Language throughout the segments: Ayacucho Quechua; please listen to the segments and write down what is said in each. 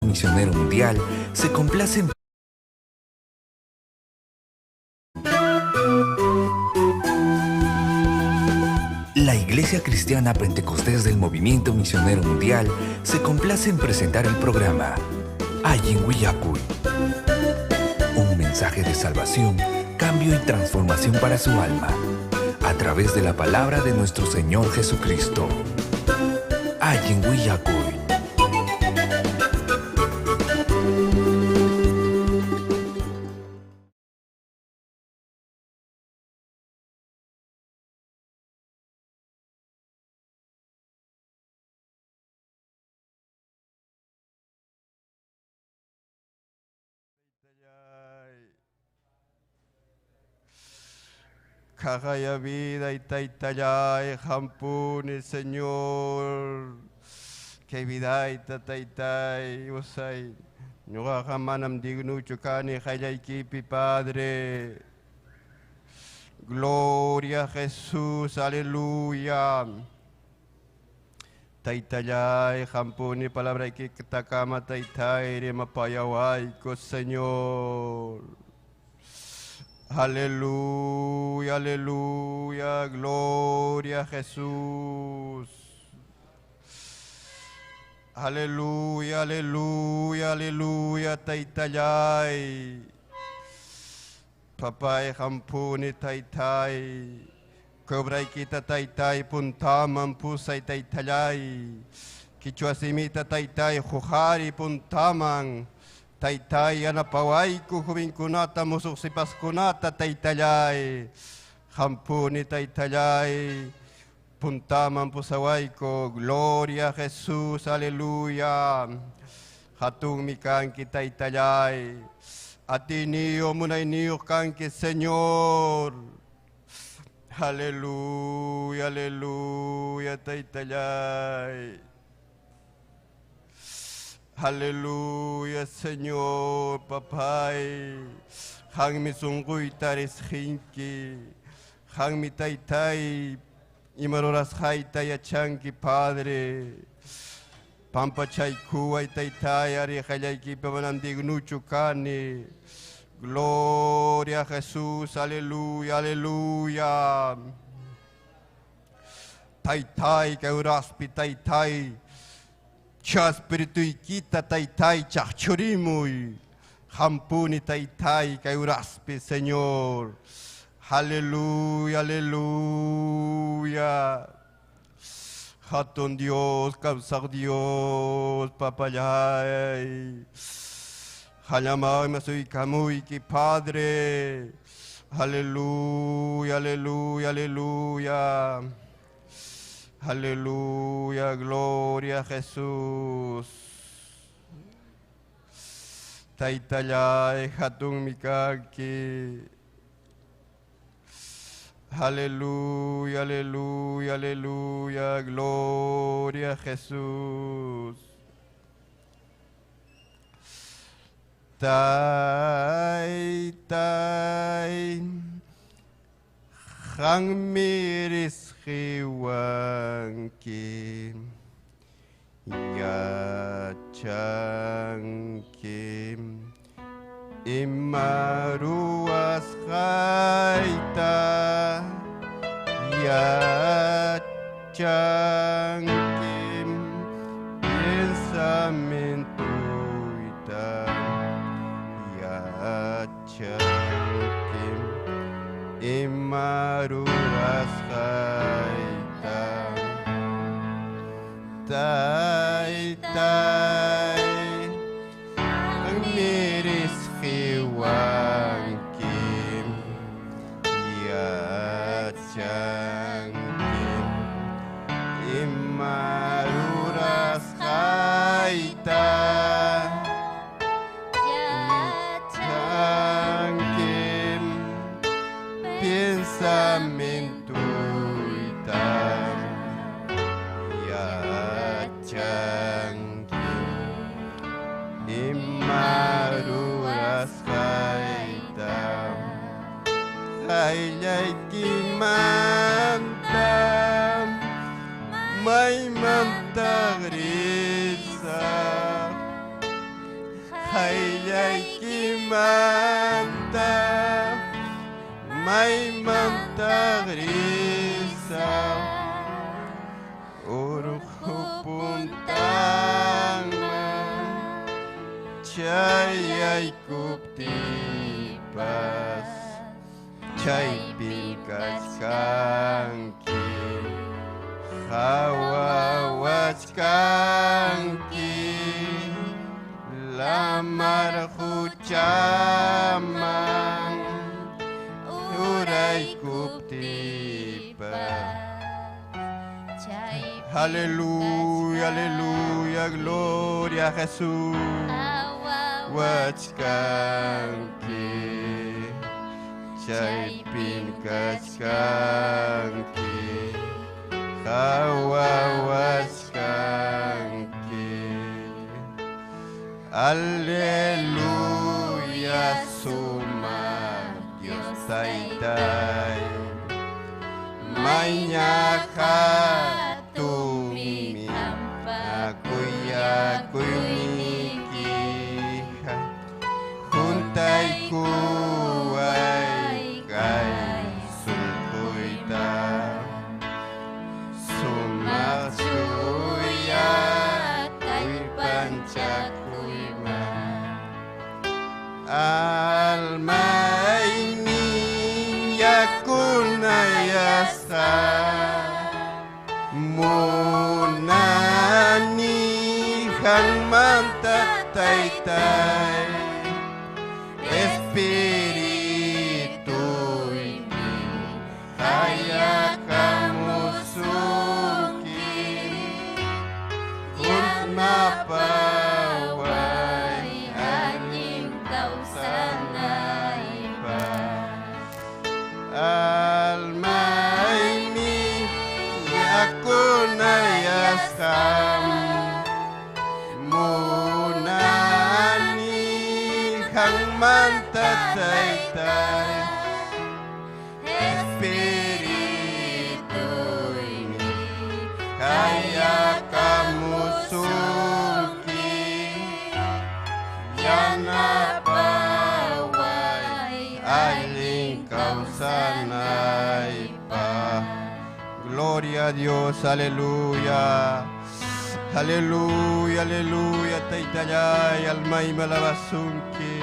Misionero Mundial se complace en La Iglesia Cristiana Pentecostés del Movimiento Misionero Mundial se complace en presentar el programa Allin Willakuy. Un mensaje de salvación, cambio y transformación para su alma, a través de la palabra de nuestro Señor Jesucristo. Allin Willakuy. Kagaya vida y taytallay, hampuni, Señor. Kay vida y tataytay, usay. Ñuqaqa manam dignuchu kani qallaykipi, Padre. Gloria a Jesús, aleluya. Taytallay, hampuni, palabra takama taytay, rimapayawayko, Señor. Aleluya, aleluya, gloria a Jesús. Aleluya, aleluya, aleluya, taytallay. Papay, hampuni, taytay. Cobraykita taytay, puntaman, pusay, taytallay. Kichwasimita taytay, juhari, puntaman. Taytay, yanapawayku, jovenkunata, musuqsipaskunata, taytallay. Hampuni, taytallay. Puntaman, pusawayku, gloria a Jesús, aleluya. Hatun mi kanki, taytallay. Atiniyo, munayniyo kanki, Señor. Aleluya, aleluya, taytallay. Aleluya, Señor, papay. Hanmi sunquyta risqinki. Hanmi taytay, imarurasqayta yachanki, Padre. Pampachaykuway taytay, ari qallaykipa manam dignuchu kani. Gloria a Jesús, aleluya, aleluya. Taytay, kay taytay. Chaspirituykita taytay chaqchurimuy. Hampuni taytay kay uraspi, Señor. Aleluya, aleluya. Hatun Dios, kawsaq Dios, papallay. Halamay masuykamuyki, Padre. Aleluya, aleluya, aleluya. Aleluya, gloria a Jesús. Taytallay, hatun mikaki. Aleluya, aleluya, aleluya, gloria a Jesús. Tay, tay, hanmiris qiwanki, yachanki, imaruwasqayta, yachanki, pensamientuyta, yachanki, imarurasqayta, taytay, miris qiwanki, yachanki, imarurasqayta, yachanki, pensamientuyta, yachanki, imarurasqayta, qayllaykimanta, maymanta risaq, Qayllaykimanta maymanta risaq urqu puntanman chayaykuptiypas chaypim kachkanki qhawawachkanki lamar quchaman uraykuptiypas. Aleluya, aleluya, gloria a Jesús. Wachkanki, chaypim kachkanki, qhawawachkanki. Aleluya, sumaq Dios Taytay, mayñaqa tumi akuyakuyniykija juntaykuway kay sunquyta sumaq chuya kallpanchakuyman almaymi yakunayasqa munani qanmanta Taytay Espirituyki qayakamusunki yanapaway allin kawsanaypaq. Almaymi yakunayasqa munani qanmanta Taytay Espirituymi qayakamusunki yanapaway allin kawsanaypaq. Gloria a Dios, aleluya. Aleluya, aleluya, Taytallay, almaymi alabasunki,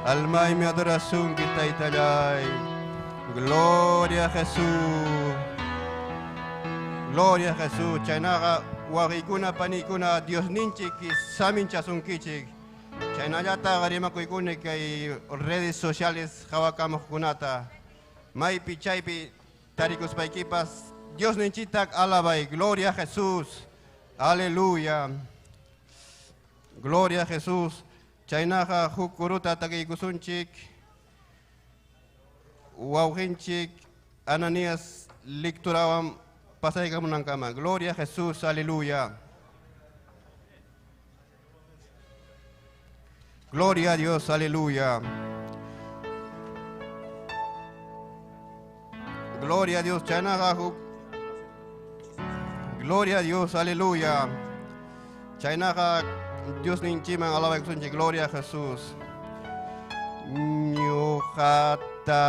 almaymi adorasunki, Taytallay. Gloria a Jesús. Gloria a Jesús. Chaynaqa wawqiykuna panikuna Diosninchik saminchasunkichik. Chaynallata rimakuykuna kay redes sociales qhawakamuqkunata. Maypi chaypi tarikuspaykipas Diosninchikta alabay. Gloria a Jesús. Aleluya. Gloria a Jesús. Chaynaqa huk kuruta takiykusunchik. Wawqinchik Ananías lecturawan pasaykamunankama. Gloria a Jesús. Aleluya. Gloria a Dios. Aleluya. Gloria a Dios. Chaynaqa huk Gloria a Dios, aleluya. Chaynaqa Diosninchikman alabaykusunchik, gloria a Jesús. Ñuqata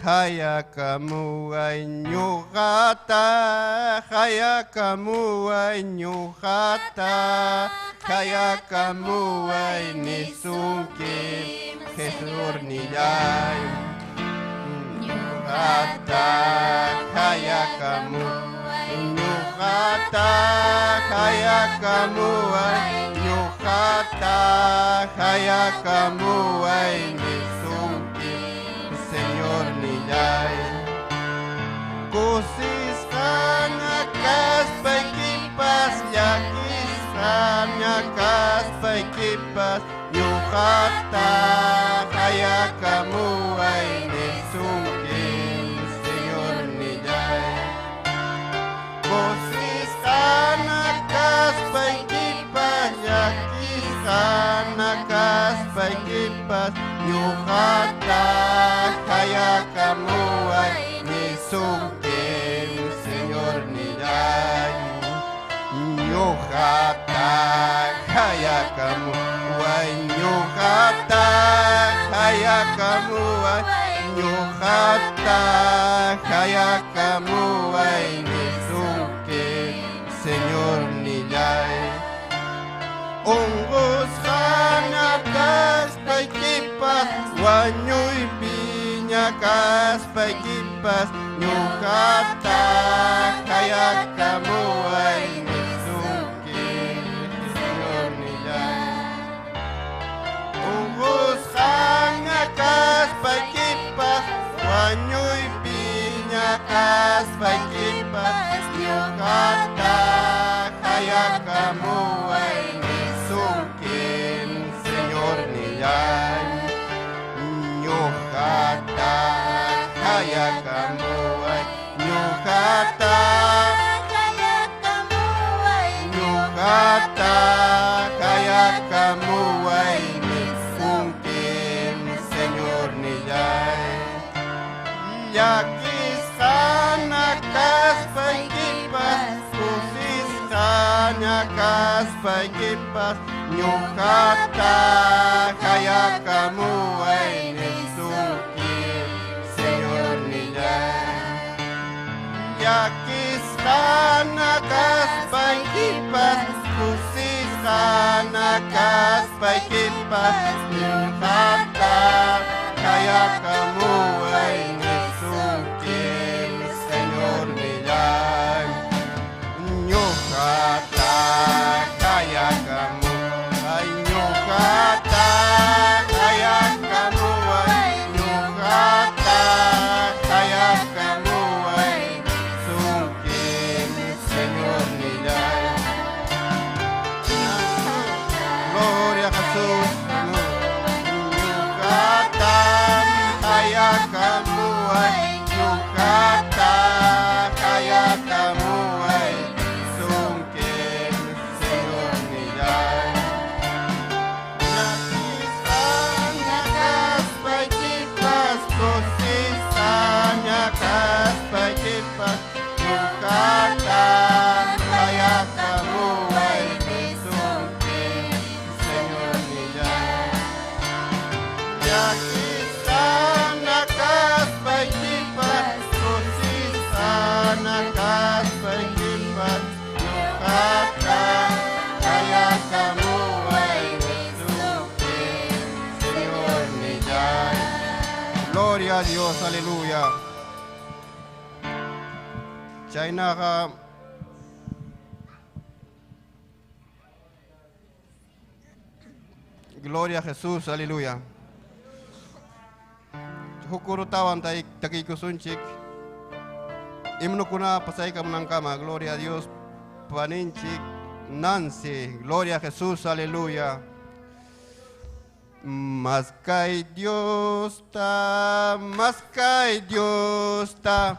qayakamuway, ñuqata qayakamuway, ñuqata qayakamuway nisunki, Jesusnillay. Ñuqata qayakamuway, ñuqata qayakamuway, ñuqata qayakamuway nisunki, Señornillay. Kusisqaña kaspaykipas, llakisqaña kaspaykipas, ñuqata qayakamuway nisunki, Señornillay. Kusisqaña kaspaykipas, llakisqaña kaspaykipas, ñuqata qayakamuway nisunki, Señornillay. Ñuqata qayakamuway, Hayakamuay ñuqata hayakamuay nisunki Señor nillay. Unqusqaña kaspaykipas wañuypiña kaspaykipas ñuqata hayakamuay nisunki Señor nillay. Unqusqaña kaspaykipas wañuypiña kaspaykipas ñuqata hayakamuay nisunki Señor nillay. Ñuqata hayakamuay ñuqata ñuqata hayakamuay nisunki Señor nillay. Llakisqana kaspaykipas kusisqaña kaspaykipas ñuqata hayakamuay nisunki Señor nillay. Llakisqana kaspaykipas kusisqana kaspaykipas ñuqata hayakamuay nisunki Señor nillay. Ñuqata hayakamuay ñuqata hayakamuay ñuqata hayakamuay nisunki Señor nillay. Gloria a Jesús. Ñuqata hayakamuay ñuqata hayakamuay nisunki Señor nillay. Llakisqaña kaspaykipas kusisqaña kaspaykipas ñuqata hayakamuay nisunki Señor nillay. Llakisqaña kaspaykipas kusisqaña kaspaykipas ñuqata hayakamuay nisunki Señor nillay. Gloria a Dios, aleluya. Chaynaqa Gloria a Jesús, aleluya. Hukurutawan takikusunchik. Himnokuna pasaykamunankama, gloria a Dios. Paninchik Nancy, gloria a Jesús, aleluya. Mas kay Dios ta, mas kay Dios ta,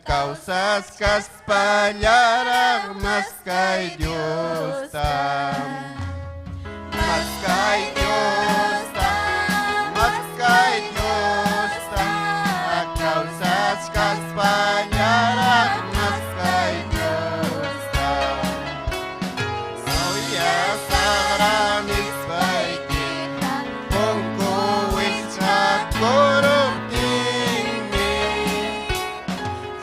causas kaspallaraq, mas kay Dios ta. Mas kay Dios ta, mas kay Dios ta, causas kaspallaraq, mas kay Dios ta. Soya sagranispayki, punku wichqakuruptinmi,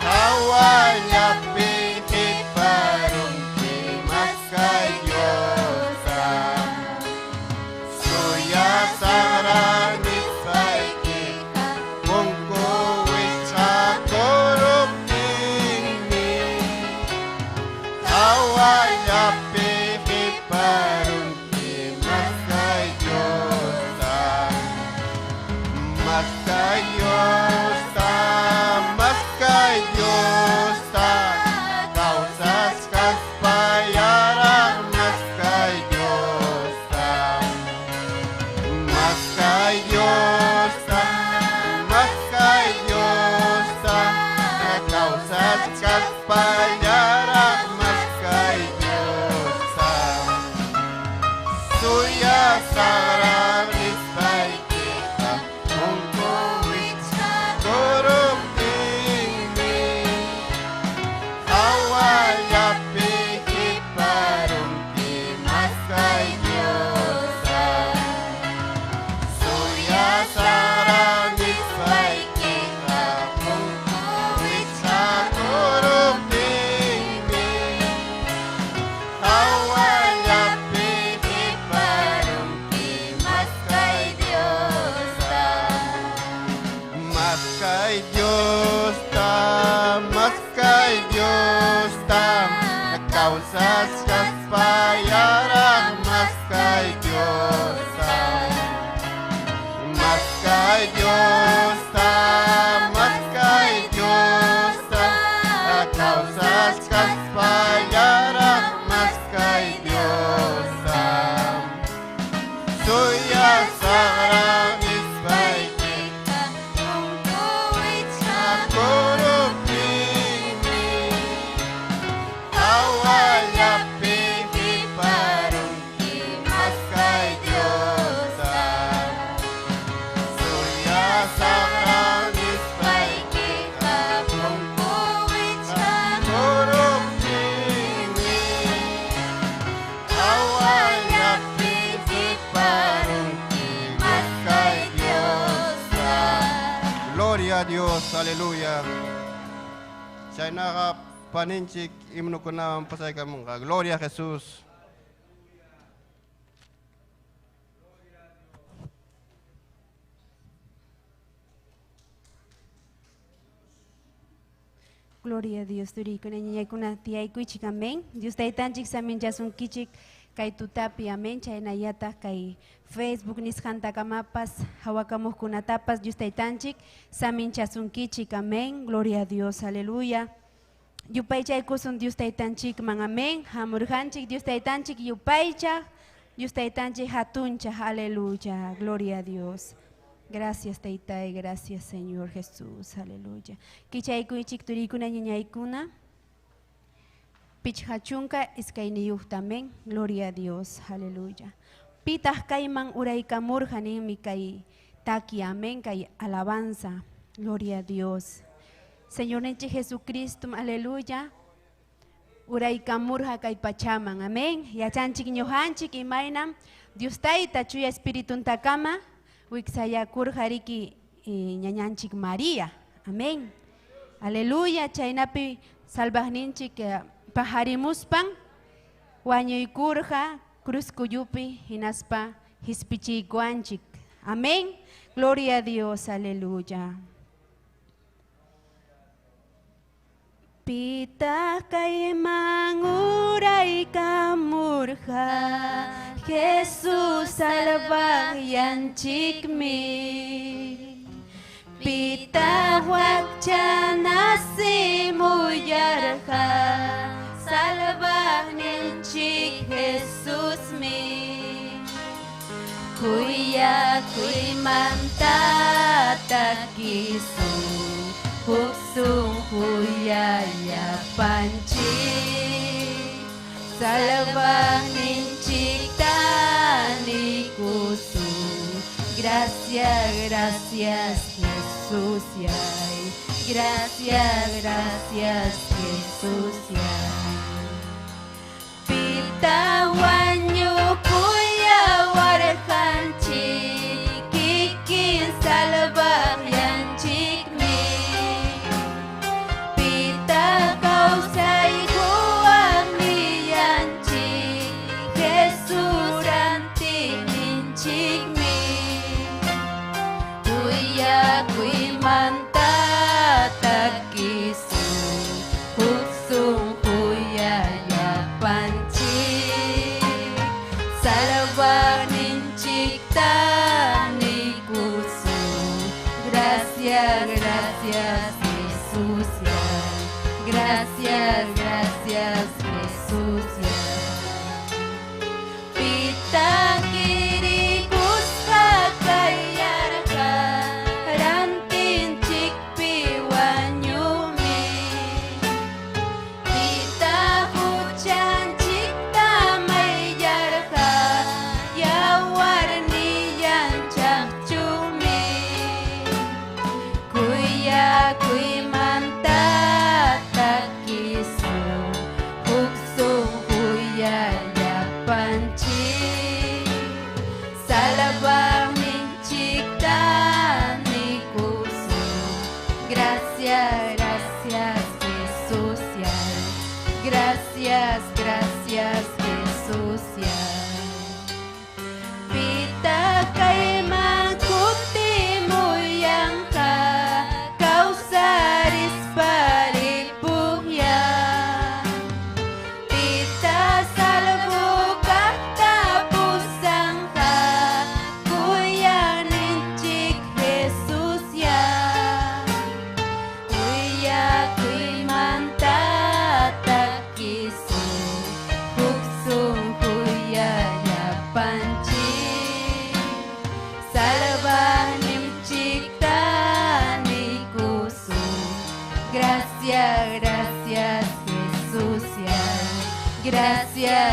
hawallapi qiparunki, mas kay Dios ta. Suya sagranispayki, punku wichqakuruptinmi, hawallapi qiparunki, mas kay Dios ta. Mas kay Dios ta, mas kay Dios ta, causas kaspallaraq, mas kay Dios ta. Mas kay Dios ta, mas kay Dios ta, causas kaspallaraq, mas kay Dios ta. Suya sagranispaykiqa, punku wichqakuruptinmi, hawallapi qiparunki, mas kay Dios ta. Suya saqra nispaykiqa punku wichqakuruptinmi hawallapi qiparunki maskay Diosta. Suya saqra nispaykiqa punku wichqakuruptinmi hawallapi qiparunki maskay Diosta. Gloria a Dios, aleluya. Chaynaqa paninchik himnukunawan pasaykamunqa. Gloria a Jesús. Gloria a Dios, turiykuna ñañaykuna tiyaykuychik, amén. Dios taytanchik saminchasunkichik kay tutapi, amén. Chaynallataq kay Facebook nisqantakamapas hawakamuqkunatapas Dios taytanchik saminchasunkichik, amén. Gloria a Dios, aleluya. Yupaychaykusun Dios taytanchikman, amén. Hamurqanchik Dios taytanchik yupaychaq, Dios taytanchik hatunchaq, aleluya. Gloria a Dios. Gracias, Taytay, gracias, Señor Jesús, aleluya. Kichaykuychik turiykuna ñañaykuna. Pichqachunka iskayniyuqta, amén. Gloria a Dios, aleluya. Pitaq kayman uraykamurqa ninmi kay taki, amén, kay alabanza. Gloria a Dios. Señorninchik Jesucristo, aleluya. Uraykamurqa kay pachaman, amén. Yachanchik ñuqanchik imaynam Dios Tayta chuya espirituntakama wiksayakurqa riki ñañanchik María, amén. Aleluya, chaynapi salvaqninchik paharimuspan wañuykurqa cruz kuyupi hinaspa hispichiykuanchik, amén. Gloria a Dios, aleluya. Pitaq kayman uraykamurqa Jesus salvaqyanchikmi. Pitaq wakcha nasimuyarqa salvaqninchik Jesusmi. Kuyakuymanta takisun huk sunqullallapanchik salvaqninchik tanikusun. Gracias, gracias Jesús, yay. Gracias, gracias Jesús, yay. Pita wañukuyawarqanchik kikin salvaqyanchikmi. Pita kawsaykuwaqniyanchik Jesus rantiqninchikmi. Kuyakuymanta takisun huk sunqullallapanchik.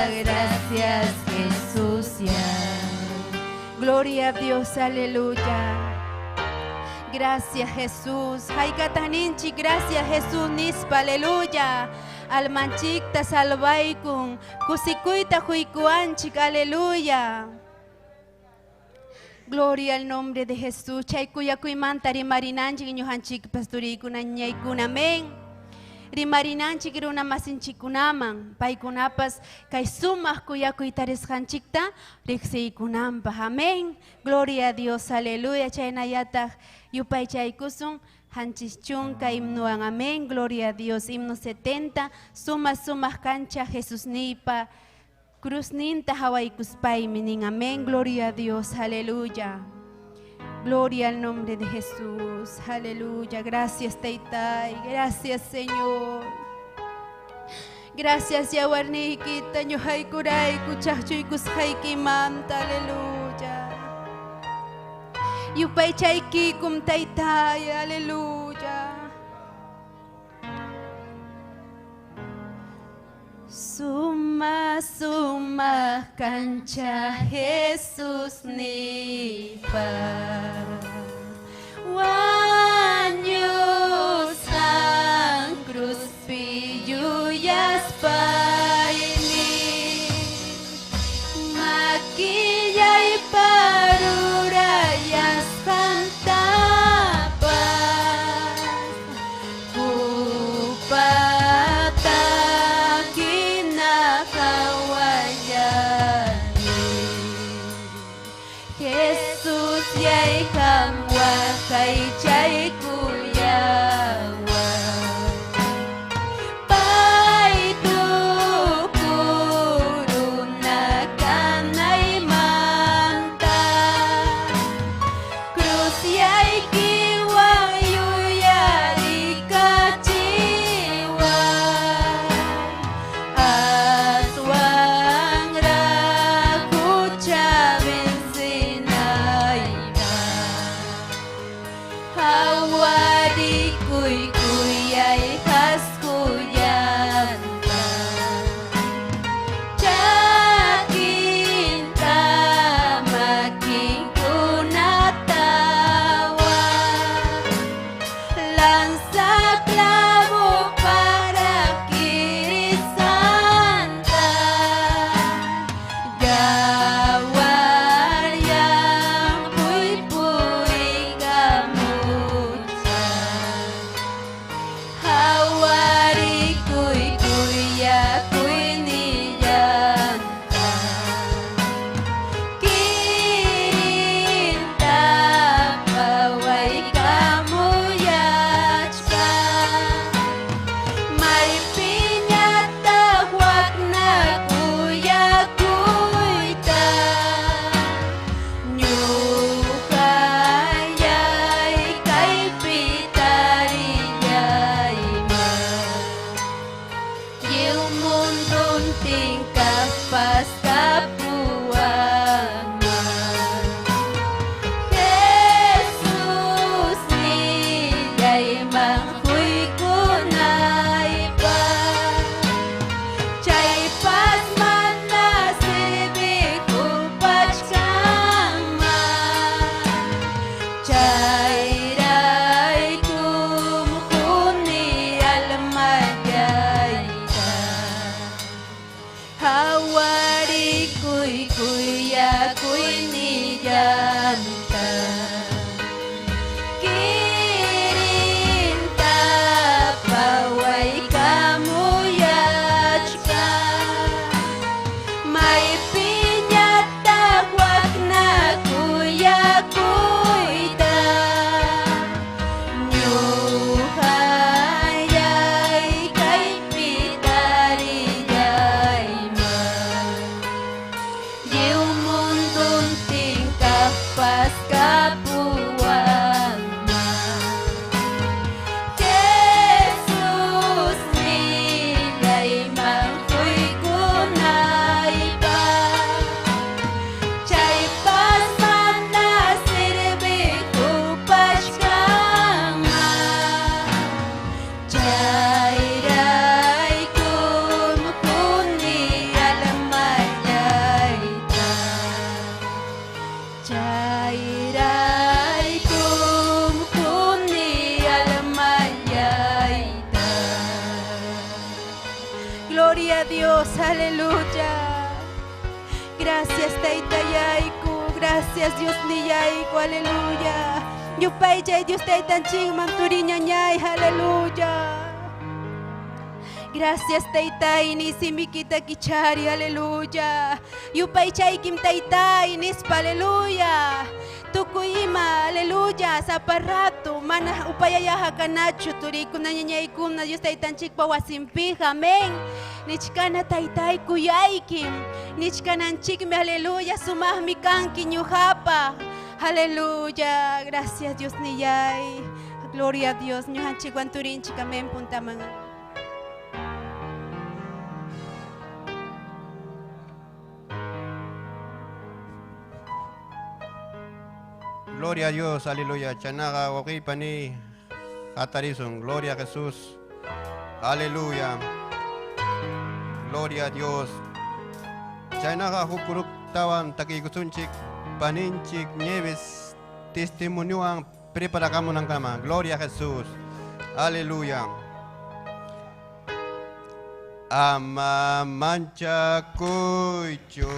Gracias Jesús ya. Gloria a Dios, aleluya. Gracias Jesús. Haykataninchik, gracias Jesús nispa, aleluya. Almanchikta salvaykun, kusikuyta huykuanchik, aleluya. Gloria al nombre de Jesús. Chaykuyakuymanta rimarinanchik ñuqanchikpas turikuna ñaykuna, amén. Rimarinanchik runa masinchikunaman, paykunapas kay sumaq kuyakuy tarisqanchikta riqsiykunanpaq, amén. Gloria a Dios, aleluya. Chaynallataq yupaychaykusun hanchischunka himnuwan, amén. Gloria a Dios. Himno 70, suma sumaq kancha Jesusniypa cruzninta hawaykuspaymi nin, amén. Gloria a Dios, aleluya. Gloria al nombre de Jesús, aleluya. Gracias, Taytay, gracias, Señor. Gracias, yawarniykita ñuqaykurayku chaqchuykusqaykimanta, aleluya. Yupaychaykikum, Taytay, aleluya. Suma, suma kancha Jesús nipa wañusqan cruzpi yuyaspaymi makillay parurayasqantapas kupata kinakawallani Jesús yaykam waqaychaykuyawa pay tukuruna kanaymanta cruz yaykiwan yuyarikachiwa aswanraq hucha vencinaypaq hawarikuy kuyay haskullanta chakinta makinkunatawan lanza clavo para kirisanta yawar yampuy purikamucha hawarikuy kuyakuynillanta kirinta pawaykamuyachka maypiñataq wakna kuyakuyta ñuqallay kaypi tarillayman lliw munduntin kaqpas kapuwanman Jesús nillayman quykunaypaq chaypas mana servikupachkanman chayraykum quni almallayta hawarikuy kuyakuynillanta kirinta pawaykamuyachka maypiñataq wakna kuyakuyta ñuqallay kaypi tarillayman lliw munduntin kaqpas kapuwanman Jesús nillayman quykunaypaq chaypas mana servikupachkanman chayraykum quni almallayta Chayraykum quni almallayta. Gloria a Dios, aleluya. Gracias Taytayayku, gracias Dios niyayku, aleluya. Yupaychay Dios Taytanchikman turiñañay, aleluya. Gracias Taytay, nisimikita kichari, aleluya. Yupaychaykim Taytay, nispa, aleluya. Tukuy ima, aleluya, zaparrato, mana upayayaja kanachu, turikuna ñañaykuna, Dios Taytanchikpa wasinpija, amén. Nichkana Taytay kuyaykim, nichkananchikmi, aleluya, sumaqmi kanki ñuqapa. Aleluya, gracias Dios niyay. Gloria a Dios, ñuqanchikwan turinchik, amén, puntaman. Gloria a Dios, aleluya. Chanaga, pani, Hatarisun, gloria a Jesús. Aleluya. Gloria a Dios. Chaynaqa hukuruktawan takiykusunchik paninchik Nieves testimoniowan preparakamunankama. Gloria a Jesús. Aleluya. Ama manchakuychu.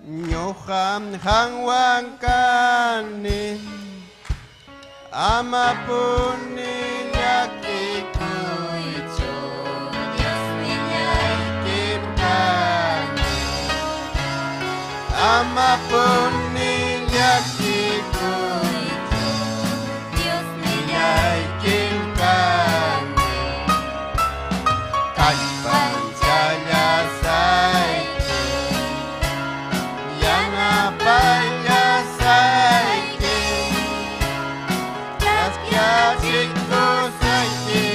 Ñuqam qanwan kani. Ama puni llakikuychu. Diosnillaykim kani. Ama puni llakikuychu. Diosnillaykim kani. Kallpachallasayki. Yanapallasayki. Chaskiachikusayki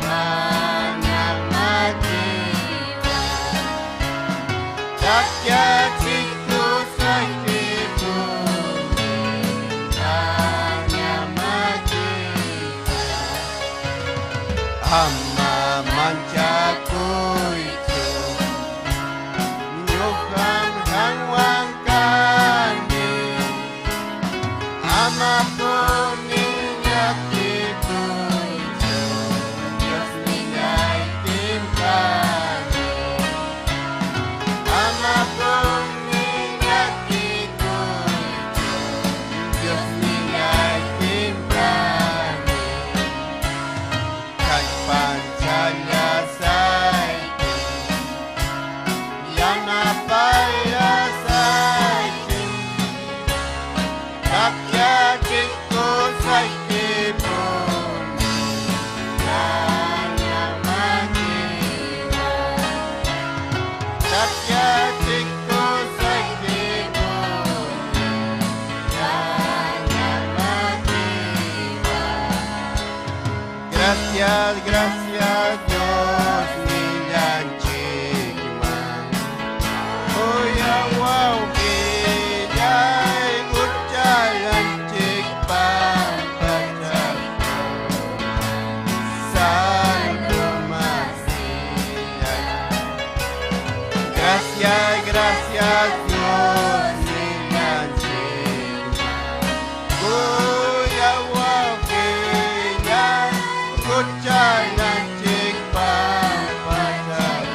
mana makiwan. Chaskiachikusayki mana makiwan. Ama manchakuychu. Ñuqam qanwan kani. Ama puni llakikuychu. Diosnillaykim kani. Ama puni llakikuychu. Diosnillaykim kani. Kallpachallasayki. Yanapallasayki. Chaskiachikusayki puni mana makiwan. Chaskiachikusayki puni mana makiwan. Gracias, gracias Dios nillanchikman. Uyawawqillay huchallanchik pampachakun. Salvomasillay. Gracias, gracias Dios nillanchikman. Uyawawqillay huchallanchik pampachakun.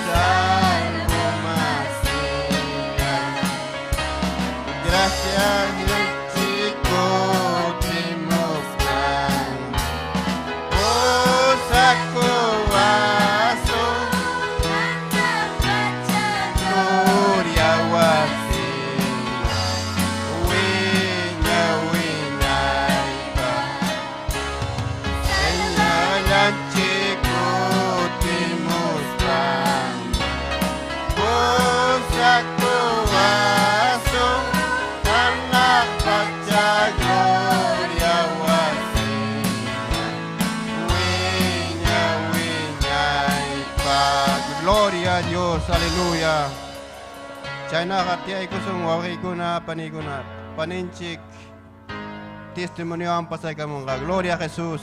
Salvomasillay. Gracias, Dios, chico, timostan. Osacoazo, gloria wasima, wiña wiñaypa. Señalanchico, timostan. Osacoazo, Anapacha, gloria wasima. Wiña, wiñaypa. Gloria a Dios, aleluya. Chaynaqa tiyaykusun wawqiykuna, paniykuna, paninchik testimoniowan pasaykamunqa. Gloria a Jesús.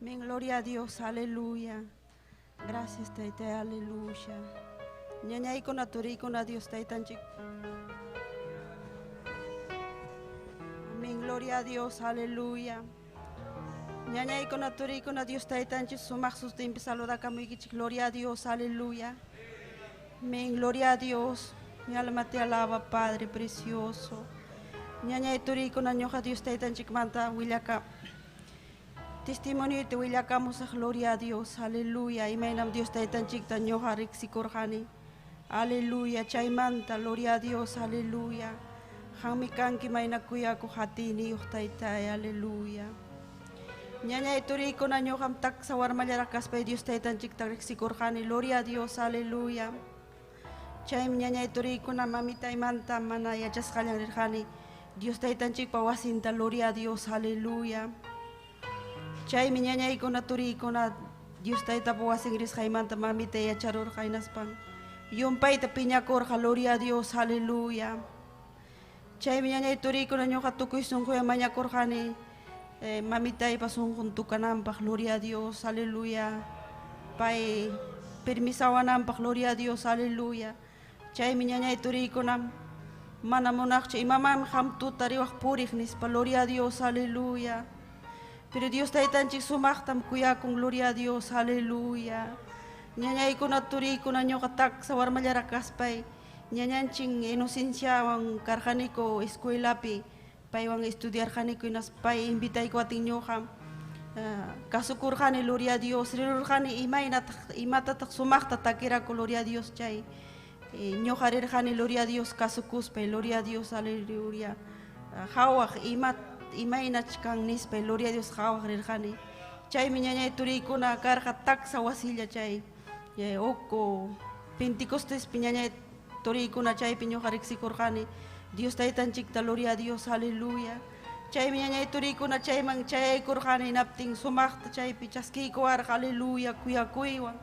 Amén, gloria a Dios, aleluya. Gracias, Tayta, aleluya. Ñañaykuna turiykuna Dios Taytanchik. Amén, gloria a Dios, aleluya. Ñañaykuna turiykuna Dios Taytanchik sumaq sutinpi saludakamuykichik, gloria a Dios, aleluya. Amén, gloria a Dios. Mi alma te alaba, Padre precioso. Ñañay turiykuna ñuqa Dios Taytanchikmanta willaka. Testimonio te willakamusaq, gloria a Dios, aleluya. Imaynam Dios Taytanchikta ñuqa riqsikurqani. Aleluya, chaymanta, gloria a Dios, aleluya. Qammi kanki mayna kuyakuq atiniyuq Taytay, aleluya. Ñañay turiykuna ñuqam taksa warmallaraq kaspay Dios Taytanchikta riqsikurqani, gloria a Dios, aleluya. Chaymi ñañay turiykuna mamitaymanta mana yachasqallan rirqani Dios Taytanchikpa wasinta, gloria a Dios, aleluya. Chaymi ñañaykuna turiykuna Dios Taytapa wasin risqaymanta mamitay yacharurqa hinaspan yumpayta piñakurqa, gloria a Dios, aleluya. Chaymi ñañay turiykuna ñuqa tukuy sunquywan mañakurqani mamitaypa sunqun tukananpaq, gloria a Dios, aleluya. Pay permisawananpaq, gloria a Dios, aleluya. Chaymi ñañay turiykuna mana munaqchu imamanmi qam tuta riwaq puriq nispa, gloria a Dios, aleluya. Pero Dios Taytanchik sumaqtam kuyakun, gloria a Dios, aleluya. Ñañaykuna turiykuna ñuqa taksa warmallaraq kaspay ñañanchin inocenciawan karqaniku escuelapi paywan estudiarqaniku hinaspa pay invitaykuwatin ñuqa kasukurqani, gloria a Dios, rirurqani imaynataq imatataq sumaqta takiraku, gloria a Dios, chay ñuqa rirqani, gloria a Dios, kasukuspay, gloria a Dios, aleluya. Qhawaq imaynach kan nispay, gloria a Dios, qhawaq rirqani. Chaymi ñañay turiykuna karqa taksa wasilla chay uku Pentecostespi ñañay turiykuna chaypi ñuqa riqsikurqani Dios Taytanchikta, gloria a Dios, aleluya. Chaymi ñañay turiykuna chayman chayaykurqani hinaptin sumaqta chaypi chaskiykuwarqa, aleluya, kuyakuywan.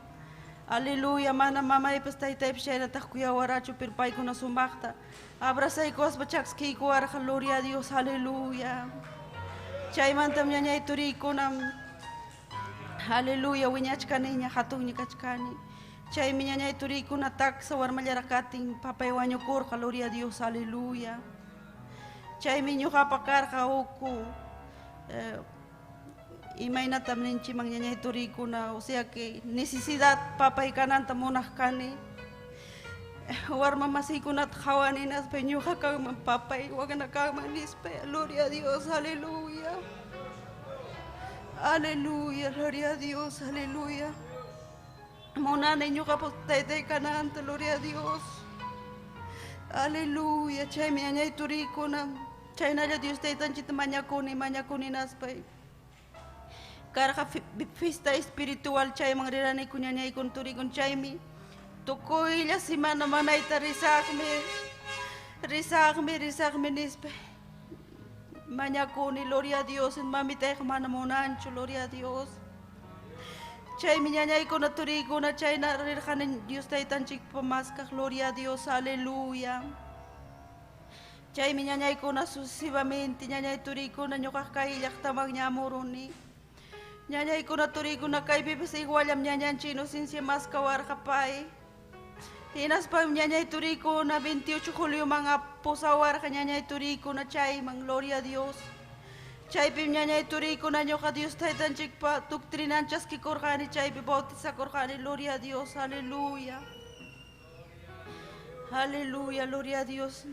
Aleluya, mana mamaypas taytaypas chaynataq kuyawarachu, pero paykuna sumaqta abrazaykuwaspa chaskiykuwarqa, gloria a Dios, aleluya. Chaymantam ñañay turiykuna, aleluya, wiñachkaniña, hatunña kachkani. Chaymi ñañay turiykuna taksa warmallaraq katin papay wañukurqa, gloria a Dios, aleluya. Chaymi ñuqapa karqa uku imaynatam ninchiman ñañay turiykuna, o sea que necesidad papay kananta munaq kani. Warma masiykunata qhawani hinaspa ñuqa kanman papay wakna kanman nispa, gloria a Dios, aleluya. Aleluya, gloria a Dios, aleluya. Munani ñuqapa taytay kananta, gloria a Dios. Aleluya, chaymi ñañay turiykuna, chaynalla Dios Taytanchikta mañakuni, mañakuni hinaspay. Karqa fiesta espiritual chayman riraniku ñañaykuna turiykuna, chaymi tukuylla semana mamayta risaqmi, risaqmi, risaqmi nispa. Mañakuni, gloria a Dios, mamitayqa mana munanchu, gloria a Dios. Chaymi ñañaykuna turiykuna chayna rirqani Dios Taytanchikpa maskaq, gloria a Dios, aleluya. Chaymi ñañaykuna sucesivamente ñañay turiykuna ñuqaq kay llaqtaman ñamuruni. Ñañaykuna turiykuna kaypipas iguallam ñañanchik inocencia maskawarqa pay. Hinaspam ñañay turiykuna 28 julioman pusawarqa ñañay turiykuna chayman, gloria a Dios. Chaypim ñañay turiykuna ñuqa Dios Taytanchikpa doctrinan chaskikurqani, chaypi bautizakurqani, gloria a Dios, aleluya. Aleluya, gloria a Dios.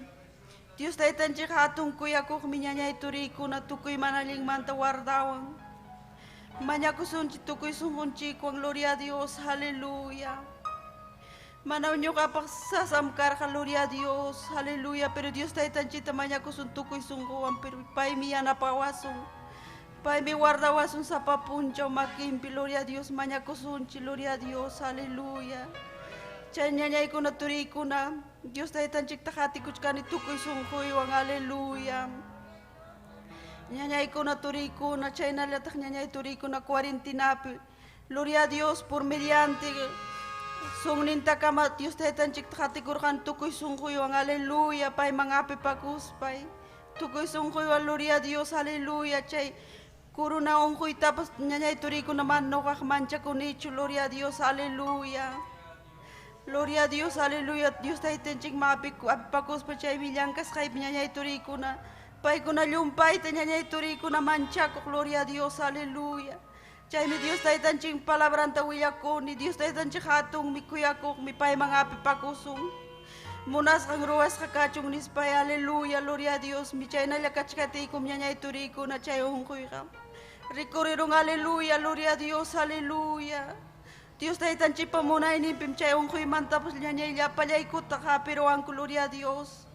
Dios Taytanchik hatun kuyakuqmi ñañay turiykuna tukuy mana allinmanta guardawan. Mañakusunchik tukuy sunqunchikwan, gloria a Dios, aleluya. Mana ñuqapaq sasam karqa, gloria a Dios, aleluya, pero Dios Taytanchikta mañakusun tukuy sunquwan, pero paymi yanapawasun. Paymi guardawasun sapa punchaw makinpi, gloria a Dios, mañakusunchik, gloria a Dios, aleluya. Chay ñañaykuna turiykuna, Dios Taytanchikta qatikuchkani tukuy sunquywan, aleluya. Ñañaykuna turiykuna, chaynallataq ñañay turiykuna cuarentenapi, gloria a Dios por mediante sunnintakama Dios Taytanchikta qatikurqani tukuy sunquywan, aleluya, payman apipakuspay. Tukuy sunquywan, gloria a Dios, aleluya, chay Corona unquytapas ñañay turiykuna mana ñuqaqa manchakunichu, gloria a Dios, aleluya. Gloria a Dios, aleluya. Dios taytanchikman apipakuspa chaymi llankasqaypi ñañay turiykuna. Paykuna llumpayta ñañay turiykuna manchakuq, gloria a Dios, aleluya. Chaymi Dios taytanchik palabranta willakuni, Dios taytanchik hatunmi kuyakuqmi payman apipakusun. Munasqan ruwasqa kachun nispay, aleluya, gloria a Dios. Mi chaynalla kachkatiykum ñañay turiykuna chay unquyqa. Rikurirun, aleluya, gloria a Dios, aleluya. Dios taytanchikpa munayninpim chay unquymantapas ñañay llapallaykutaq hapiruwanku, gloria a Dios.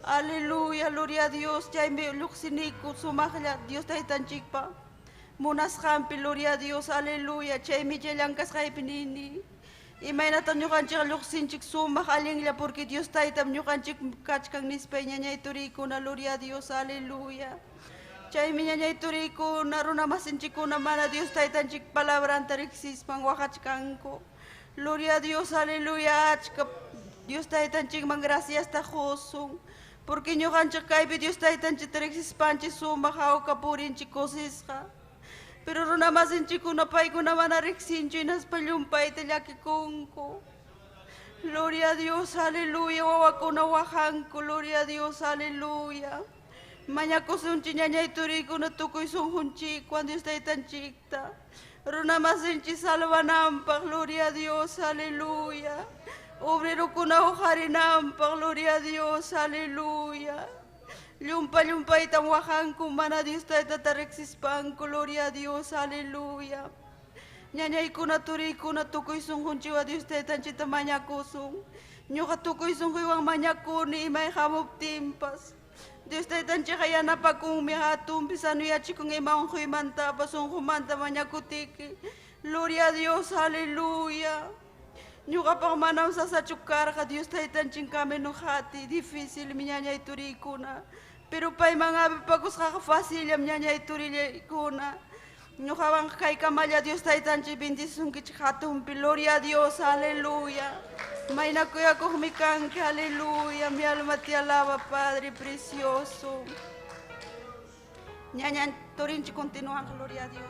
Aleluya, gloria a Dios. Chaymi lluqsiniku sumaqlla Dios taytanchikpa munasqanpi, gloria a Dios, aleluya. Chaymi chay llankasqaypi nini. Imaynata ñuqanchik lluqsinchik sumaq allinlla porque Dios taytam ñuqanchik kachkan nispay ñañay turiykuna, gloria a Dios, aleluya. Chaymi ñañay turiykuna, runa masinchikkuna mana Dios taytanchik palabranta riqsispan waqachkanku. Gloria a Dios, aleluya, achka Dios taytanchikman graciasta qusun. Porque ñuqanchik kaypi Dios taytanchikta riqsispanchik sumaq hawka purinchik kusisqa. Pero runa masinchikkuna paykuna mana riqsinchu hinaspa llumpayta llakikunku. Gloria a Dios, aleluya, wawakuna waqanku, gloria a Dios, aleluya. Mañakusunchik ñañay turiykuna tukuy sunqunchikwan Dios taytanchikta. Runa masinchik salvananpaq, gloria a Dios, aleluya. Obrerokuna uqarinanpaq, gloria a Dios, aleluya. Llumpa llumpaytam waqanku mana Dios taytata riqsispanku, gloria a Dios, aleluya. Ñañaykuna turiykuna tukuy sunqunchikwan Dios taytanchikta mañakusun. Ñuqa tukuy sunquywan mañakuni imay hamuptinpas. Dios taytanchikqa yanapakunmi hatunpi sanuyachikun ima unquymantapas sunqumanta mañakutiki. Gloria a Dios, aleluya. Ñuqapaq manam sasachu karqa Dios taytanchik camino hati, difícil mi ñañay turiykuna. Pero payman apipakusqaqa facillam ñañay turillaykuna. Ñuqawan kaykamalla Dios taytanchik bendisunkichik hatunpi, gloria a Dios, aleluya. Mayna kuyakuqmi kanki, aleluya. Mi alma te alaba, Padre precioso. Ñaña turinchik continúan, gloria a Dios.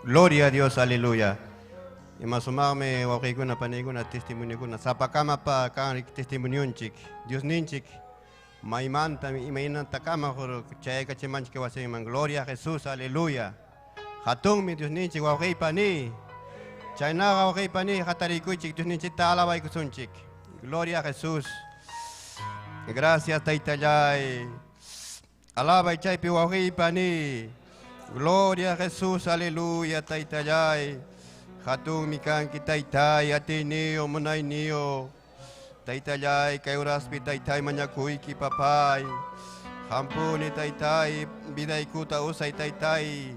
Gloria a Dios, aleluya. Imasumaqmi wawqiykuna paniykuna testimoniokuna sapakamapa kan testimonionchik Diosninchik maymanta imaynatakama chaykachimanchik wasinman. Gloria a Jesús, aleluya. Hatunmi Diosninchik wawqiypani. Chaynaqa wawqiypani hatarikuychik Diosninchikta alabaykusunchik. Gloria a Jesús. Gracias taytallay. Alabay chaypi wawqiypani. Gloria a Jesús, aleluya, taytallay. Hatunmi kanki taytay, atiniyo, munayniyo. Taytallay, kay uraspi taytay mañakuyki papay. Hampuni taytay, vidaykuta usay taytay.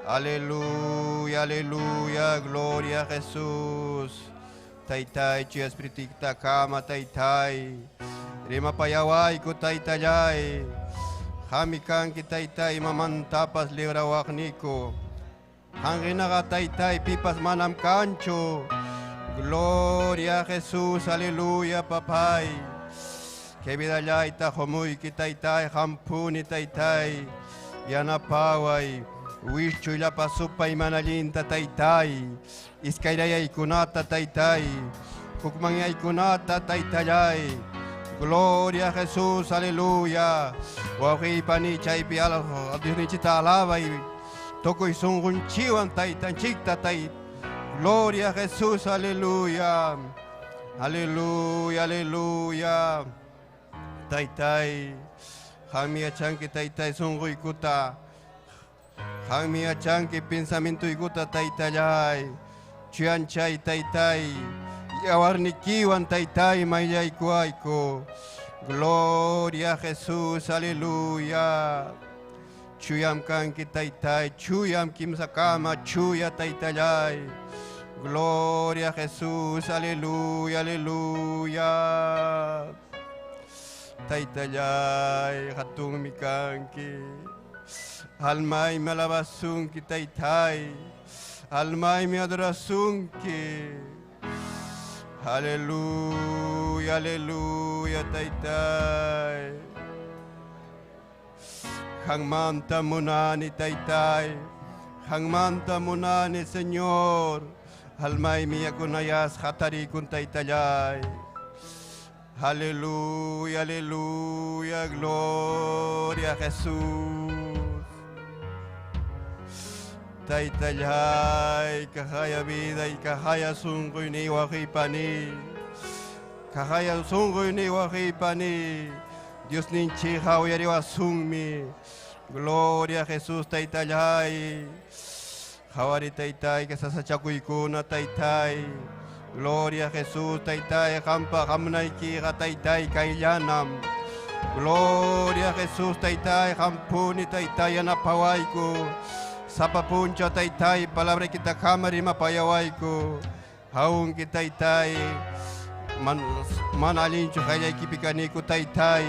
Aleluya, aleluya, gloria a Jesús. Taytay, chuya espiritukita kama taytay. Rimapayawayku taytallay. Qammi kanki taytay mamantapas librawaqniku. Hanqinaqa taytay pipas manam kanchu. Gloria a Jesús, aleluya, papay. Kay vidallayta qumuyki taytay, hampuni taytay. Yanapaway, wischuy llapa supay mana allinta taytay. Iskayrayaykunata taytay. Hukmanyaykunata taytallay. Gloria a Jesús, aleluya. Wawqiypani chaypi Diosninchikta alabay. Tukuy sunqunchikwan taytanchikta tay. Gloria a Jesús, aleluya. Aleluya, aleluya. Taytay, qammi yachanki taytay sunquykuta. Qammi yachanki pensamientoykuta taytallay. Chuyanchay taytay. Yawarnikiwan taytay mayllaykuwayku. Gloria a Jesús, aleluya. Chuyam kanki taytay, chuyam kimsakama, chuya taytallay. Gloria a Jesús, aleluya, aleluya. Taytallay, hatunmi kanki. Almay malabasunki taytay. Almaymi adorasunki. Aleluya, aleluya, taytay. Hanmanta munani, taytay. Hanmanta munani, Señor. Almaymi yakunayas hatarikun taytallay. Aleluya, aleluya, gloria a Jesús. Taytallay, kahaya vida y kahaya sunquyni waqipani. Kahaya sunquyni waqipani. Dios ninchija uyariwasunmi. Gloria a Jesús, taytallay. Hawari taytay, que sasachakuykuna taytay. Gloria a Jesús, taytay, qampa qamnaykiqa taytay kayllanam. Gloria a Jesús, taytay, qampuni taytay yanapawayku. Sapa puncha taytay, palabra kita rimapayawayku. Haunki taytay, man mana allinchu qayllaykipi kaniku taytay.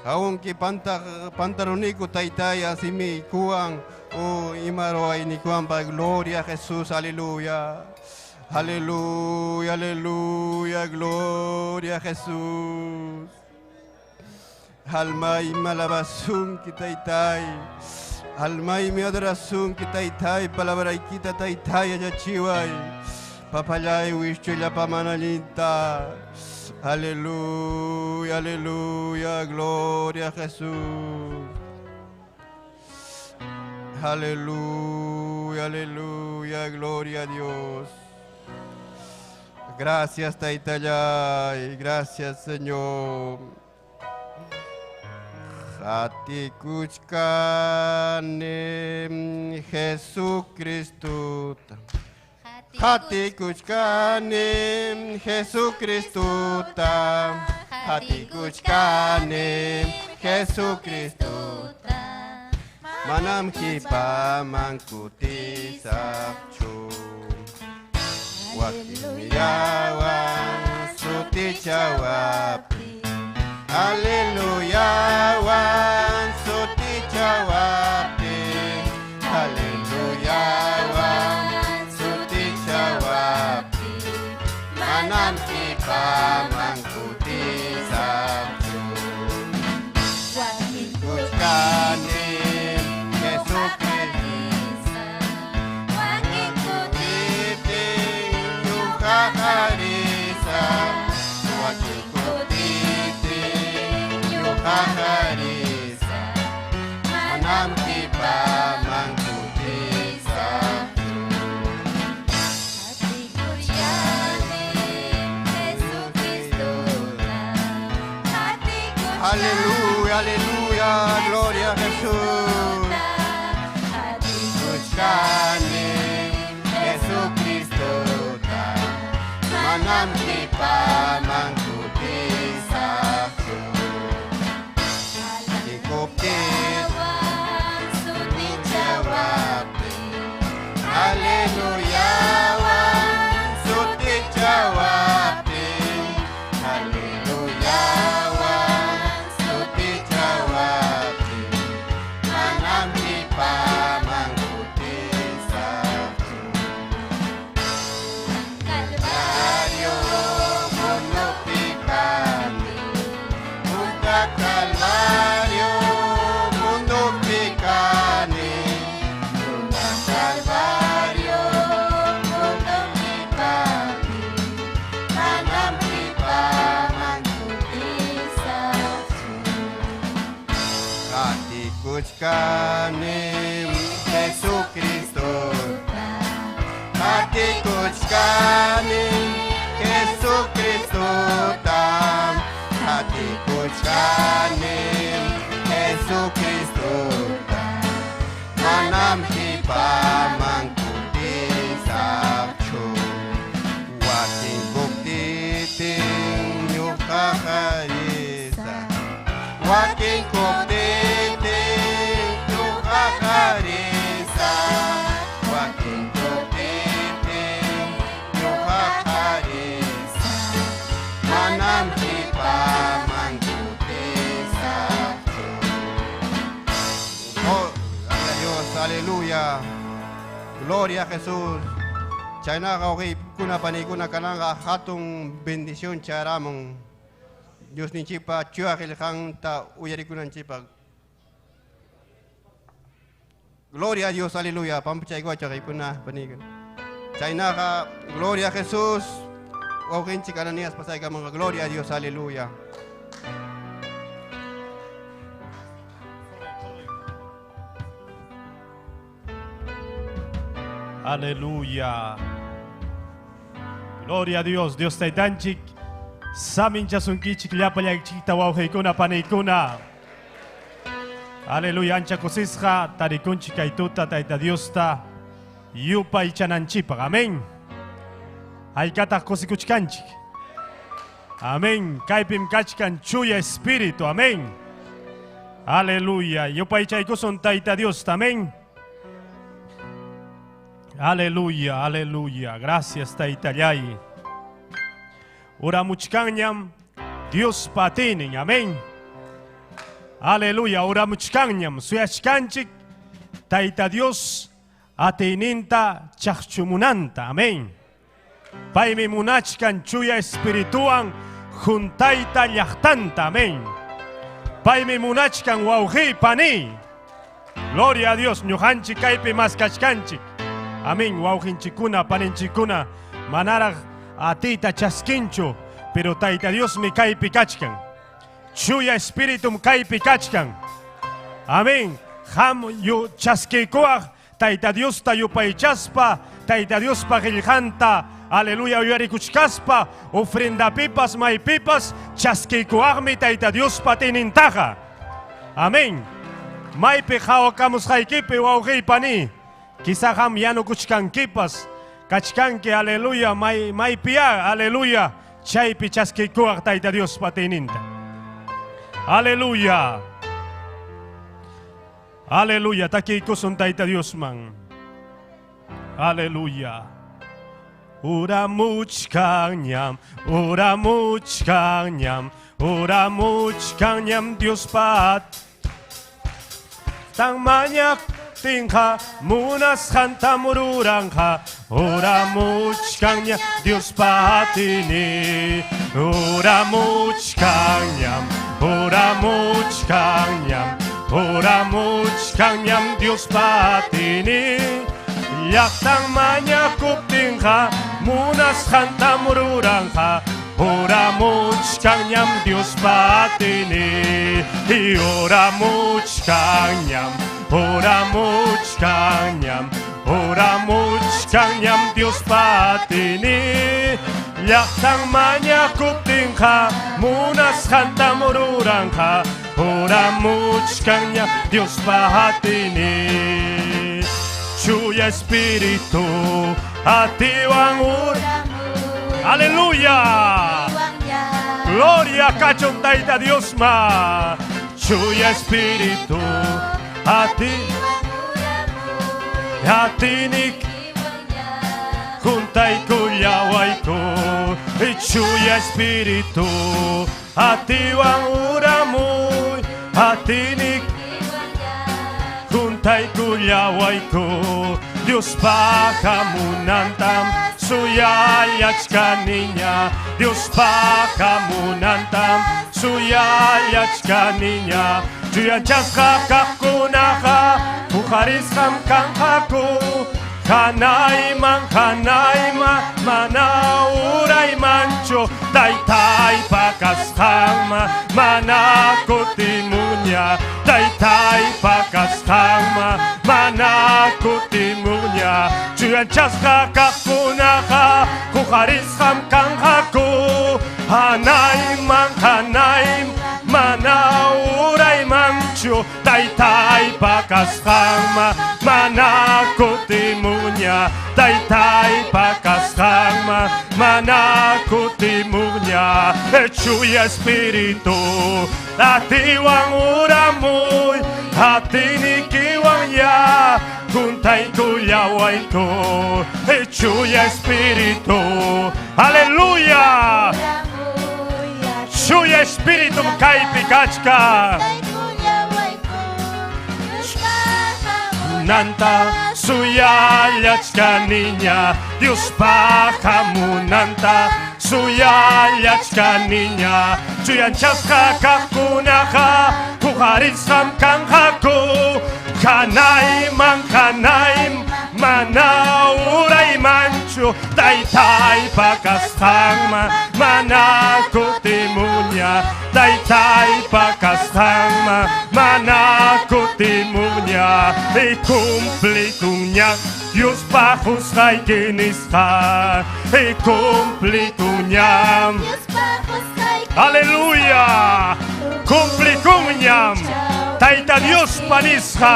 Haunki panta pantaruniku taytay asimiykuwan o ima ruwaynikuwanpa. Gloria a Jesús, aleluya. Aleluya, aleluya, gloria a Jesús. Almaymi alabasunki taytay. Almaymi adorasunki taytay, palabraykita taytay yachachiway. Papallay wischullapa mana allinta. Aleluya, aleluya, gloria a Jesús. Aleluya, aleluya, gloria a Dios. Gracias, Taytallay. Gracias, Señor. Qatikuchkani Jesucristo. Qatikuchkani Jesucristo. Qatikuchkani Jesucristo. Manam qipaman kutisaqchu. Wakinmi sutichawaptin. Aleluya, wan sutichawaptin. Aleluya, wan sutichawaptin. Manam qipaman kutisaqchu. Kuchkani Jesucristo. Kutitin ñuqa qarisaq. Wakin kutitin ñuqa qarisaq. Manam qipaman kutisaqchu. Aleluya, aleluya, gloria a Jesús. Kuchkani Jesucristo. Manam qipaman kutisaqchu. Kikuptin sutichawaptin. Aleluya, wan sutichawaptin. Aleluya, wan sutichawaptin. Manam qipaman kutisaqchu. Calvario mundupi kani. Punta Calvario mundupi kani. Punta Calvario mundupi kani. Manam qipaman kutisaqchu. Qatikuchkani Jesucristo. Qatikuchkani Jesucristo. Qatikuchkani Jesucristo. Manam qipaman kutisaqchu. Wakin kutitin ñuqa qarisaq. Wakin kutitin ñuqa qarisaq. Wakin kutitin ñuqa qarisaq. Manam qipaman kutisaqchu. Oh, gloria a Dios, aleluya. Gloria a Jesús. Chaynaqa wawqiykuna paniykuna kananqa hatun bendición chayaramun. Diosninchikpa chuya qillqanta uyarikunanchikpaq. Gloria a Dios, aleluya. Pampachaykuwachun wawqiykuna paniykuna. Chaynaqa, gloria a Jesús. Wawqinchik Ananías pasaykamunqa. Gloria a Dios, aleluya. Aleluya. Gloria a Dios, Dios taytanchik. Saminchasunkichik llapallaykichikta wawqiykuna paniykuna. Aleluya, ancha kusisqa tarikunchik kay tuta Tayta Diosta yupaychananchikpaq. Amén. Haykataq kusikuchkanchik. Amén. Kaypim kachkan chuya espíritu. Amén. Aleluya. Yupaychaykusun Tayta Diosta. Amén. Aleluya, aleluya. Gracias, Taytallay. Uramuchkanñam Diospa atiynin. Amén. Aleluya. Uramuchkanñam. Suyachkanchik Tayta Dios atiyninta chaqchumunanta. Amén. Paymi munachkan chuya espirituwan juntayta llaqtanta. Amén. Paymi munachkan wawqiy paniy. Gloria a Dios, ñuqanchik kaypi maskachkanchik. Amén, wawqinchikkuna, paninchikkuna, manaraq atiyta chaskinchu, pero Tayta Diosmi kaypi kachkan. Chuya espiritum kaypi kachkan. Amén. Qam yu chaskiykuwaq Tayta Diosta yupaychaspa, Tayta Diospa qillqanta, aleluya, uyarikuchkaspa, ofrendapipas, maypipas, chaskiykuwaqmi Tayta Diospa atiynintaqa. Amén. Maypi qhawakamusqaykipi, wawqiy paniy, quizá qam yanukuchkankipas, kachkanki, aleluya, may, maypiyá, aleluya, chaypi chaskiykuwaq Tayta Diospa atiyninta. Aleluya. Aleluya, takiykusun Tayta Diosman. Aleluya. Uramuchkanñam, uramuchkanñam, uramuchkanñam Diospa tan mañaqtinqa munasqantam ruranqa. Uramuchkanñam Diospa atiynin. Uramuchkanñam, uramuchkanñam, uramuchkanñam Diospa atiynin. Llaqtan mañakuptinqa munasqantam ruranqa. Uramuchkanñam Diospa atiynin. Uramuchkanñam, uramuchkanñam, uramuchkanñam Diospa atiynin. Llaqtan mañakuptinqa munasqantam ruranqa. Uramuchkanñam Diospa atiynin. Chuya espíritu atiwan ura. Aleluya. Gloria kachun Tayta Diosma. Chuya espíritu ati atinik juntaykullawayku. Chuya espíritu atiwan uramuy atinik juntaykullawayku. Diospa hamunantam suyallachkaniña. Diospa hamunantam suyallachkaniña. Chuyanchasqa kaqkunaqa huqarisqam kanqaku. Hanayman, hanayman, mana uraymanchu Taytaypa kasqanman mana kutimuña. Taytaypa kasqanman mana kutimuña. Chuyanchasqa kaqkunaqa huqarisqam kanqaku. Hanayman, hanayman, mana uraymanchu Taytaypa kasqanman mana kutimuña. Taytaypa kasqanman mana kutimuña. Chuya espíritu atiwan uramuy atinikiwan ya juntaykullawayku. Chuya espíritu, aleluya. Chuya espíritu kaypi kachkan. hamunanta suyallachkaniña Diospa hamunanta suyallachkaniña chuyanchasqa kaqkunaqa huqarisqam kanqaku hanayman hanay mana uraymanchu taytaypa kasqanman mana kutimuña taytaypa kasqanman mana kutimuña y cumplikunña Diospa qusqayki nisqa y cumplikunña Aleluya cumplikunñam Tayta Diospa nisqa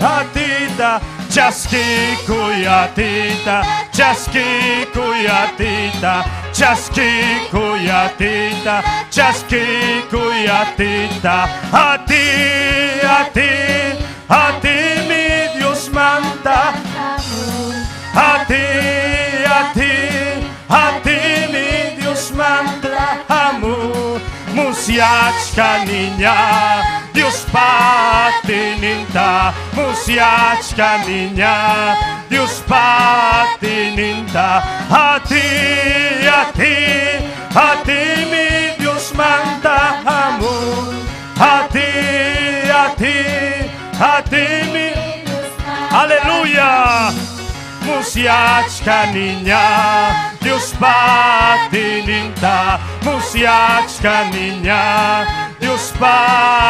Atiyta chaskikuy atiyta chaskikuy atiyta chaskikuy atiyta chaskikuy atiyta ati ati atimi Diosmanta ati ati atimi Diosmanta hamu musyachkaniña Diospa atiyninta musyachkaniña Diospa atiyninta ati ati atimi Diosmanta hamu ati ati atimi Aleluya musyachkaniña Diospa atiyninta musyachkaniña Diospa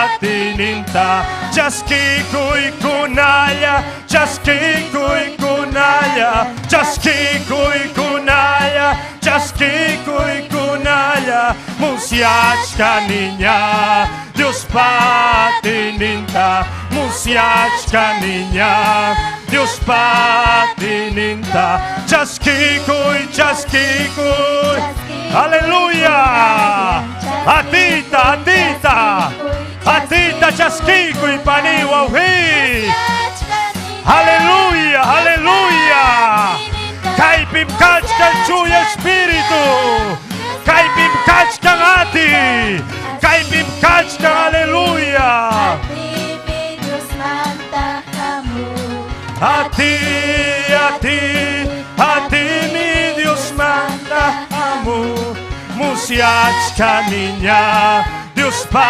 atiyninta chaskikuykunalla chaskikuykunalla chaskikuykunalla chaskikuykunalla musyachkaniña Diospa atiyninta musyachkaniña Diospa atiyninta chaskikuy chaskikuy Aleluya atiyta atiyta atiyta chaskikuy pani wawqi Aleluya aleluya Kaypim kachkan Chuya Espíritu Kaypim kachkan ati Kaypim kachkan aleluya Ati ati ati mi Dios manda hamu musyachkaniña Diospa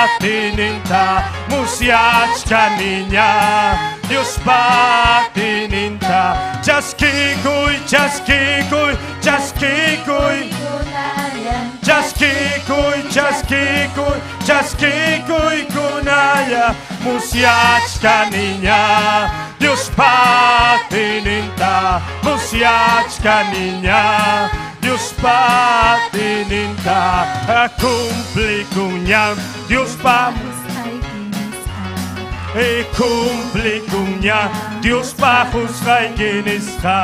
atiyninta musyachkaniña Diospa atiyninta chaskikuy chaskikuy chaskikuy chaskikuy chaskikuy chaskikuykunalla musyachkaniña Diospa atiyninta musyachkaniña Diospa atiyninta cumplikunña Diospa e cumplikunña Diospa qusqayki nisqa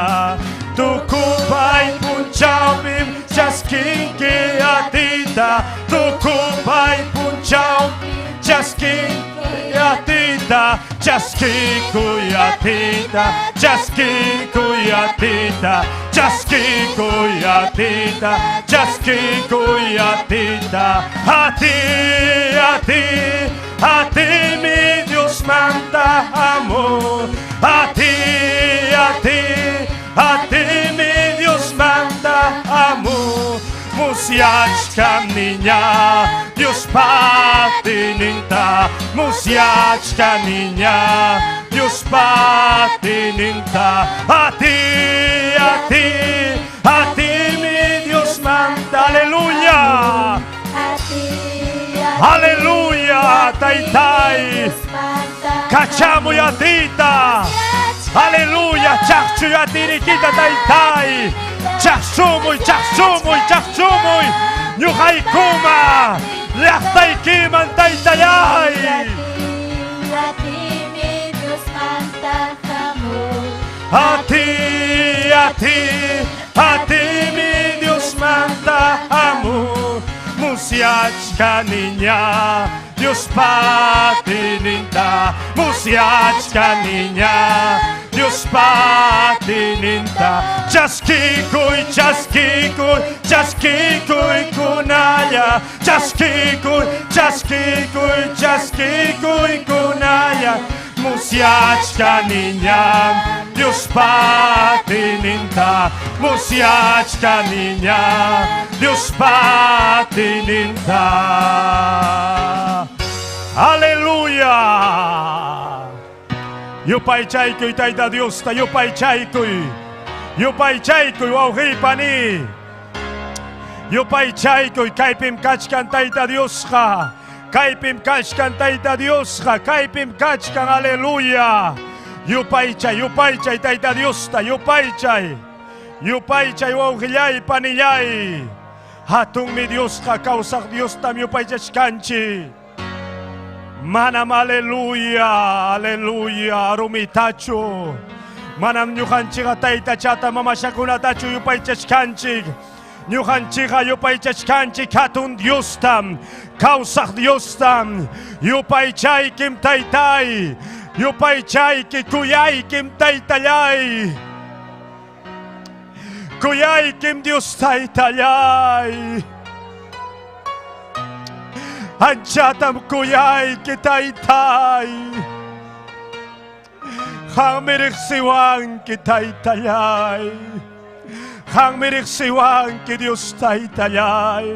tukupay punchawpim chaskinki atiyta tukupay punchawpi chaskinki atiyta chaskikuy atiyta chaskikuy atiyta chaskikuy atiyta chaskikuy atiyta ati ati ati mi Diosmanta hamu ati ati ati mi Diosmanta hamu musyachkaniña Diospa atiyninta musyachkaniña Diospa atiyninta ati ati ati mi Diosmanta aleluya aleluya taytay kachamuy atiyta aleluya chaqchuy atiyniykita taytay chaqchumuy chaqchumuy chaqchumuy ñuqaykuma llaqtaykiman taytallay ati ati ati mi Diosmanta hamu musyachkaniña Diospa atiyninta musyachkaniña Diospa atiyninta chaskikuy chaskikuy chaskikuykunalla chaskikuy Chaskikuy, chaskikuy kunaya. Musyachkaniñam Diospa atiyninta. Musyachkaniñam Diospa atiyninta. Aleluya. Yupaychaykuy Tayta Diosta, yupaychaykuy. Yupaychaykuy wawqiypani. Yupaychaykuy kaypim kachkan Tayta Diosqa. Kaypim kachkan Tayta Diosqa, kaypim kachkan, aleluya. Yupaychay, yupaychay Tayta Diosta, yupaychay. Yupaychay wawqillay, panillay. Hatunmi Diosqa, kawsaq Diostam yupaychachkanchik. Manam aleluya, aleluya, rumitachu. Manam ñuqanchikqa taytachata mamashakunatachu yupaychachkanchik. Ñuqanchikqa yupaychachkanchik hatun Diostam, kawsaq Diostam. Yupaychaykim taytay, yupaychayki kuyaykim taytallay. Kuyaykim Dios taytallay. Anchatam kuyayki taytay. Qammi riqsiwanki taytallay. Qammi riqsiwanki Dios taytallay.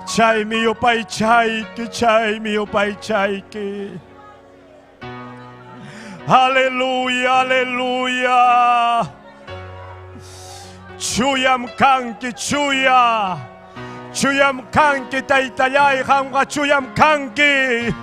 Chaymi yupaychayki, chaymi yupaychayki. Aleluya, aleluya. Chuyam kanki, chuya. Chuyam kanki, taytallay, qamqa chuyam kanki.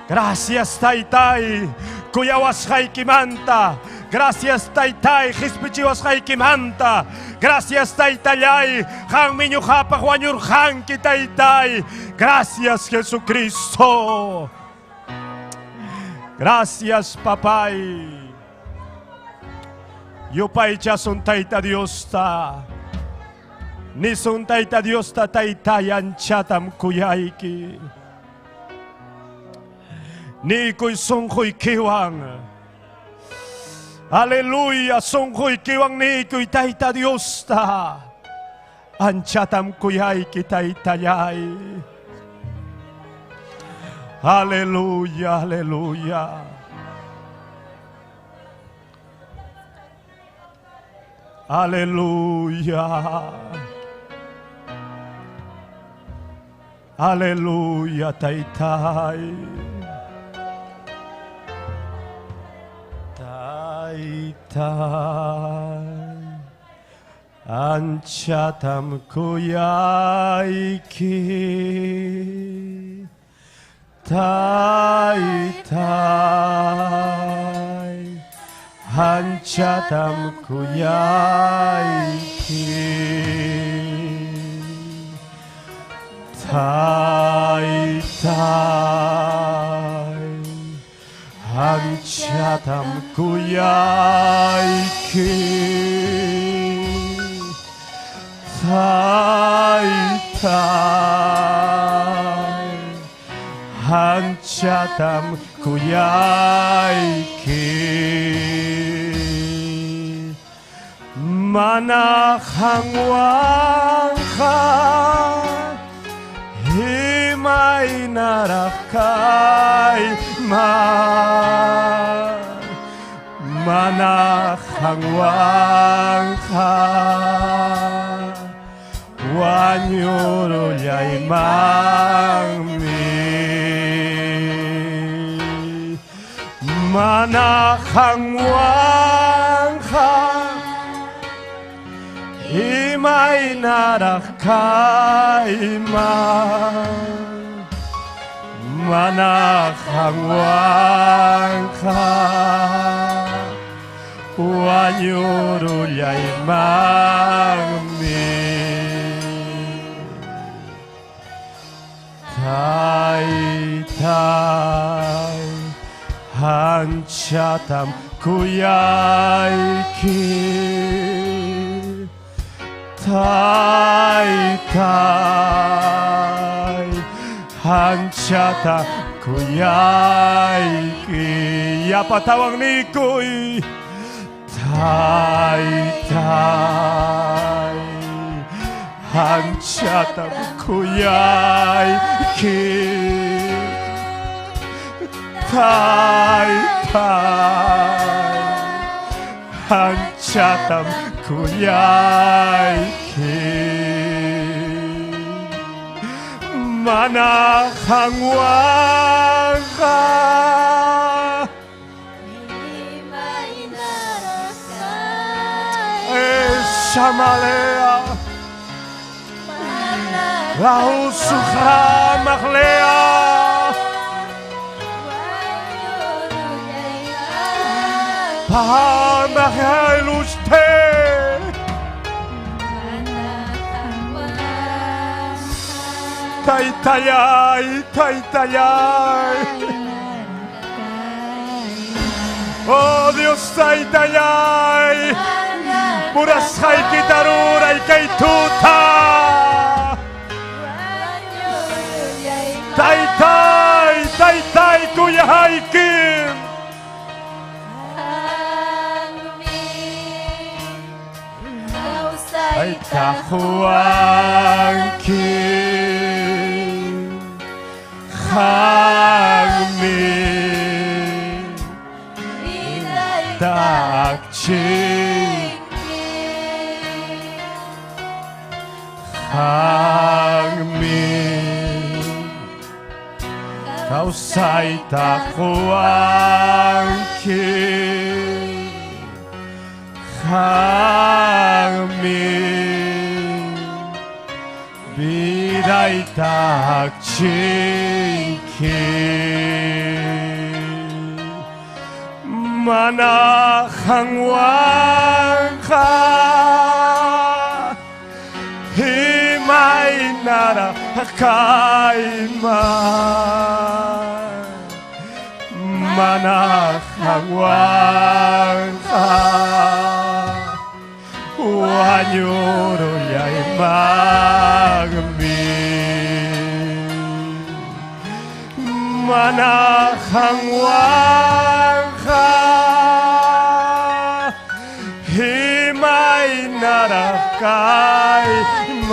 Gracias, taytay. Kuyawasqaykimanta. Gracias, taytay, qispichiwasqaykimanta. Gracias, taytallay. Qammi ñuqapaq wañurqanki, taytay. Gracias, Jesucristo. Gracias, papay. Yupaychasun Tayta Diosta. Nisun Tayta Diosta taytay anchatam kuyayki. Niykuy sunquykiwan. Aleluya, sunquykiwan niykuy Tayta Diosta. Anchatam kuyayki taytallay. Aleluya, aleluya. Aleluya. Aleluya, taytay. Taytay. Anchatam kuyayki. Taytay. Anchatam kuyayki. Taytay. Anchatam kuyayki. Taytay. Anchatam kuyayki. Mana qamwanqa imaynaraq kayman. Mana qamwanqa wañurullaymanmi. Mana qamwanqa imaynaraq kayman. Mana qamwanqa wañurullaymanmi. Taytay, anchatam kuyayki. Taytay, anchata kuyayki. Yapatawan niykuy. Taytay, Anchatam kuyayki Taytay Anchatam kuyayki Mana qanwanqa Shamalea Lausukhramaqlea Pamaqeluste Taytayay, taytayay. Oh Dios, taytayay. Munasqaykita ruray kay tuta. Taytay, taytay kuyaykim. Tayta quwanki. Qammi takchinki. Qammi kawsayta quwanki. Qammi vidayta chinki. Mana qanwanqa imaynaraq kayman. Mana qanwanqa wañurullaymanmi. Mana qanwanqa imaynaraq kayman.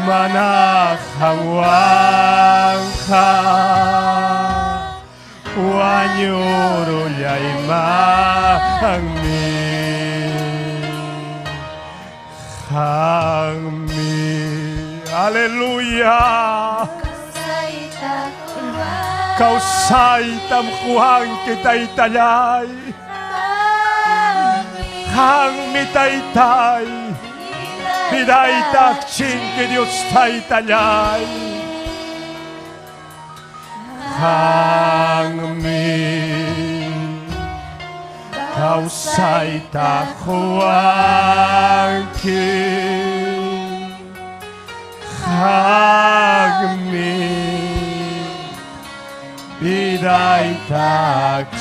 Mana qanwanqa wañurullaymanmi. Qammi. Aleluya. Kawsaytam quwanki taytallay. Qammi taytay. Vidaytaq chinki Dios taytallay. Qammi kawsayta quwanki. Qammi vidayta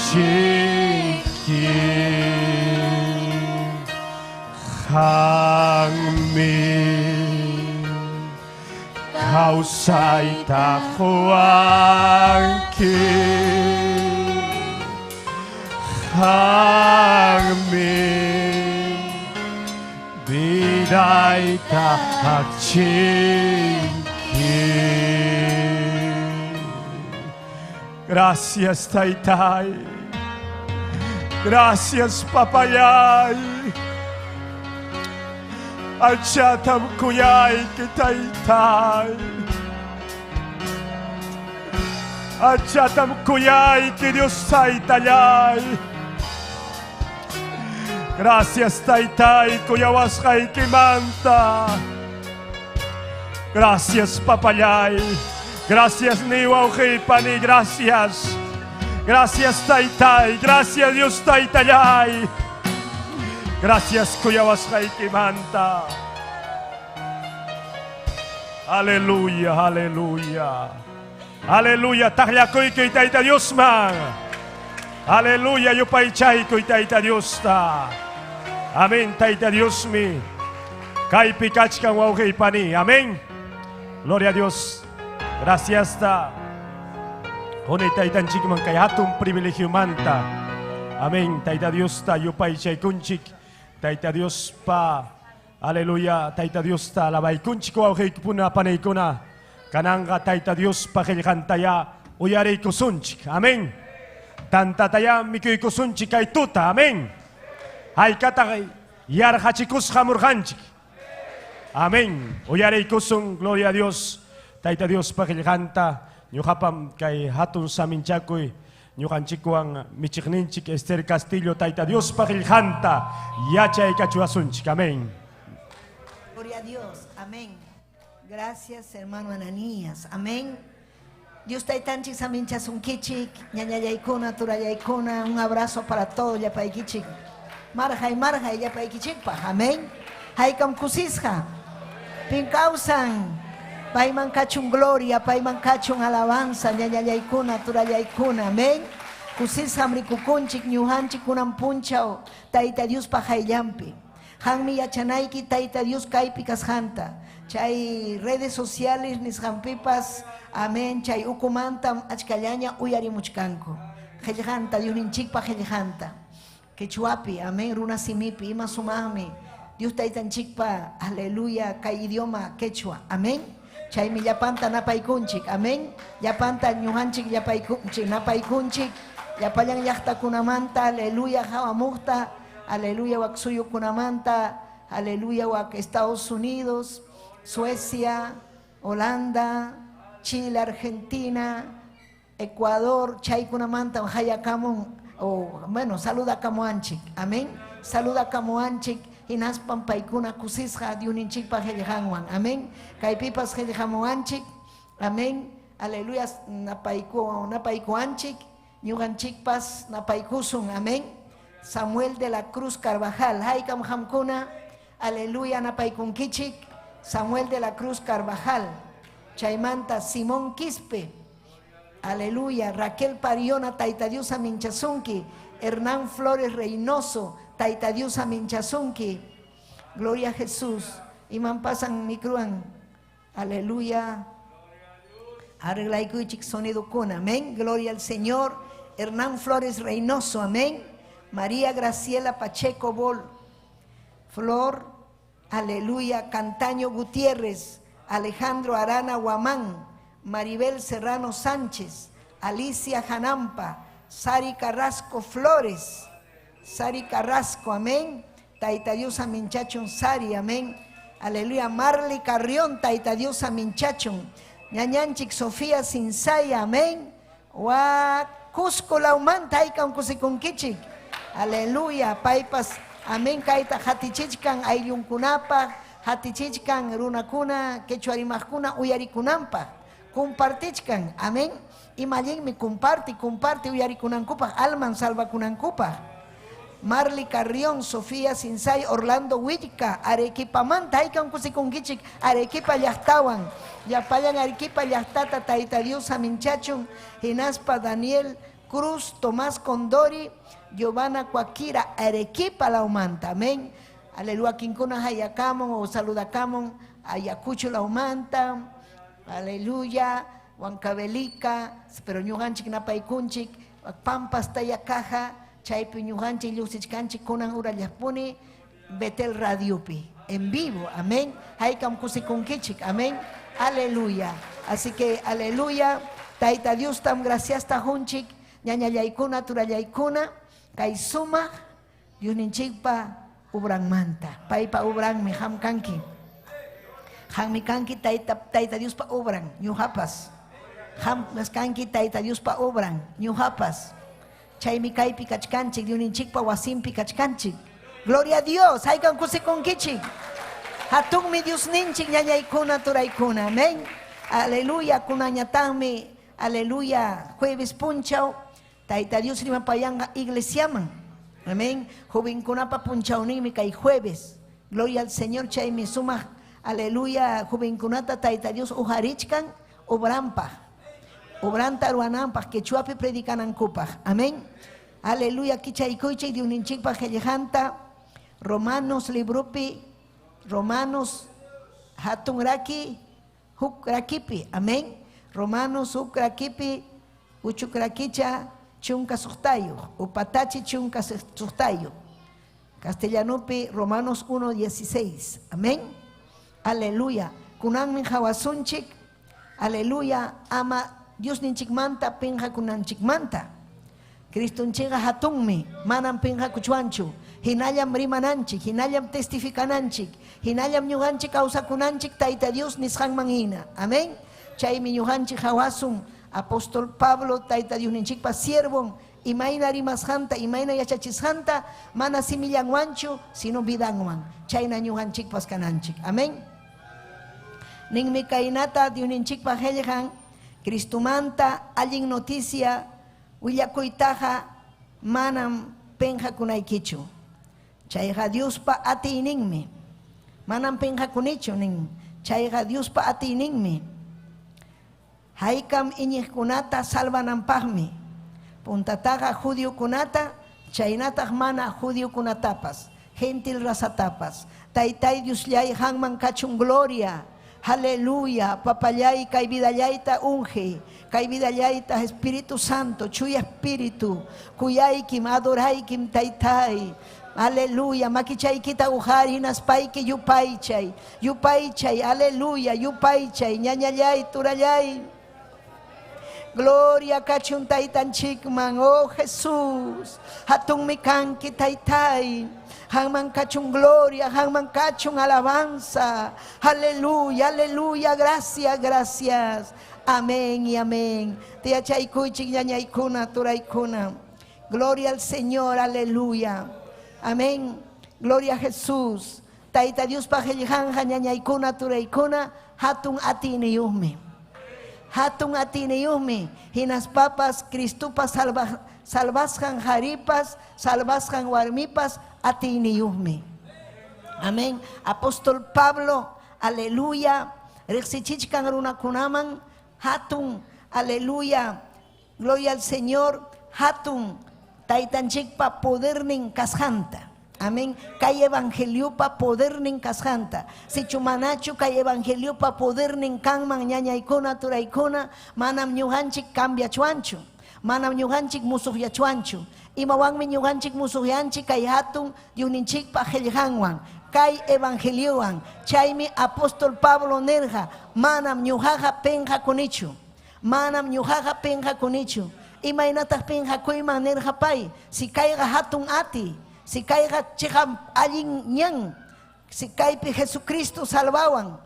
chinki. Qammi kawsayta quwanki. Qammi vidayta chinki. Gracias, Taytay. Gracias, Papayay. Anchatam kuyayki, Taytay. Anchatam kuyayki, Dios Taytallay. Gracias, Taytay, kuyawasqaykimanta. Gracias, Papayay. Gracias, Niwawqipani, gracias. Gracias, Taytay. Gracias, Dios Taytallay. Gracias, kuyawasqaykimanta. Aleluya, aleluya. Aleluya, taqllakuyki Tayta Diosman. Aleluya, yupaychaykuy Tayta Diosta. Amén, Tayta Diosmi. Kaypi kachkan wawqipani. Amén. Gloria a Dios. Gracias ta. Quni taytanchikman kay hatun privilegiomanta. Amén. Tayta Diosta yupaychaykunchik. Tayta Diospa, aleluya, Tayta Diosta alabaykunchik wawqiykuna panaykuna. Kananqa Tayta Diospa qillqantaya uyariykusunchik. Amén. Tantataya mikuykusunchik kay tuta. Amén. Haykataq yarqachikusqa murqanchik. Amén. Uyariykusun, gloria a Dios. Tayta Diospa qillqanta ñuqapam kay hatun saminchakuy ñuqanchikwan michiqninchik Esther Castillo Tayta Diospa qillqanta yachaykachuwasunchik. Amén. Gloria a Dios. Amén. Gracias, hermano Ananías. Amén. Dios taytanchik saminchasunkichik, ñañallaykuna, turallaykuna, un abrazo para todos llapaykichik. Marjay, marjay llapaykichikpaq. Amén. Haykam kusisqa. Pin kawsan. Payman kachun gloria, payman kachun alabanza, ñañallaykuna, turallaykuna. Amén. Kusisqam rikukunchik, ñuqanchik kunan punchaw, Tayta Diospa hayllampi. Hanmi yachanayki Tayta Dios kaypi kasqanta. Chay redes sociales nisqanpipas, amén, chay ukumantam achkallaña uyarimuchkanku. Qillqanta, Diosninchikpa qillqanta. Quechuapi, amén, runa simipi, ima sumaqmi. Dios taytanchikpa, aleluya, kay idioma quechua, amén. Chaymi llapanta napaykunchik, amén. Llapanta ñuqanchik llapaykunchik, napaykunchik. Llapallan llaqtakunamanta, aleluya, hawamuqta, aleluya, wak suyukunamanta, aleluya, wak Estados Unidos, Suecia, Holanda, Chile, Argentina, Ecuador, chaykunamanta hayakamun, o bueno, saluda kamuanchik, amén. Saluda kamuanchik, hinaspan paykuna kusisqa Diosninchikpa qillqanwan, amén. Kaypipas qillqamuwanchik, amén. Aleluya, napayku, napaykuanchik, ñuqanchikpas napaykusun, amén. Samuel de la Cruz Carvajal, haykam hamkuna, aleluya, napaykunkichik. Samuel de la Cruz Carvajal, chaymanta Simón Quispe, aleluya, Raquel Pariona, Tayta Dios aminchasunki, Hernán Flores Reynoso, Tayta Dios aminchasunki, gloria a Jesús, iman pasan micruan, aleluya, arreglaykuychik sonido kuna, amén, gloria al Señor, Hernán Flores Reynoso, amén, María Graciela Pacheco Bol, Flor, aleluya, Cantaño Gutiérrez, Alejandro Arana Guamán, Maribel Serrano Sánchez, Alicia Janampa, Sari Carrasco Flores, Sari Carrasco, amén, Tayta Dios aminchachun Sari, amén, aleluya, Marley Carrión, Tayta Dios aminchachun, Ñañanchik Sofía Sinsaya, amén, Wa Cusco Laumanta, haykam kusikunkichik, aleluya, paypas, amén, kayta hatichichkan ayllunkunapaq, hatichichkan runakuna, quechuarimaqkuna uyarikunanpaq, compartichkan, amén, ima allinmi comparte, comparte uyarikunankupaq, alman salvakunankupaq. Marley Carrión, Sofía Sinsay, Orlando Huillca, Arequipamanta, haykam kusikunkichik, Arequipa llaqtawan, llapallan Arequipa llaqtata, Tayta Dios aminchachun, hinaspa Daniel Cruz, Tomás Condori, Giovanna Cuaquira, Arequipa laumanta, amén. Aleluya, quincuna hayakamon o saludakamon, Ayacucho laumanta, aleluya, Huancavelica, pero ñuqanchik napaykunchik, Pampas Tayacaja, chaypi ñuqanchik lluqsichkanchik kunan urallapuni Betel Radiopi, en vivo, amén. Haykam kusikunkichik, amén. Aleluya. Así que aleluya, Tayta Dios tam gracias tajunchik, ñañallaykuna, turallaykuna, kay sumaq Diosninchikpa ubranmanta, paypa ubranmi hamkanki. Hammi kanki tayta, Tayta Diospa ubran, ñuqapas. Hammas kanki Tayta Diospa ubran, ñuqapas. Chaymi kaypi kachkanchik, Diosninchikpa wasinpi kachkanchik. Gloria a Dios, haykam kusikunkichik. Hatunmi Diosninchik ñañaykuna, turaykuna, amén. Aleluya, kunañataqmi, aleluya, jueves punchaw, Tayta Dios rimapayanga iglesiaman. Amén. Jovenkunapa punchawninmi kay jueves. Gloria al Señor, chaymi sumaq, aleluya, jovenkunata Tayta Dios ujarichkan obranpaq. Obranta ruananpaq, quechuapi predicanankupaq. Amén. Aleluya, kichaykuychik Diosninchikpaq qillqanta, Romanos libropi, Romanos hatun raki, huk rakipi. Amén. Romanos huk rakipi, uchuk rakicha, chunka suqtayuq, upatachi chunka suqtayuq. Castellanopi Romanos 1:16. Amén. Aleluya. Kunanmi hawasunchik. Aleluya. Ama Diosninchikmanta pinqakunanchikmanta. Cristonchikqa hatunmi, manam pinqakuchwanchu. Hinallam rimananchik, hinallam testificananchik, hinallam ñuqanchik kawsakunanchik Tayta Dios nisqanman hina. Amén. Chaymi ñuqanchik hawasun apóstol Pablo Tayta Diosninchikpa siervon imayna rimasqanta, imayna yachachisqanta, mana simillanwanchu, sino vidanwan. Chayna ñuqanchikpas kananchik. Amén. Ninmi kaynata Diosninchikpa qillqan Cristomanta allin noticia willakuytaqa manam pinqakunaykichu. Chayqa Diospa atiyninmi. Manam pinqakunichu nin. Chayqa Diospa atiyninmi. Haykam iñiqkunata salvananpaqmi. Puntataqa judiokunata, chaynataq mana judiokunatapas, gentil razatapas. Taytay Diosllay qanman kachun gloria. Aleluya, papallay kay vidallayta unge, kay vidallayta Espíritu Santo, chuya Espíritu, kuyaykim, adoraykim taytay. Aleluya, makichaykita uqari hinaspayki yupaychay, yupaychay, aleluya, yupaychay, ñañallay, turallay. Gloria kachun taytanchikman, oh Jesús, hatunmi kanki taytay. Hanman kachun gloria, hanman kachun alabanza. Aleluya, aleluya, gracias, gracias. Amén y amén. Tiyachaykuychik ñañaykuna, turaykuna. Gloria al Señor, aleluya. Amén. Gloria a Jesús. Tayta Diospa qillqanqa ñañaykuna, turaykuna, hatun atiyniyuqmi. Hatun atiyniyuqmi. Hinaspapas Cristopa salvasqan qaripas, salvasqan warmipas atiyniyuqmi. Amén. Apóstol Pablo, aleluya, riqsichichkan runakunaman hatun, aleluya, gloria al Señor, hatun taytanchikpa podernin kasqanta. Amén. Kay evangeliopa podernin kasqanta. Sichu manachu kay evangeliopa podernin kanman ñañaykuna, turaykuna, manam ñuqanchik cambiachwanchu. Manam ñuqanchik musuqyachwanchu. Imawanmi ñuqanchik musuqyanchik kay hatun Diosninchikpa qillqanwan, kay evangeliowan. Chaymi apóstol Pablo nirqa, manam ñuqaqa pinqakunichu. Manam ñuqaqa pinqakunichu. Imaynataq pinqakuyman nirqa pay, si kayqa hatun ati, si kayqa chiqap allin ñan, si kaypi Jesucristo salvawan,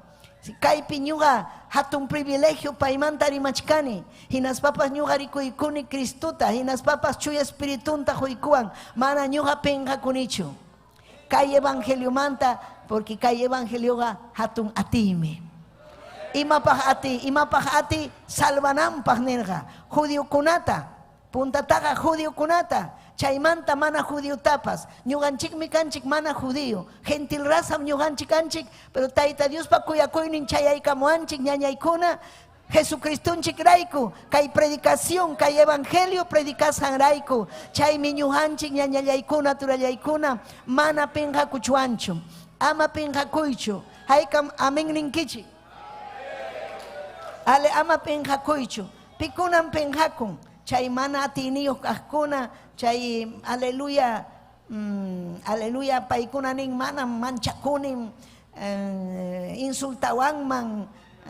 si kaypi ñuqa hatun privilegio paymanta rimachkani, hinaspapas ñuqa rikuykuni Cristota, hinaspapas chuya espiritunta quykuwan, mana ñuqa pinqakunichu. Kay evangeliomanta, porque kay evangelioqa hatun atiymi. Imapaq ati, imapaq ati salvananpaq nirqa judiokunata, puntataqa judiokunata, chaymanta mana judiotapas. Ñuqanchikmi kanchik mana judío, gentil razam ñuqanchik kanchik, pero Tayta Diospa kuyakuynin chayaykamuwanchik ñañaykuna, Jesucristonchik rayku, kay predicación, kay evangelio predicasqanrayku, chaymi ñuqanchik ñañallaykuna, turallaykuna, mana pinqakuchwanchu, ama pinqakuychu. Haykam amén ninkichik. Ale ama pinqakuychu. Pikunam pinqakun, chay mana atiyniyuq kaqkuna, chay aleluya, aleluya paykuna nin manam manchakunim, insultawanman,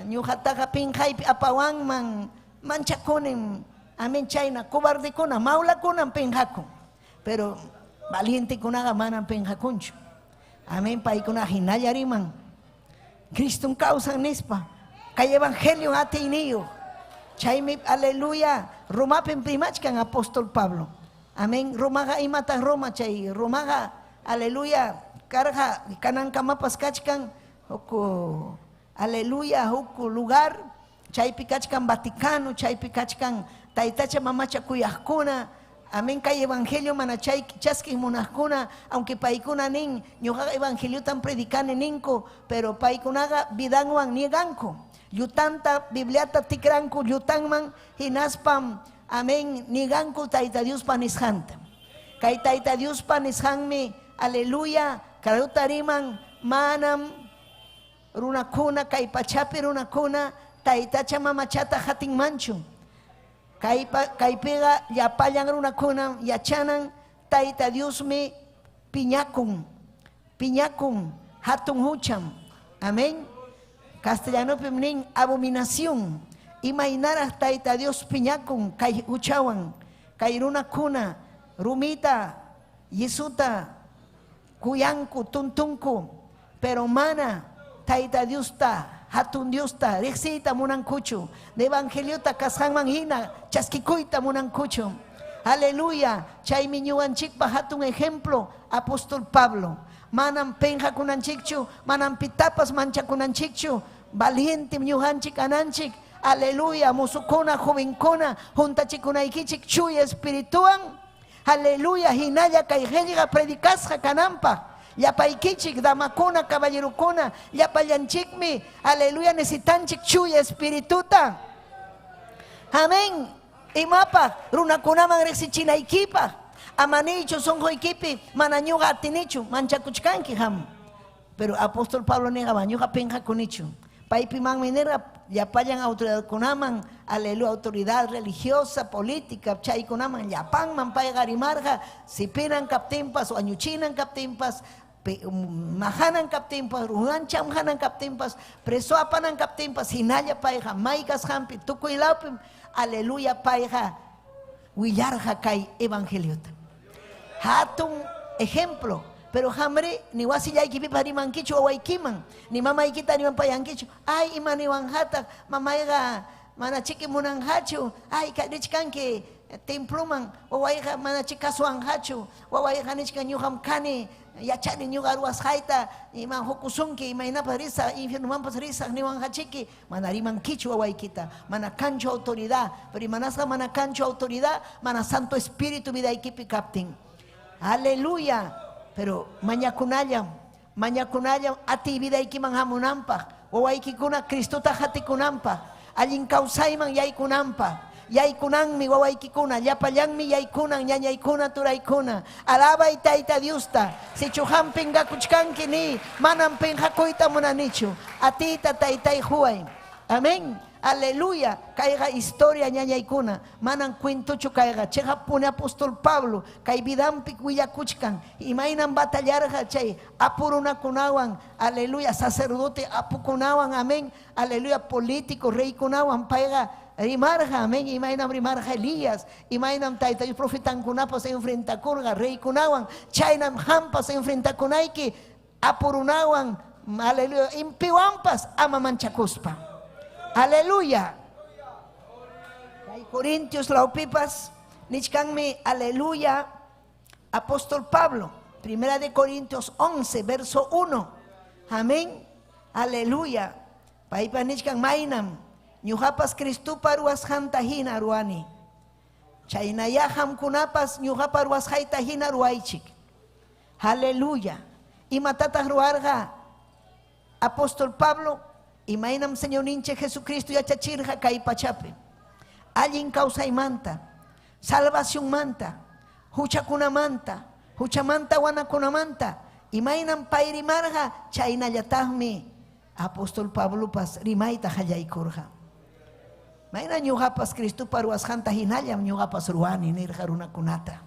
ñuqataqa pinqaypi apawanman, manchakunim, amén chayna cobardekuna, mawlakunam pinqakun, pero valientekunaqa manam pinqakunchu. Amén, paykuna hinalla riman. Criston kawsan nispa, kay evangelio atiyniyuq. Chaymi aleluya, Romapim rimachkan apóstol Pablo. Amén, Romaqa imataq Roma chay Romaqa aleluya karqa kanankamapas kachkan huk aleluya huk lugar chaypi kachkan Vaticano, chaypi kachkan taytacha mamacha kuyaqkuna. Amén, kay evangelio mana chay chaskiq munaqkuna, aunque paykuna nin ñuqaqa evangeliotan predicani ninku, pero paykunaqa vidanwan nieganku. Llutanta Bibliata tikranku llutanman hinaspam amén nieganku Tayta Diospa nisqanta. Kay Tayta Diospa nisqanmi aleluya karuta riman manam runakuna kay pachapi runakuna taytacha mamachata hatinmanchu. Kaypiqa llapallan runakuna yachanan Tayta Diosmi piñakun, piñakun hatun hucham. Amén. Castellanopim nin abominación. Imaynaraq Tayta Dios piñakun kay huchawan, kay runakuna, rumita, yisuta, kuyanku, tuntunku, pero mana Tayta Diosta, hatun Diosta, riqsiyta munankuchu, evangeliota kasqanman hina chaskikuyta munankuchu. Aleluya, chaymi ñuqanchikpa hatun ejemplo apóstol Pablo. Manam penqakunanchikchu, manam pitapas manchakunanchikchu, valiente ñuqanchik kananchik. Aleluya, musukuna, jovenkuna, juntachikunaykichik chuya espirituwan. Aleluya, hinalla kay qillqa predicasqa kananpaq. Llapaykichik, damakuna, caballerokuna, llapallanchikmi, aleluya, necesitanchik chuya espirituta. Amén. Imapaq runakunaman riqsichinaykipaq. Ama niychu sunquykipi, mana ñuqa atinichu, manchakuchkanki qam. Pero apóstol Pablo nirqa, ñuqa penqakunichu. Paypimanmi nirqa, llapallan autoridadkunaman, aleluya, autoridad religiosa, política, chaykunaman, llapanman payqa rimarqa, sipinan kaptinpas, wañuchinan kaptinpas, mahanan kaptinpas, runanchamhanan kaptinpas, preso apanan kaptinpas, hinalla payqa, may kasqanpi, tukuy lawpim, aleluya, payqa willarqa kay evangeliota. Hatun ejemplo. Pero hamri, ni wasillaykipipas rimankichu wawaykiman, ni mamaykita rimapayankichu. Ay, ima niwanqataq, mamayqa mana chiki munanqachu. Ay, richkanki temploman, wawayqa mana chikasuwanqachu. Wawayqa nichkan ñuqam kani, yachani ñuqa ruwasqayta, ima hukusunki, imaynapas risaq, infiernomanpas risaq niwanqachiki. Mana rimankichu wawaykita, mana kanchu autoridad. Pero imanasqa mana kanchu autoridad, mana Santo Espíritu vidaykipi kaptin. Aleluya. Pero mañakunallam, mañakunallam ati vidaykiman hamunanpaq, wawaykikuna Cristota hatikunanpaq, allin kawsayman yaykunanpaq. Yaykunanmi wawaykikuna, llapallanmi yaykunan, ñañaykuna, turaykuna. Alabay Tayta Diosta. Sichu qam pinqakuchkanki ni, manam pinqakuyta munanichu. Atiyta Taytay huway. Amén. Aleluya. Kayqa historia ñañaykuna. Manam cuentochu kayqa. Chiqapuni apóstol Pablo kay vidanpi willakuchkan. Imaynam batallarqa chay apurunakunawan. Aleluya. Sacerdote apukunawan. Amén. Aleluya. Político reykunawan payqa rimarqa. Amén. Imaynam rimarqa Elías. Imaynam Tayta Dios profetankunapas enfrentakurqa reykunawan. Chaynam hampas enfrentakunayki apurunawan. Aleluya. Impiwanpas ama manchakuspa. Aleluya. Kay Corintios lawpipas nichkanmi aleluya apóstol Pablo, Primera de Corintios 11 verso 1. Amén. Aleluya. Paypa nichkan maynam ñuqapas Cristopa ruwasqanta hina ruwani. Chaynaya qamkunapas ñuqapa ruwasqayta hina ruwaychik. Aleluya. Imatataq ruwarqa apóstol Pablo? Imaynam Señorninchik Jesucristo yachachirqa kay pachapi. Allin kawsaymanta, salvacionmanta, huchakunamanta, huchamanta wanakunamanta. Imaynam pay rimarqa, chaynallataqmi apóstol Pablopas rimayta qallaykurqa. Mayna ñuqapas Cristopa ruwasqanta hinallam ñuqapas ruwani nirqa runakunata.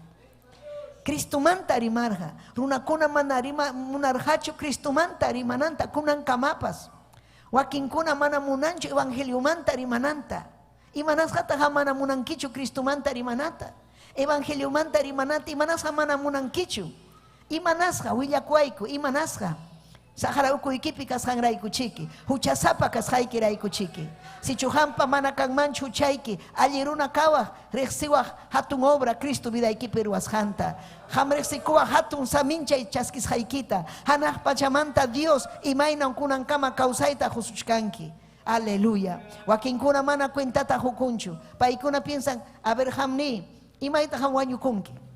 Cristomanta rimarqa, runakuna mana rima munarqachu Cristomanta rimananta kunankamapas. Wakinkuna mana munanchu evangeliomanta rimananta. Imanasqataqa mana munankichu Cristomanta rimanata. Evangeliomanta rimananta imanasqa mana munankichu. Imanasqa willakuwayku, imanasqa. Saqra ukuykipi kasqanraykuchiki, huchasapa kasqaykiraykuchiki. Sichu qampa mana kanmanchu huchayki, alli runa kawaq, riqsiwaq hatun obra Cristo vidaykipi ruwasqanta. Qam riqsikuwaq hatun saminchay chaskisqaykita. Hanaq pachamanta Dios imaynam kunankama kawsayta qusuchkanki. Aleluya. Wakinkuna mana cuentata hukunchu. Paykuna piensan, a ver qam ni, imayta qam wañukunki.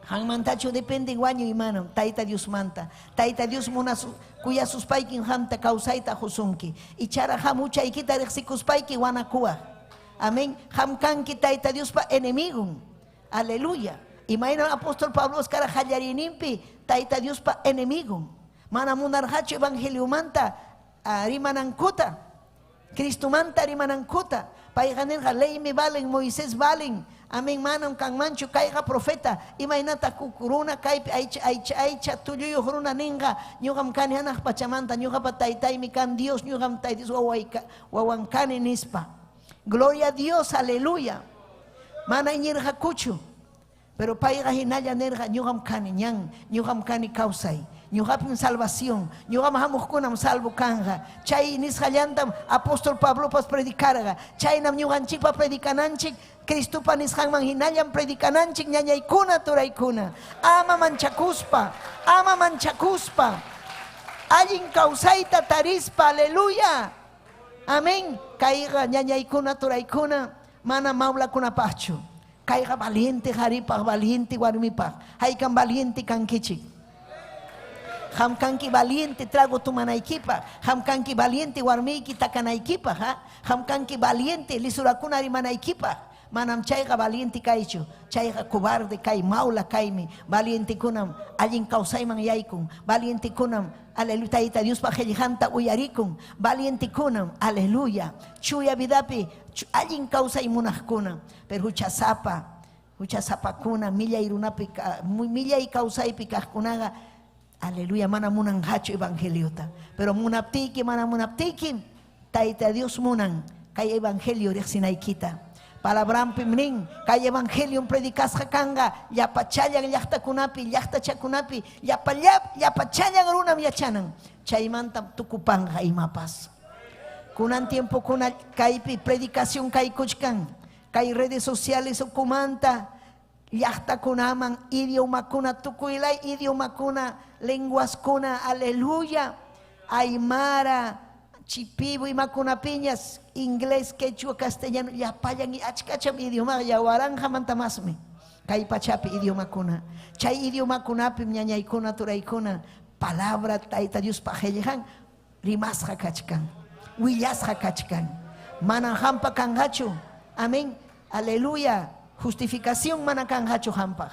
Qanmantachu depende wañuy manam, Tayta Diosmanta. Tayta Dios kuyasuspaykin qamta kawsayta qusunki. Ichara qam huchaykita riqsikuspayki wanakuwaq. Amén. Qam kanki Tayta Diospa enemigon. Aleluya. Imaynam apóstol Pablo kara qallariyninpi Tayta Diospa enemigon. Mana munarqachu evangeliomanta rimanankuta. Cristomanta rimanankuta. Payqa nirqa leymi valen, Moisés valen. Amén, manam kanmanchu kayqa profeta. Imaynataq huk runa kaypi aycha aycha aycha tulluyuq runa ninqa, ñuqam kani hanaq pachamanta, ñuqapa taytaymi kan Dios, ñuqam Tayta Dios wawan kani nispa. Gloria a Dios, aleluya. Mana iñirqakuchu. Pero payqa hinalla nirqa, ñuqam kani ñan, ñuqam kani kawsay, ñuqapim salvación, ñuqam hamuqkunam salvo kanqa. Chay nisqallantam apóstol Pablopas predicarqa. Chaynam ñuqanchikpa predicananchik, Cristopa nisqanman hinallam predicananchik, ñañaykuna, turaykuna. Ama manchakuspa, ama manchakuspa. Allin kawsayta tarispa, aleluya. Amén. Kayqa ñañaykuna, turaykuna, mana mawlakunapaqchu. Kayqa valiente qaripaq, valiente warmipaq. Haykam valiente kankichik. Qam kanki valiente trago tomanaykipaq. Qam kanki valiente warmiyki takanaykipaq. Ha? Qam kanki valiente lisurakuna rimanaykipaq. Manam chayqa valiente kaychu. Chayqa cobarde kay, mawla kaymi. Valientekunam allin kawsayman yaykun. Valientekunam, aleluya, Tayta Diospa qellqanta uyarikun. Valientekunam, aleluya, chuya vidapi allin kawsay munaqkuna. Pero huchasapa, huchasapakuna, millay runapi, millay kawsaypi kaqkunaqa, aleluya, mana munanqachu evangeliota. Pero munaptiyki, mana munaptiyki, Tayta Dios munan kay evangelio riqsinaykita. Palabranpim nin, kay evangelium predicasqa kanqa llapachallan llaqtakunapi, llaqtachakunapi, llapachallan runam yachanan. Chaymantam tukupanqa imapas. Kunan tiempokuna kaypi predicación kaykuchkan, kay redes sociales ukumanta, llaqtakunaman, idiomakuna, tukuylay idiomakuna, lenguaskuna, aleluya, aymara, chipibo, imakunapiñas, inglés, quechua, castellano, llapallan achkacham idiomaqa, ya waranqamanta masmi kay pachapi idiomakuna. Chay idiomakunapim ñañaykuna, turaykuna, palabra Tayta Diospa qellqan rimasqa kachkan, willasqa kachkan. Manam qampa kanqachu, amén, aleluya, justificación mana kanqachu qampaq.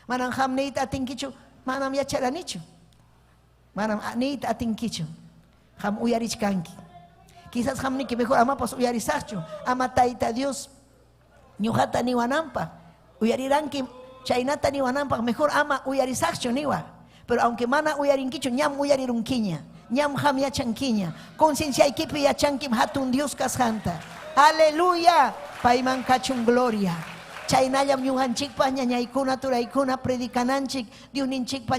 Manam qam niyta atinkichu, manam yacharanichu. Manam niyta atinkichu. Qam uyarichkanki. Quizás qam niki mejor amapas uyarisaqchu, ama Tayta Dios ñuqata niwananpaq. Uyariranki chaynata niwananpaq, mejor ama uyarisaqchu niwa. Pero aunque mana uyarinkichu, ñam uyarirunkiña. Ñam qam yachankiña. Concienciaykipi yachankim hatun Dios kasqanta. Aleluya. Payman kachun gloria. Chaynallam ñuqanchikpaq ñañaykuna, turaykuna predicananchik, Diosninchikpa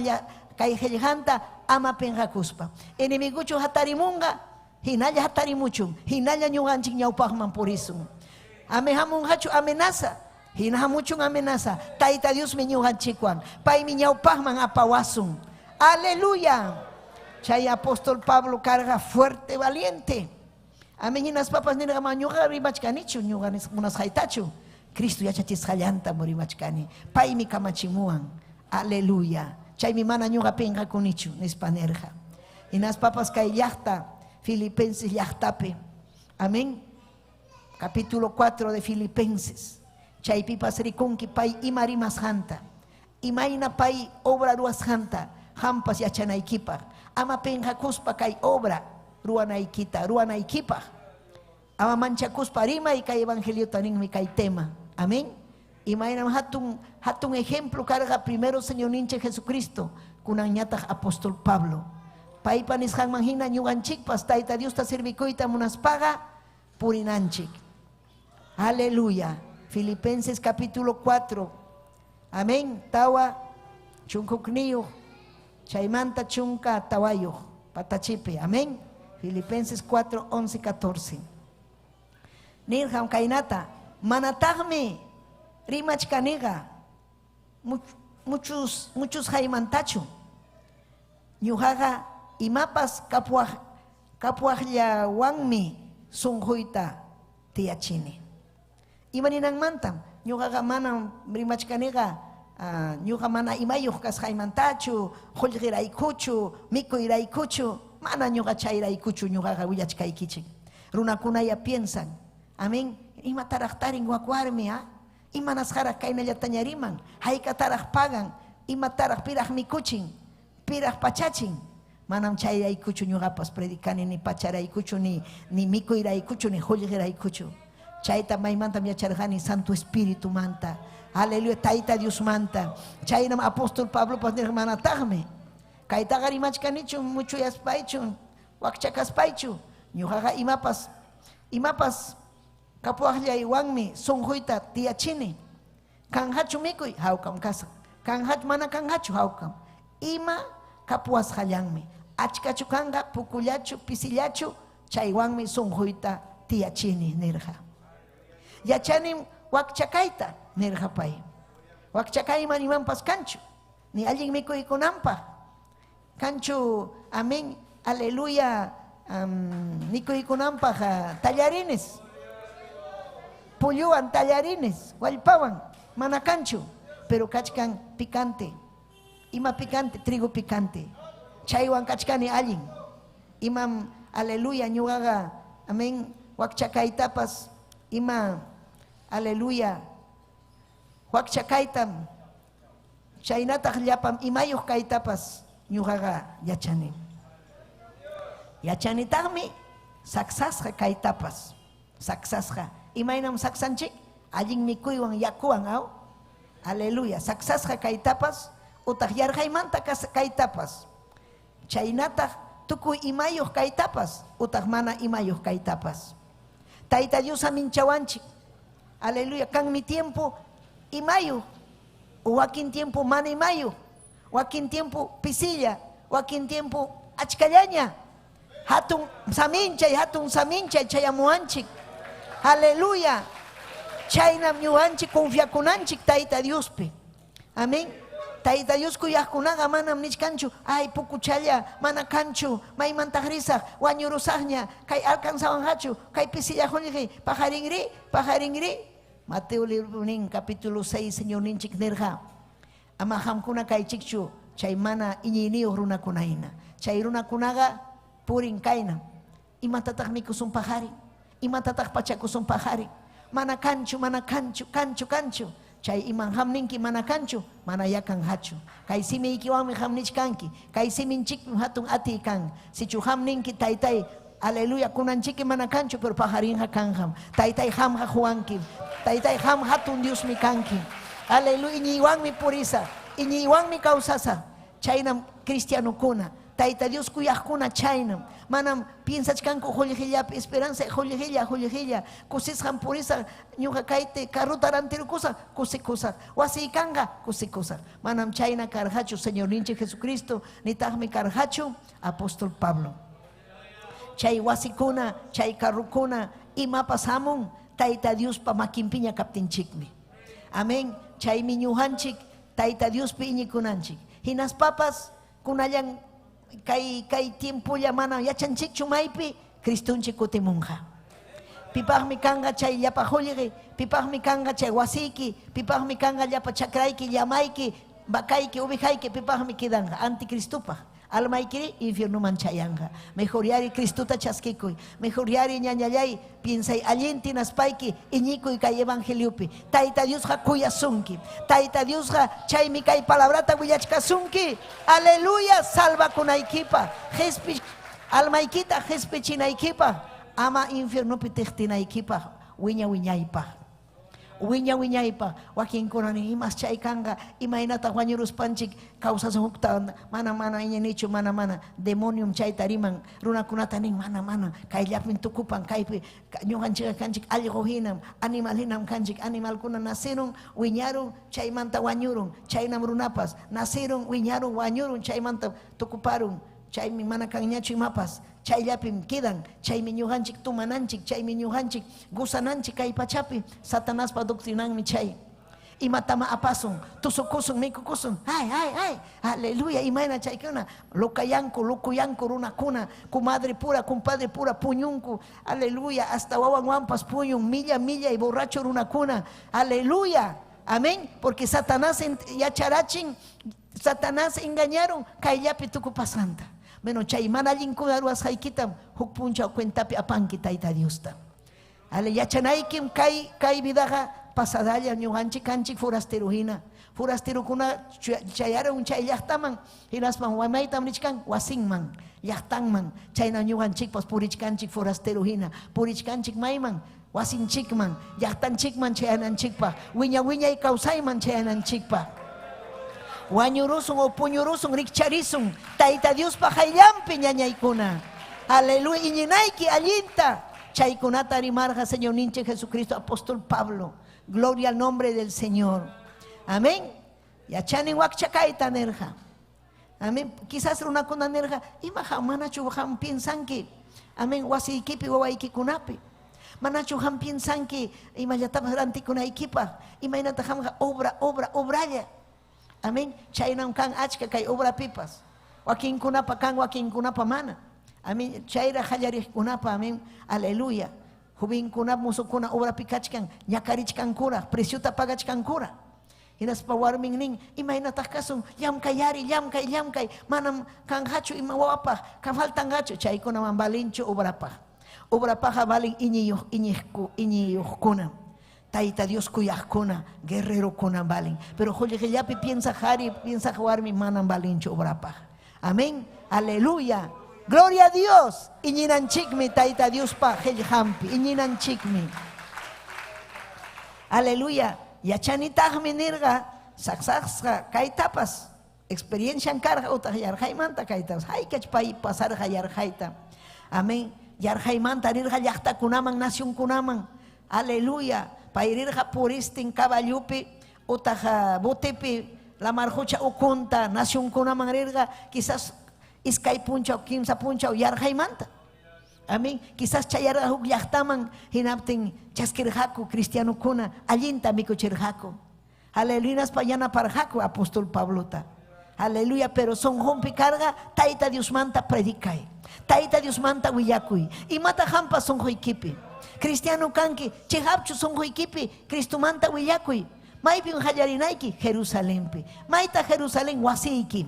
kay qellqanta ama pinqakuspa. Enemiguchu hatarimunqa, hinalla hatarimuchun, hinalla ñuqanchik ñawpaqman purisun. Ame hamunqachu amenaza, hina hamuchun amenaza. Tayta Diosmi ñuqanchikwan, paymi ñawpaqman apawasun. Aleluya. Chay apóstol Pablo karqa fuerte, valiente. Amén, hinaspapas nirqa, ma ñuqa rimachkanichu, ñuqa munasqaytachu. Cristo yachachisqallantam rimachkani. Paymi kamachimuwan. Aleluya. Chaymi mana ñuqa pinqakunichu, nispa nirqa. Hinaspapas kay llaqta, Filipenses llaqtapi. Amén. Capítulo 4 de Filipenses. Chaypipas rikunki pay ima rimasqanta. Imayna pay obra ruwasqanta, qampas yachanaykipaq. Ama pinqakuspa kay obra ruwanaykita, ruwanaykipaq. Ama manchakuspa rimay kay evangeliota ninmi kay tema. Amén. Imaynam hatun, hatun ejemplo karqa primero Señorninchik Jesucristo, kunanñataq apóstol Pablo. Paypa nisqanman hina ñuqanchikpas Tayta Diosta servikuyta munaspaqa purinanchik. Aleluya. Filipenses capítulo 4. Amén. Tawa chunkukniyuq, chaymanta chunka tawayuq, patachipi. Amén. Filipenses 4, 11, 14. Nirqam kaynata, manataqmi rimachkaniqa muchos, muchos haymantachu. Ñuqaqa imapas kapuaqllawanmi sunquyta tiyachini. Ima ninanmantam, ñuqaqa manam rimachkaniqa, ñuqa mana imayuq kasqaymantachu, qullqiraykuchu, mikuyraykuchu, mana ñuqa chayraykuchu ñuqaqa willachkaykichik. Runakunaya piensan, amén, imataraq tarin wak warmi, ha? Imanasqaraq kaynallataña riman, haykataraq pagan, imataraq piraq mikuchin, piraq pachachin. Manam chayraykuchu ñuqapas predicani, ni pacharaykuchu, ni, ni mikuyraykuchu, ni qullqiraykuchu. Chayta maymantam yacharqani Santo Espiritumanta. Aleluya, Tayta Diosmanta. Chaynam apóstol Pablopas nirqa manataqmi. Kaytaqa rimachkanichu muchuyaspaychu, wakcha kaspaychu. Ñuqaqa imapas, imapas kapuwaqllaywanmi sunquyta tiyachini. Kanqachu mikuy, hawkam kasaq. Kanqachu, mana kanqachu, hawkam. Ima kapuwasqallanmi. Achkachu kanqa, pukullachu, pisillachu, chaywanmi sunquyta tiyachini, nirqa. Yachanim wakcha kayta, nirqa pay. Wakcha kayman imanpas kanchu, ni allin mikuykunanpaq. Kanchu, amén, aleluya, mikuykunanpaq tallarines. Pulluwan tallarines, wallpawan, mana kanchu, pero kachkan picante. Ima picante, trigo picante. Chaywan kachkani allin. Imam, aleluya, ñuqaqa, amén, wakcha kaytapas, ima, aleluya, wakcha kaytam, chaynataq llapam imayuq kaytapas ñuqaqa yachani. Yachanitaqmi saksasqa kaytapas, saksasqa. Imaynam saksanchik? Allin mikuywan yakuwan, aw? Aleluya, saksasqa kaytapas, utaq yarqaymanta kaytapas. Chaynataq tukuy imayuq kaytapas, utaq mana imayuq kaytapas. Tayta Dios aminchawanchik. Aleluya, kanmi tiempo imayuq, wakin tiempo mana imayuq, wakin tiempo pisilla, wakin tiempo achkallaña. Hatun saminchay, hatun saminchay chayamuwanchik. Aleluya. Chaynam ñuqanchik confiakunanchik Tayta Diospi. Amén. Tayta Dios kuyaqkunaqa manam nichkanchu, ay pukuchalla, mana kanchu, maymantaq risaq, wañurusaqña, kay alcanzawanqachu, kay pisilla qullqi, paqarinri, paqarinri. Mateo libro nin, capítulo 6, Señorninchik nirqa, ama qamkuna kaychikchu chay mana iñiyniyuq runakuna hina. Chay runakunaqa purin kayna. Imatataq mikusun paqarin? Imatataq pachakusun paqarin? Mana kanchu, mana kanchu, kanchu, kanchu. Chay iman qam ninki mana kanchu, mana ya kanqachu. Kay simiykiwanmi qam nichkanki, kay siminchikpim hatun atiy kan. Sichu qam ninki, taytay, aleluya, kunanchiki mana kanchu, pero paqarinqa kanqam. Taytay, qamqa quwankim. Taytay, qam hatun Diosmi kanki. Aleluya, iñiywanmi purisaq, iñiywanmi kawsasaq. Chaynam cristianokuna, Tayta Dios kuyaqkuna chaynam. Manam piensachkanku qullqillapi esperanza, qullqilla, qullqilla, kusisqam purisaq, ñuqa kayta carrota rantirukusaq, kusikusaq, wasiy kanqa, kusikusaq. Manam chayna karqachu Señorninchik Jesucristo, nitaqmi karqachu apóstol Pablo. Chay wasikuna, chay carrokuna, imapas hamun Tayta Diospa makinpiña kaptinchikmi. Amén. Chaymi ñuqanchik Tayta Diospi iñikunanchik. Hinaspapas kunallan kay kay tiempolla mana yachanchikchu maypi Cristonchik kutimunqa. Pipaqmi kanqa chay llapa qullqi, pipaqmi kanqa chay wasiyki, pipaqmi kanqa llapa chakrayki, llamayki, vacayki, ovejayki, pipaqmi quedanqa anticristopaq. Almaykiri infiernoman chayanqa. Mejor yari Cristota chaskikuy. Mejor yari ñañallay piensay allinta hinaspayki iñikuy kay evangeliopi. Tayta Diosqa kuyasunki. Tayta Diosqa chaymi kay palabrata willachkasunki. Aleluya, salvakunaykipaq, qespi almaykita qespichinaykipaq, ama infiernopi tiqtinaykipaq wiña wiñaypaq. Wiña wiñaypaq wakinkuna nin, imas chay kanqa, imaynataq wañuruspanchik kawsasun hukta, mana mana iñinichu, mana mana, demoniom chayta riman, runakunata nin, mana mana, kayllapim tukupan, kaypi ñuqanchikqa kanchik allqu hinam, animal hinam kanchik, animalkuna nacirun, wiñarun, chaymanta wañurun, chaynam runapas, nacirun, wiñarun, wañurun, chaymanta tukuparun, chaymi mana kanñachu imapas, chayllapim quedan, chaymi ñuqanchik tomananchik, chaymi ñuqanchik gozananchik kay pachapi, Satanaspa doctrinanmi chay. Imatama apasun, tusukusun, mikukusun, ay, ay, ay, aleluya, imayna chaykuna, locayanku, locuyanku runakuna, comadre pura, compadre pura, puñunku, aleluya, hasta wawanwanpas puñun, milla, milla y borracho runakuna, aleluya, amén, porque Satanás yacharachin, Satanás engañaron, kayllapi tukupasqanta. Bueno, chay mana allinkuna ruwasqaykitam huk punchaw cuentapi apanki Tayta Diosta. Ale yachanaykim kay kay vidaqa pasadalla ñuqanchik kanchik forastero hina. Forastirukuna chayarun chay llaqtaman, hinaspan maytam richkan wasinman, llaqtanman. Chayna ñuqanchikpas purichkanchik forastero hina, purichkanchik mayman, wasinchikman, llaqtanchikman chayananchikpaq, wiña wiñay kawsayman chayananchikpaq. Wañurusun o puñurusun rikcharisun Tayta Diospa qayllanpi ñañaykuna. Aleluya, iñinayki allinta. Chaykunata rimarqa Señorninchik Jesucristo, apóstol Pablo. Gloria al nombre del Señor. Amén. Yachanin wakcha kayta nirqa. Amén. Quizás runakuna nirqa, ima qam manachu qam piensanki? Amén. Wasiykipi wawaykikunapi. Manachu qam piensanki imallatapas rantikunaykipaq? Imaynata qamqa obra, obra, obralla. Amén. Chaynam kan achka kay obrapipas. Wakinkunapa kan, wakinkunapa mana. Amén. Chayraq qallariqkunapa, amén. Aleluya. Jovenkuna, mozokuna obrapi kachkan, ñakarichkankuraq, preciota pagachkankura. Hinaspa warmin nin, imaynataq kasun, llamkay ari, llamkay, llamkay, manam kanqachu ima wawapaq, ka faltanqachu, chaykunaman valinchu obrapaq. Obrapaqqa valin iñiyuq, iñiqku, iñiyuqkuna. Tayta Dios kuyaqkuna, guerrerokuna valin. Pero qullqillapi piensaq qhari, piensaq warmi manam valinchu obrapaq. Amén. Aleluya. Gloria a Dios. Iñinanchikmi Tayta Diospa qillqanpi, iñinanchikmi. Aleluya. Yachanitaqmi nirqa saqsaqsqa kaytapas, experiencian karqa utaq yarqaymanta kaytapas. Haykach pay pasarqa yarqayta. Amén. Yarqaymanta rirqa llaqtakunaman, nacionkunaman. Aleluya. Pay rirqa puristin caballopi utaq botepi lamar qucha ukunta nacionkunaman rirqa, quizás iskay punchaw, kimsa punchaw yarqaymanta. Amén. Quizás chayarqa huk llaqtaman hinaptin chaskirqaku cristianokuna, allinta mikuchirqaku. Aleluya, hinaspa yanaparqaku apóstol Pablota. Aleluya, pero sonqonpi karqa Tayta Diosmanta predicay. Tayta Diosmanta willakuy. Imata qampa sonqoykipi? Cristiano kanki, chiqapchu sonqoykipi Cristomanta willakuy. Maypim qallarinayki? Jerusalenpi. Mayta Jerusalén? Wasiyki.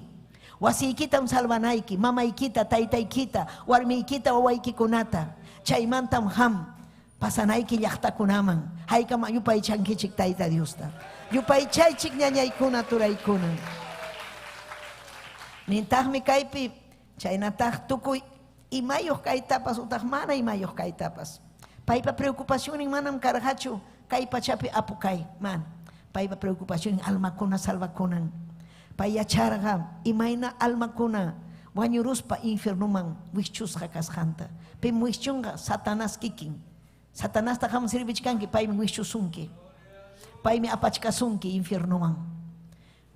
Wasiykitam salvanayki, mamaykita, taytaykita, warmiykita, wawaykikunata. Chaymantam qam pasanayki llaqtakunaman. Haykam yupaychankichik Tayta Diosta. Yupaychaychik ñañaykuna, turaykuna. Nintaqmi kaypi, chaynataq tukuy imayuq kaytapas utaq mana imayuq kaytapas. Paypa preocupacionnin manam karqachu kay pachapi apu kay, mana. Paypa preocupacionnin almakuna salvakunan. Pay yacharqa imayna almakuna wañuruspa infiernoman wischusqa kasqanta. Pim wischunqa? Satanás kikin. Satanasta qam servichkanki, paymi wischusunki. Paymi apachkasunki infiernoman.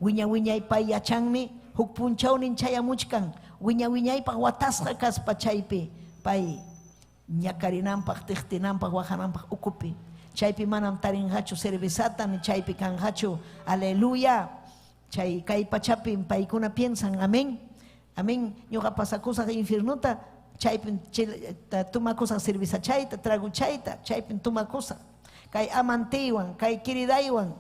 Wiña wiñay pay yachanmi huk punchawnin chayamuchkan wiña wiñaypaq watasqa kaspa chaypi pay ñakarinanpaq, tiqtinanpaq, waqananpaq ukupi. Chaypi manam tarinqachu cervezata ni chaypi kanqachu. Aleluya. Chay kay pachapim paykuna piensan, amén. Amén. Ñuqa pasakusaq infiernota, chaypim tumakusaq cerveza chayta, trago chayta, chaypim tumakusaq. Kay amantiywan, kay queridaywan.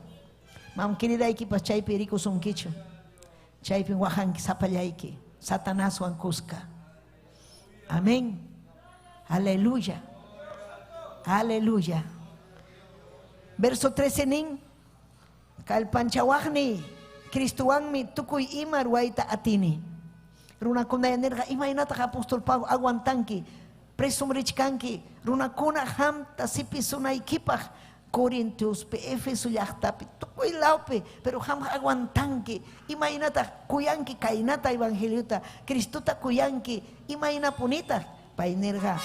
Mam queridaykipas chaypi rikusunkichu. Chaypim waqanki sapallayki, Satanaswan kuska. Amén. Aleluya. Aleluya. Verso 13 nin, kallpanchawaqni Cristowanmi tukuy ima ruwayta atini. Runakuna nirqa, imaynataq apóstol Pablo aguantanki, presum richkanki, runakuna qamta sipisunaykipaq Corintiospi, Éfeso llaqtapi, tukuy lawpi, pero qamqa aguantanki, imaynataq kuyanki kaynata evangeliota, Cristota kuyanki, imaynapunitaq? Pay nirqa,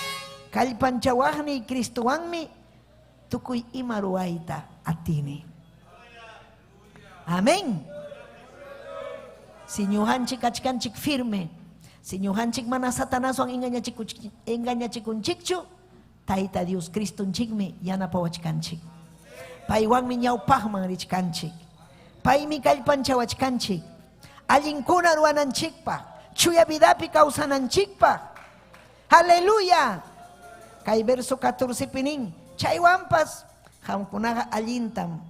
kallpanchawaqni Cristowanmi tukuy ima ruwayta atini. Amén. Si ñuqanchik kachkanchik firme, si ñuqanchik mana Satanaswan engañachikunchikchu, Tayta Dios Cristonchikmi yanapawachkanchik. Paywanmi ñawpaqman richkanchik. Paymi kallpanchawachkanchik. Allinkuna ruwananchikpaq, chuya vidapi kawsananchikpaq. Aleluya. Kay verso 14 pi nin, chaywanpas qamkunaqa allintam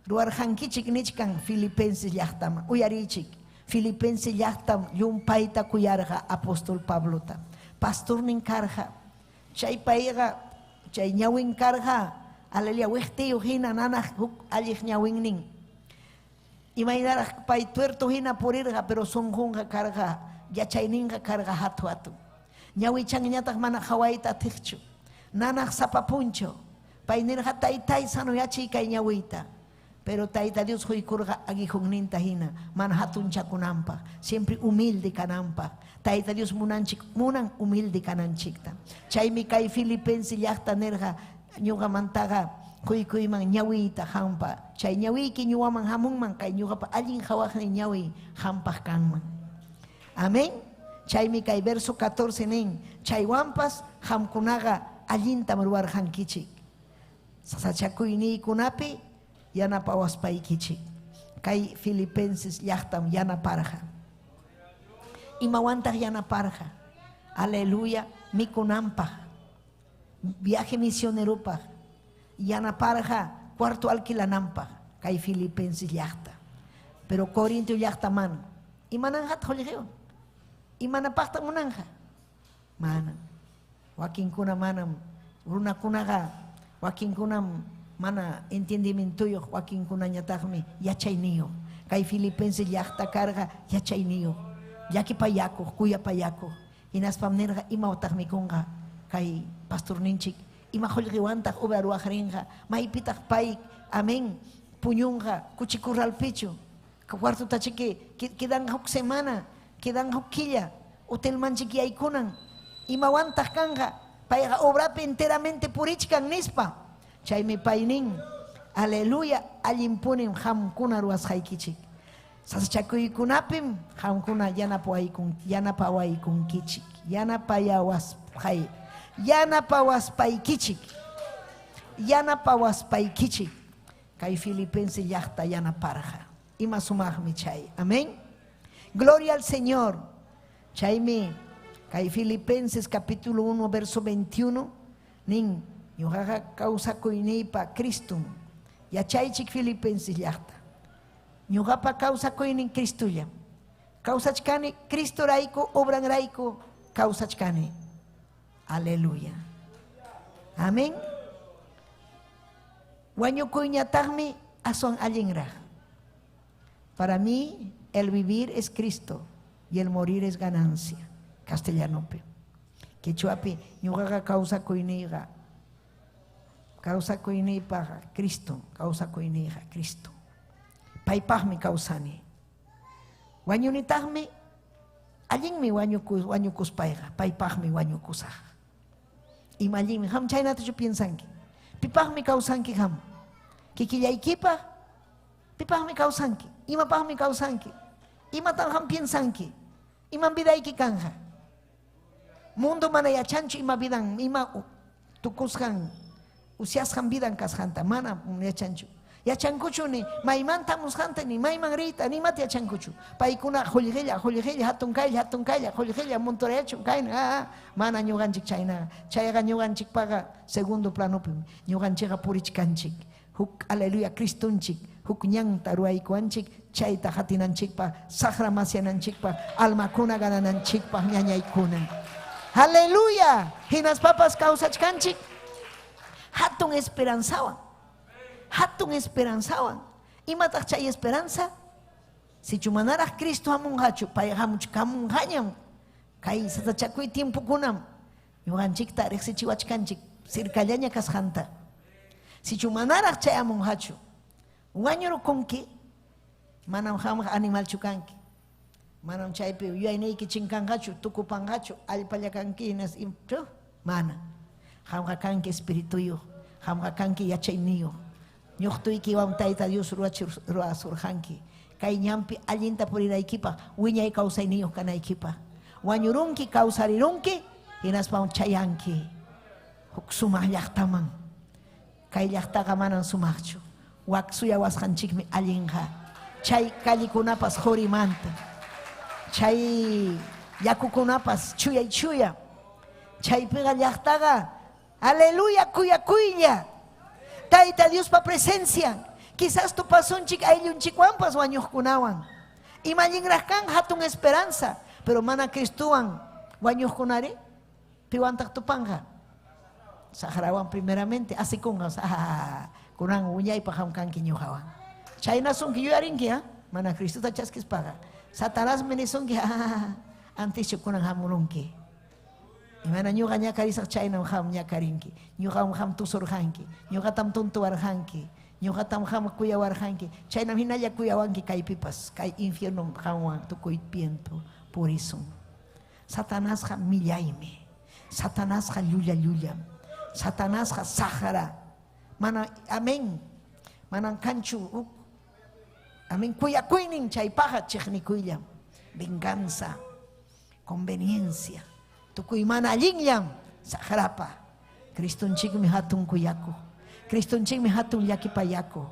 ruwarqankichik nichkan Filipenses llaqtaman. Uyariychik, Filipenses llaqtam llumpayta kuyarqa apóstol Pablota. Pastornin karqa. Chay payqa chay ñawin karqa, aleluya, wiqtiyuq hina nanaq huk alliq ñawinnin. Imaynaraq pay tuerto hina purirqa, pero sunqunqa karqa, yachayninqa karqa hatu hatun. Ñawichanñataq mana qhawayta atiqchu. Nanaq sapa punchaw. Pay nirqa, taytay sanoyachiy kay ñawiyta. Pero Tayta Dios quykurqa aguijunninta hina, mana hatunchakunanpaq, siempre humilde kananpaq. Tayta Dios munanchik, munan humilde kananchikta. Chaymi kay Filipense llaqta nirqa, ñuqamantaqa quykuyman ñawiyta qampa. Chay ñawiyki ñuwaman hamunman, kay ñuqapa allin qhawaqniy ñawiy qampaq kanman. Amén. Chaymi kay verso 14 nin, chaywanpas qamkunaqa allintam ruwarqankichik. Sasachakuyniykunapi yanapawaspaykichik. Kay Filipenses llaqtam yanaparqa. Imawantaq yanaparqa? Aleluya, mikunanpaq, viaje misioneropaq, yanaparqa cuarto alquilananpaq, kay Filipenses llaqta. Pero Corinto llaqta mana. Imananqataq qullqiwan? Imanapaqtaq munanqa? Manam. Wakinkuna manam, runakunaqa wakinkunam mana entendimientuyuq, wakinkunañataqmi yachayniyuq. Kay Filipenses llaqta karqa yachayniyuq, llakipayakuq, kuyapayakuq. Hinaspam nirqa, imawtaq mikunqa kay pastorninchik, ima qullqiwantaq obra ruwaq rinqa, maypitaq pay, amén, puñunqa, kuchi corralpichu, cuartotachiki quedanqa huk semana, quedanqa huk killa, hotelmanchik yaykunan, imawantaq kanqa, payqa obrapi enteramente purichkan nispa. Chaymi pay nin, aleluya, allinpunim qamkuna ruwasqaykichik. Sasachakuykunapim qamkuna yanapawaykunkichik, yanapawaspaykichik, yanapawaspaykichik. Kay Filipense llaqta yanaparqa. Ima sumaqmi chay. Amén. Gloria al Señor. Chaymi kay Filipenses capítulo 1 verso 21 nin, ñuqaqa kawsakuyniypa Cristum. Yachaychik Filipenses llaqta. Ñuqapa kawsakuynin Cristullam. Kawsachkani Cristorayku, obranrayku kawsachkani. Aleluya. Amén. Wañukuyñataqmi aswan allinraq. Para mí el vivir es Cristo y el morir es ganancia. Castellanopi. Quechuapi ñuqaqa kawsakuyniyqa, kawsakuyniypaqqa Cristo, kawsakuyniyqa Cristo. Paypaqmi kawsani. Wañunitaqmi, allinmi wañukuspayqa, paypaqmi wañukusaq. Ima allinmi, qam chaynatachu piensanki? Pipaqmi kawsanki qam? Kikillaykipaq? Pipaqmi kawsanki? Imapaqmi kawsanki? Imatam qam piensanki? Imam vidayki kanja? Mundo mana yachanchu ima vidan, ima tukusqan, usyasqan vidan kasqanta, mana yachanchu. Yachankuchu ni maymanta musqanta, ni mayman riyta, ni imata yachankuchu. Paykuna qullqilla, qullqilla, hatun kaylla, hatun kaylla, qullqilla, montoreachu, kayna, mana ñuqanchik chayna. Chayqa ñuqanchikpaqa segundo planopim, ñuqanchikqa purichkanchik. Huk, aleluya, Cristonchik, huk ñanta ruwaykuwanchik, chayta hatinanchikpaq, saqra masyananchikpaq, almakuna ganananchikpaq, ñañaykuna. Aleluya. Hinaspapas kawsachkanchik hatun esperanzawan. Hatun esperanzawan. Imataq chay esperanza? Sichu manaraq Cristo hamunqachu, pay hamuchkamunqañam. Kay sasachakuy tiempokunam ñuqanchikta riqsichiwachkanchik sirkallaña kasqanta. Sichu manaraq chay hamunqachu, wañurukunki, manam qamqa animalchu kanki. Manam chaypi yuyayniyki chinkanqachu, tukupanqachu, allpalla kanki hinas mana. Qamqa kanki espirituyuq, qamqa kanki yachayniyuq. Ñuqtuykiwan Tayta Dios ruwasurqanki. Kay ñanpi allinta purinaykipaq, wiñay kawsayniyuq kanaykipaq. Wañurunki, kawsarirunki, hinaspam chayanki huk sumaq llaqtaman. Kay llaqtaqa manam sumaqchu. Wak suyawasqanchikmi allinqa. Chay callikunapas qurimanta. Chay yakukunapas chuyay chuya. Chaypiqa llaqtaqa, aleluya, kuyakuylla. Tayta Diospa presencia. Quizás tupasunchik ayllunchikwanpas wañuqkunawan. Ima allinraq kan hatun esperanza, pero mana Cristowan wañuqkunari piwantaq tupanqa. Saqrawan primeramente asikunqa, kunan wiñaypaq hamkanki ñuqawan. Chaynasunki yuyarinki, ha? Mana Cristota chaskispaqa. Satanasmi nisunki, antischu kunan hamurunki. Imana ñuqa ñakarisaq chaynam qam ñakarinki. Ñuqam qam tusurqanki. Ñuqatam tuntuwarqanki. Ñuqatam qam kuyawarqanki. Chaynam hinalla kuyawanki kaypipas. Kay infierno qamwan tukuy tiempo purisun. Satanasqa millaymi. Satanasqa llulla llullam. Satanasqa saqra. Mana, amén. Manam kanchu huk. Amén. Kuyakuynin chaypaqqa chiqnikuyllam. Venganza, conveniencia. Tukuy mana allinllam saqrapa. Cristonchikmi hatun kuyakuq. Cristonchikmi hatun llakipayakuq.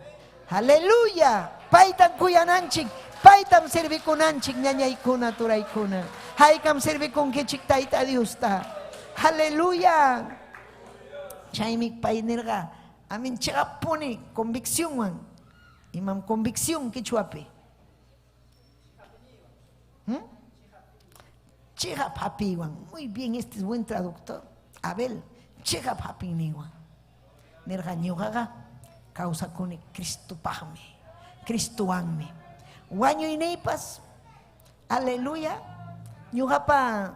Aleluya. Paytam kuyananchik, paytam servikunanchik ñañaykuna, turaykuna. Haykam servikunkichik Tayta Diosta. Aleluya. Chaymi pay nirqa, amin chiqappuni conviccionwan. Imam convicción quichwapi? Chiqap hapiywan. Muy bien, este es buen traductor. Abel, chiqap hapiyninwan. Nirqa ñuqaqa kawsakuni Cristopaqmi, Cristowanmi. Wañuyniypas, aleluya, ñuqapa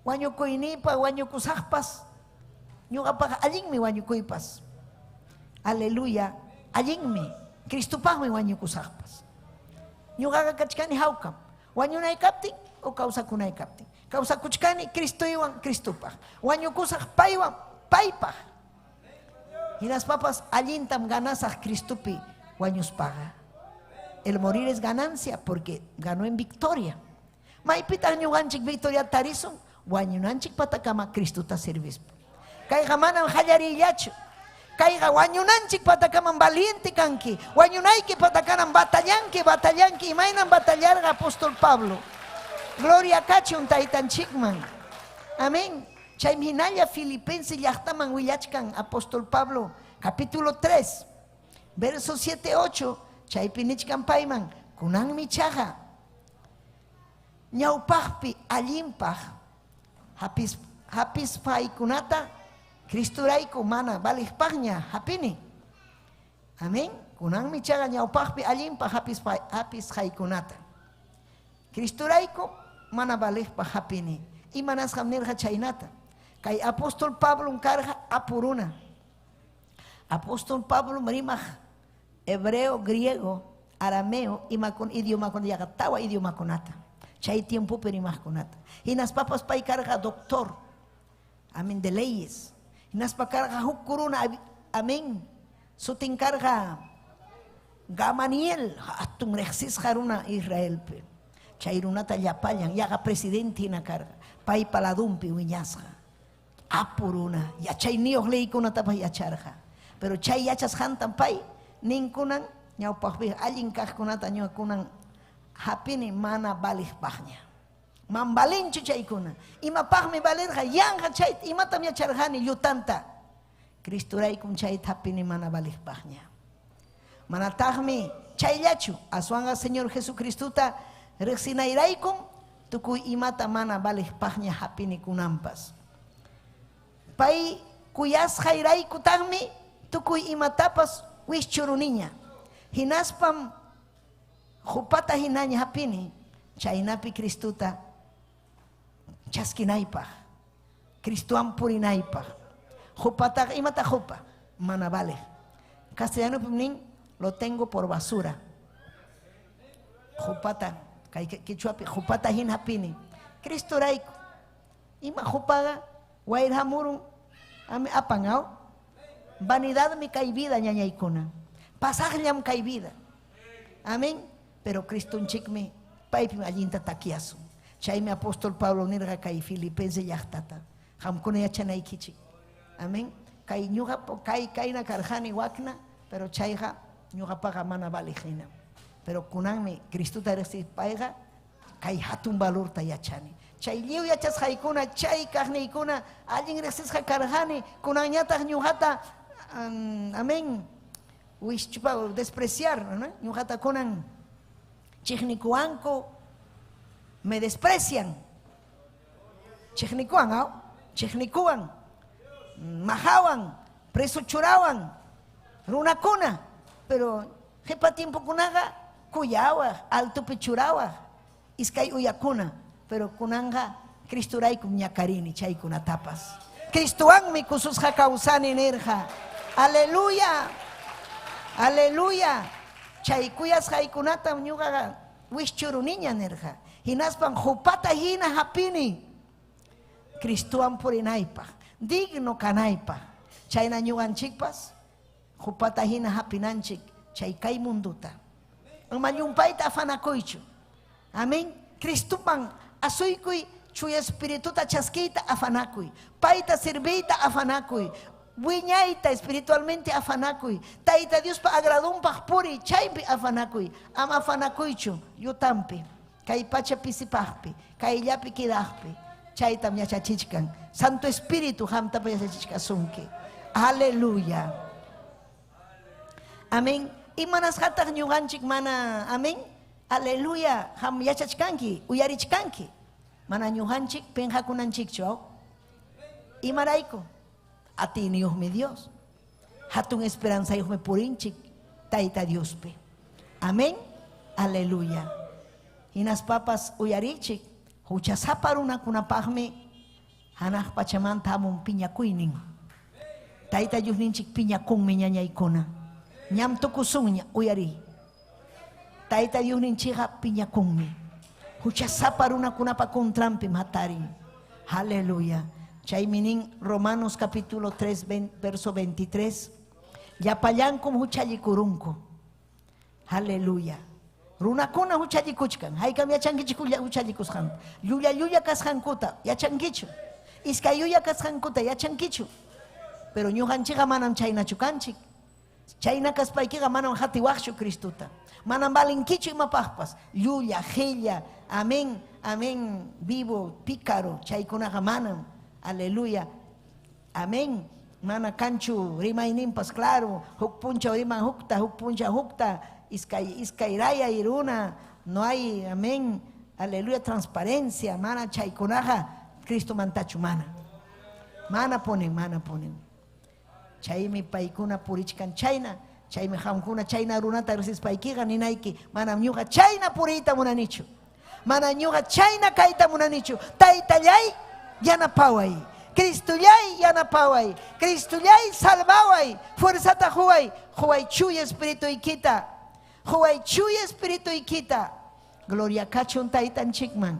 wañukuyniypa, wañukusaqpas, ñuqapaqa allinmi wañukuypas. Aleluya, allinmi, Cristopaqmi wañukusaqpas. Ñuqaqa kachkani hawkam, wañunay kaptin o kawsakunay kaptin. Kawsakuchkani Cristoywan, Cristopaq. Wañukusaq paywan, paypaq. Hinaspapas allintam ganasaq Cristopi wañuspaqa. El morir es ganancia porque ganó en victoria. Maypitaq ñuqanchik victoria tarisun, wañunanchik patakama Cristota servispa. Kayqa manam qallariyllachu. Kayqa wañunanchik patakaman valiente kanki. Wañunayki patakanam batallanki, batallanki. Imaynam batallarqa apóstol Pablo. Gloria kachun taytanchikman. Amén. Chaymi hinalla Filipense llaqtaman willachkan apóstol Pablo, capítulo 3, verso 7, 8, chaypi nichkan payman, kunanmi chaqa ñawpaqpi allinpaq hapispaykunata Cristorayku mana valiqpaqña hapini. Amén. Kunanmi chaqa ñawpaqpi allinpaq hapisqaykunata Cristorayku mana valiqpaq hapini. Imanasqam nirqa chaynata. Kay apóstol Pablo karqa apuruna. Apóstol Pablo rimaq hebreo, griego, arameo, imakun idiomakuna yaqa tawa idiomakunata. Chay tiempopi rimaqkunata. Hinaspapas pay karqa doctor. Amén, de leyes. Hinaspa karqa huk kuruna, amén. Sutin karqa Gamaliel, hatun riqsisqa runa Israelpi. Chay runata llapallan, yaqa presidente hina karqa. Paypa ladunpi wiñasqa. Apu runa, yachayniyuq leykunatapas yacharqa. Pero chay yachasqantam pay ninkunan ñawpaqpi allin kaqkunata ñuqakunan hapini mana valiqpaqña. Man valinchu chaykuna. Imapaqmi valirqa? Yanqa chay imatam yacharqani llutanta. Cristoraykum chayta hapini mana valiqpaqña. Manataqmi chayllachu, aswanqa Señor Jesucristota riqsinayraykum tukuy imata mana valiqpaqña hapini kunanpas. Pay kuyasqayraykutaqmi tukuy imatapas wischuruniña. Hinaspam qupata hinaña hapini, chaynapi Cristota chaskinaypaq, Cristowan purinaypaq. Qupataqa imata qupa? Mana valiq. Castellanopim nin, lo tengo por basura. Qupata, kay quichuapi qupata hina hapini. Cristorayku. Ima qupaqa wayra hamurun, ami apan aw. Vanidadmi kay vida ñañaykuna. Pasaqllam kay vida. Amén. Pero Cristonchikmi paypim allinta takiasun. Chaymi apóstol Pablo nirqa kay Filipense llaqtata. Qamkuna yachanaykichik. Amén. Kay ñuqa kay kayna karqani wakna, pero chayqa ñuqapaqa mana valiq hina. Pero kunanmi Cristota riqsispayqa kay hatun valorta yachani. Chay lliw yachasqaykuna, chay kaqniykuna allin riqsisqa karqani, kunanñataq ñuqata amén, wischupa despreciar, ¿no? Ñuqata kunan chiqnikuwanku, me desprecian. Chiqnikuwan, aw? Chiqnikuwan, mahawan, preso churawan, runakuna, pero qhipa tiempokunaqa Kuyawaq, altopi churawaq, iskay uyakuna, pero kunanqa Cristoraykum ñakarini chaykunatapas. Cristowanmi kususqa kawsani nirqa. Aleluya. Aleluya. Chay kuyasqaykunatam ñuqaqa wischuruniña nirqa. Hinaspan qupata hina hapini Cristowan purinaypaq, digno kanaypaq. Chayna ñuqanchikpas qupata hina hapinanchik chay kay munduta. Ama llumpayta afanakuychu. Amén. Cristoman asuykuy, Chuya Espirituta chaskiyta afanakuy. Payta serviyta afanakuy. Wiñayta espiritualmente afanakuy. Tayta Diospa agradunpaq puriy, chaypi afanakuy. Ama afanakuychu llutampi, kay pacha pisipaqpi, kayllapi quedaqpi. Chaytam yachachichkan. Santo Espíritu qamtapas yachachichkasunki. Aleluya. Amén. Imanasqataq ñuqanchik mana, amén. Aleluya. Qam yachachkanki, uyarichkanki. Mana ñuqanchik penqakunanchikchu, aw? Imarayku? Atiyniyuqmi Dios. Hatun esperanzayuqmi purinchik Tayta Diospi. Amén. Aleluya. Hinaspapas uyarichik, huchasapa runakunapaqmi hanaq pachamanta hamun piñakuynin. Tayta Diosninchik piñakunmi, ñañaykuna. Ñam tukusunña, uyariy. Tayta Diosninchikqa piñakunmi. Huchasapa runakunapa contranpim hatarin. Aleluya. Chaymi nin Romanos capítulo 3, verso 23. Llapallankum huchallikurunku. Aleluya. Runakuna huchallikuchkan. Haykam yachankichik huchallikusqanta? Llulla llulla kasqankuta yachankichu? Iskay yuya kasqankuta yachankichu? Pero ñuqanchikqa manam chaynachu kanchik. Chayna kaspaykiqa manam hatiwaqchu Cristota. Manam valenkichu imapaqpas. Llulla, qilla, amén, amén, vivo, pícaro, chaykunaqa manam. Aleluya. Amén. Mana kanchu rimayninpas claro, huk punchaw riman hukta, huk punchaw hukta, iskay iskay rayay runa, no hay, amén, aleluya, transparencia, mana chaykunaqa Cristomantachu mana. Mana ponen, mana ponen. Chaymi paykuna purichkan chayna, chaymi qamkuna chayna runata riqsispaykiqa ninayki, manam ñuqa chayna puriyta munanichu. Mana ñuqa chayna kayta munanichu. Taytallay, yanapaway. Cristollay, yanapaway. Cristollay, salvaway. Fuerzata quway. Quway Chuya Espirituykita. Quway Chuya Espirituykita. Gloria kachun Taytanchikman.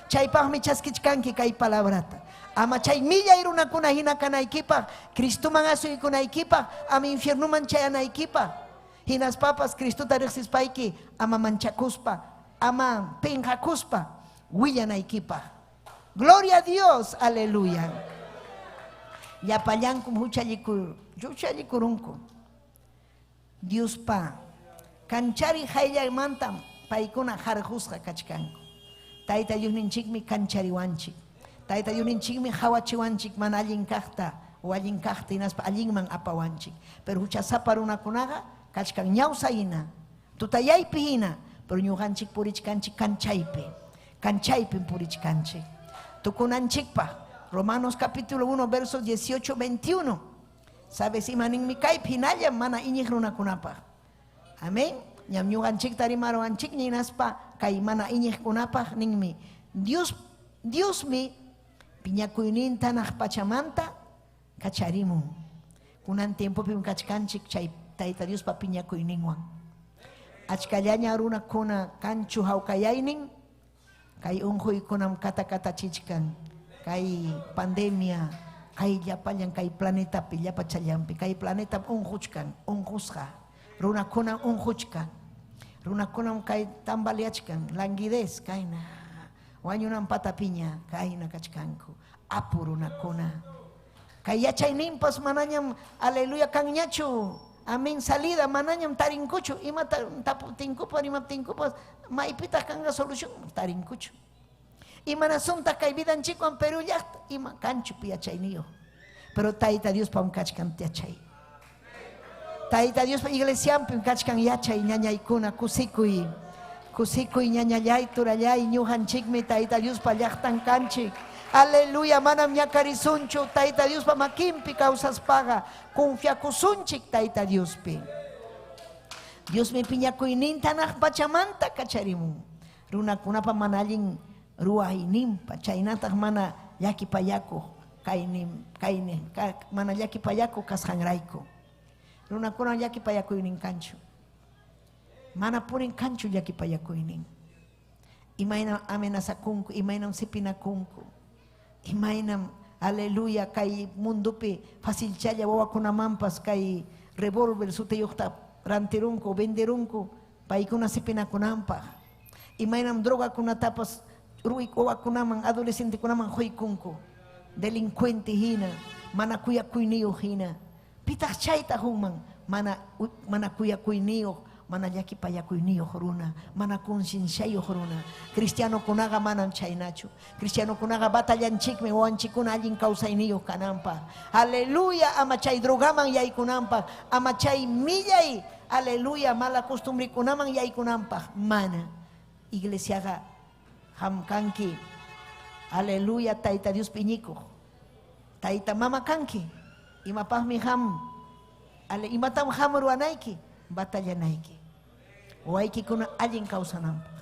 Chaypaqmi chaskichkanki kay palabrata. Ama chay millay runakuna hina kanaykipaq, Cristoman asuykunaykipaq, ama infiernuman chayanaykipaq. Hinaspapas Cristota riqsispayki ama manchakuspa, ama penqakuspa willanaykipaq. Gloria a Dios, aleluya. Llapallankum huchallikurunku. Diospa kanchari hayllaymantam paykuna harqusqa kachkanku. Tayta Diosninchikmi kanchariwanchik. Tayta Diosninchikmi qawachiwanchik mana allin kaqta o allin kaqta hinaspa allinman apawanchik. Pero huchasapa runakunaqa kachkan ñawsa hina, tutayaypi hina, pero ñuqanchik purichkanchik kanchaypi. Kanchaypim purichkanchik. Tukunanchikpaq, Romanos capítulo 1, versos 18, 21. ¿Sabes ima ninmi kaypi hinallam mana iñiq runakunapaq? Amén. Ñam ñuqanchikta rimaruwanchikña hinaspa kay mana iñiqkunapaq ninmi. Dios, Diosmi piñakuyninta hanaq pachamanta kacharimun. Kunan tiempopim kachkanchik chay Tayta Diospa piñakuyninwan. Achkallaña runakuna kanchu hawkayaynin, kay unquykunam katakatachichkan, kay pandemia, kay llapallan kay planetapi, llapachallanpi, kay planetam unquchkan, unqusqa, runakunam unquchkan, runakunam kay tambaleachkan, languidez, kayna, wañunan patapiña, kayna kachkanku, apu runakuna. Kay yachayninpas manañam, aleluya, kanñachu, amén, salida, manañam tarinkuchu, imata tapuptinkupas, rimaptinkupas, maypitaq kanqa solución, tarinkuchu. Imanasuntaq kay vidanchikwan Perú llaqta, ima kanchu yachayniyuq. Pero Tayta Diospam kachkan yachay. Tayta Diospa iglesianpim kachkan yachay, ñañaykuna, kusikuy. Kusikuy, ñañallay, turallay, ñuqanchikmi Tayta Diospa llaqtan kanchik. Aleluya, manam ñakarisunchu Tayta Diospa makinpi kawsaspaqa, confiakusunchik Tayta Diospi. Diosmi piñakuyninta hanaq pachamanta kacharimun. Runakunapa mana allin ruwayninpa, chaynataq mana llakipayakuq kaynin, kaynin, mana llakipayakuq kasqanrayku. Runakuna llakipayakuynin kanchu. Mana purin kanchu llakipayakuynin. Imaynam amenazakunku, imaynam sipinakunku, imaynam, aleluya, kay mundopi facilchalla wawakunamanpas kay revólver sutiyuqta rantirunku, venderunku, paykuna sipinakunanpaq. Imaynam drogakunatapas wawakunaman, adolescentekunaman quykunku, delincuente hina, mana kuyakuyniyuq hina. Pitaq chayta hunman, mana, mana kuyakuyniyuq, mana llakipayakuyniyuq runa, mana concienciayuq runa. Cristianokunaqa manam chaynachu. Cristianokunaqa batallanchikmi wawanchikkuna allin kawsayniyuq kananpaq. Aleluya, ama chay drogaman yaykunanpaq, ama chay millay, aleluya, mala costumbrekunaman yaykunanpaq. Mana. Iglesiaqa qam kanki, aleluya, Tayta Diospi iñikuq. Tayta mama kanki. Imapaqmi qam, ale, imatam qam ruwanayki? Batallanayki. Wawaykikuna allin kawsananpaq.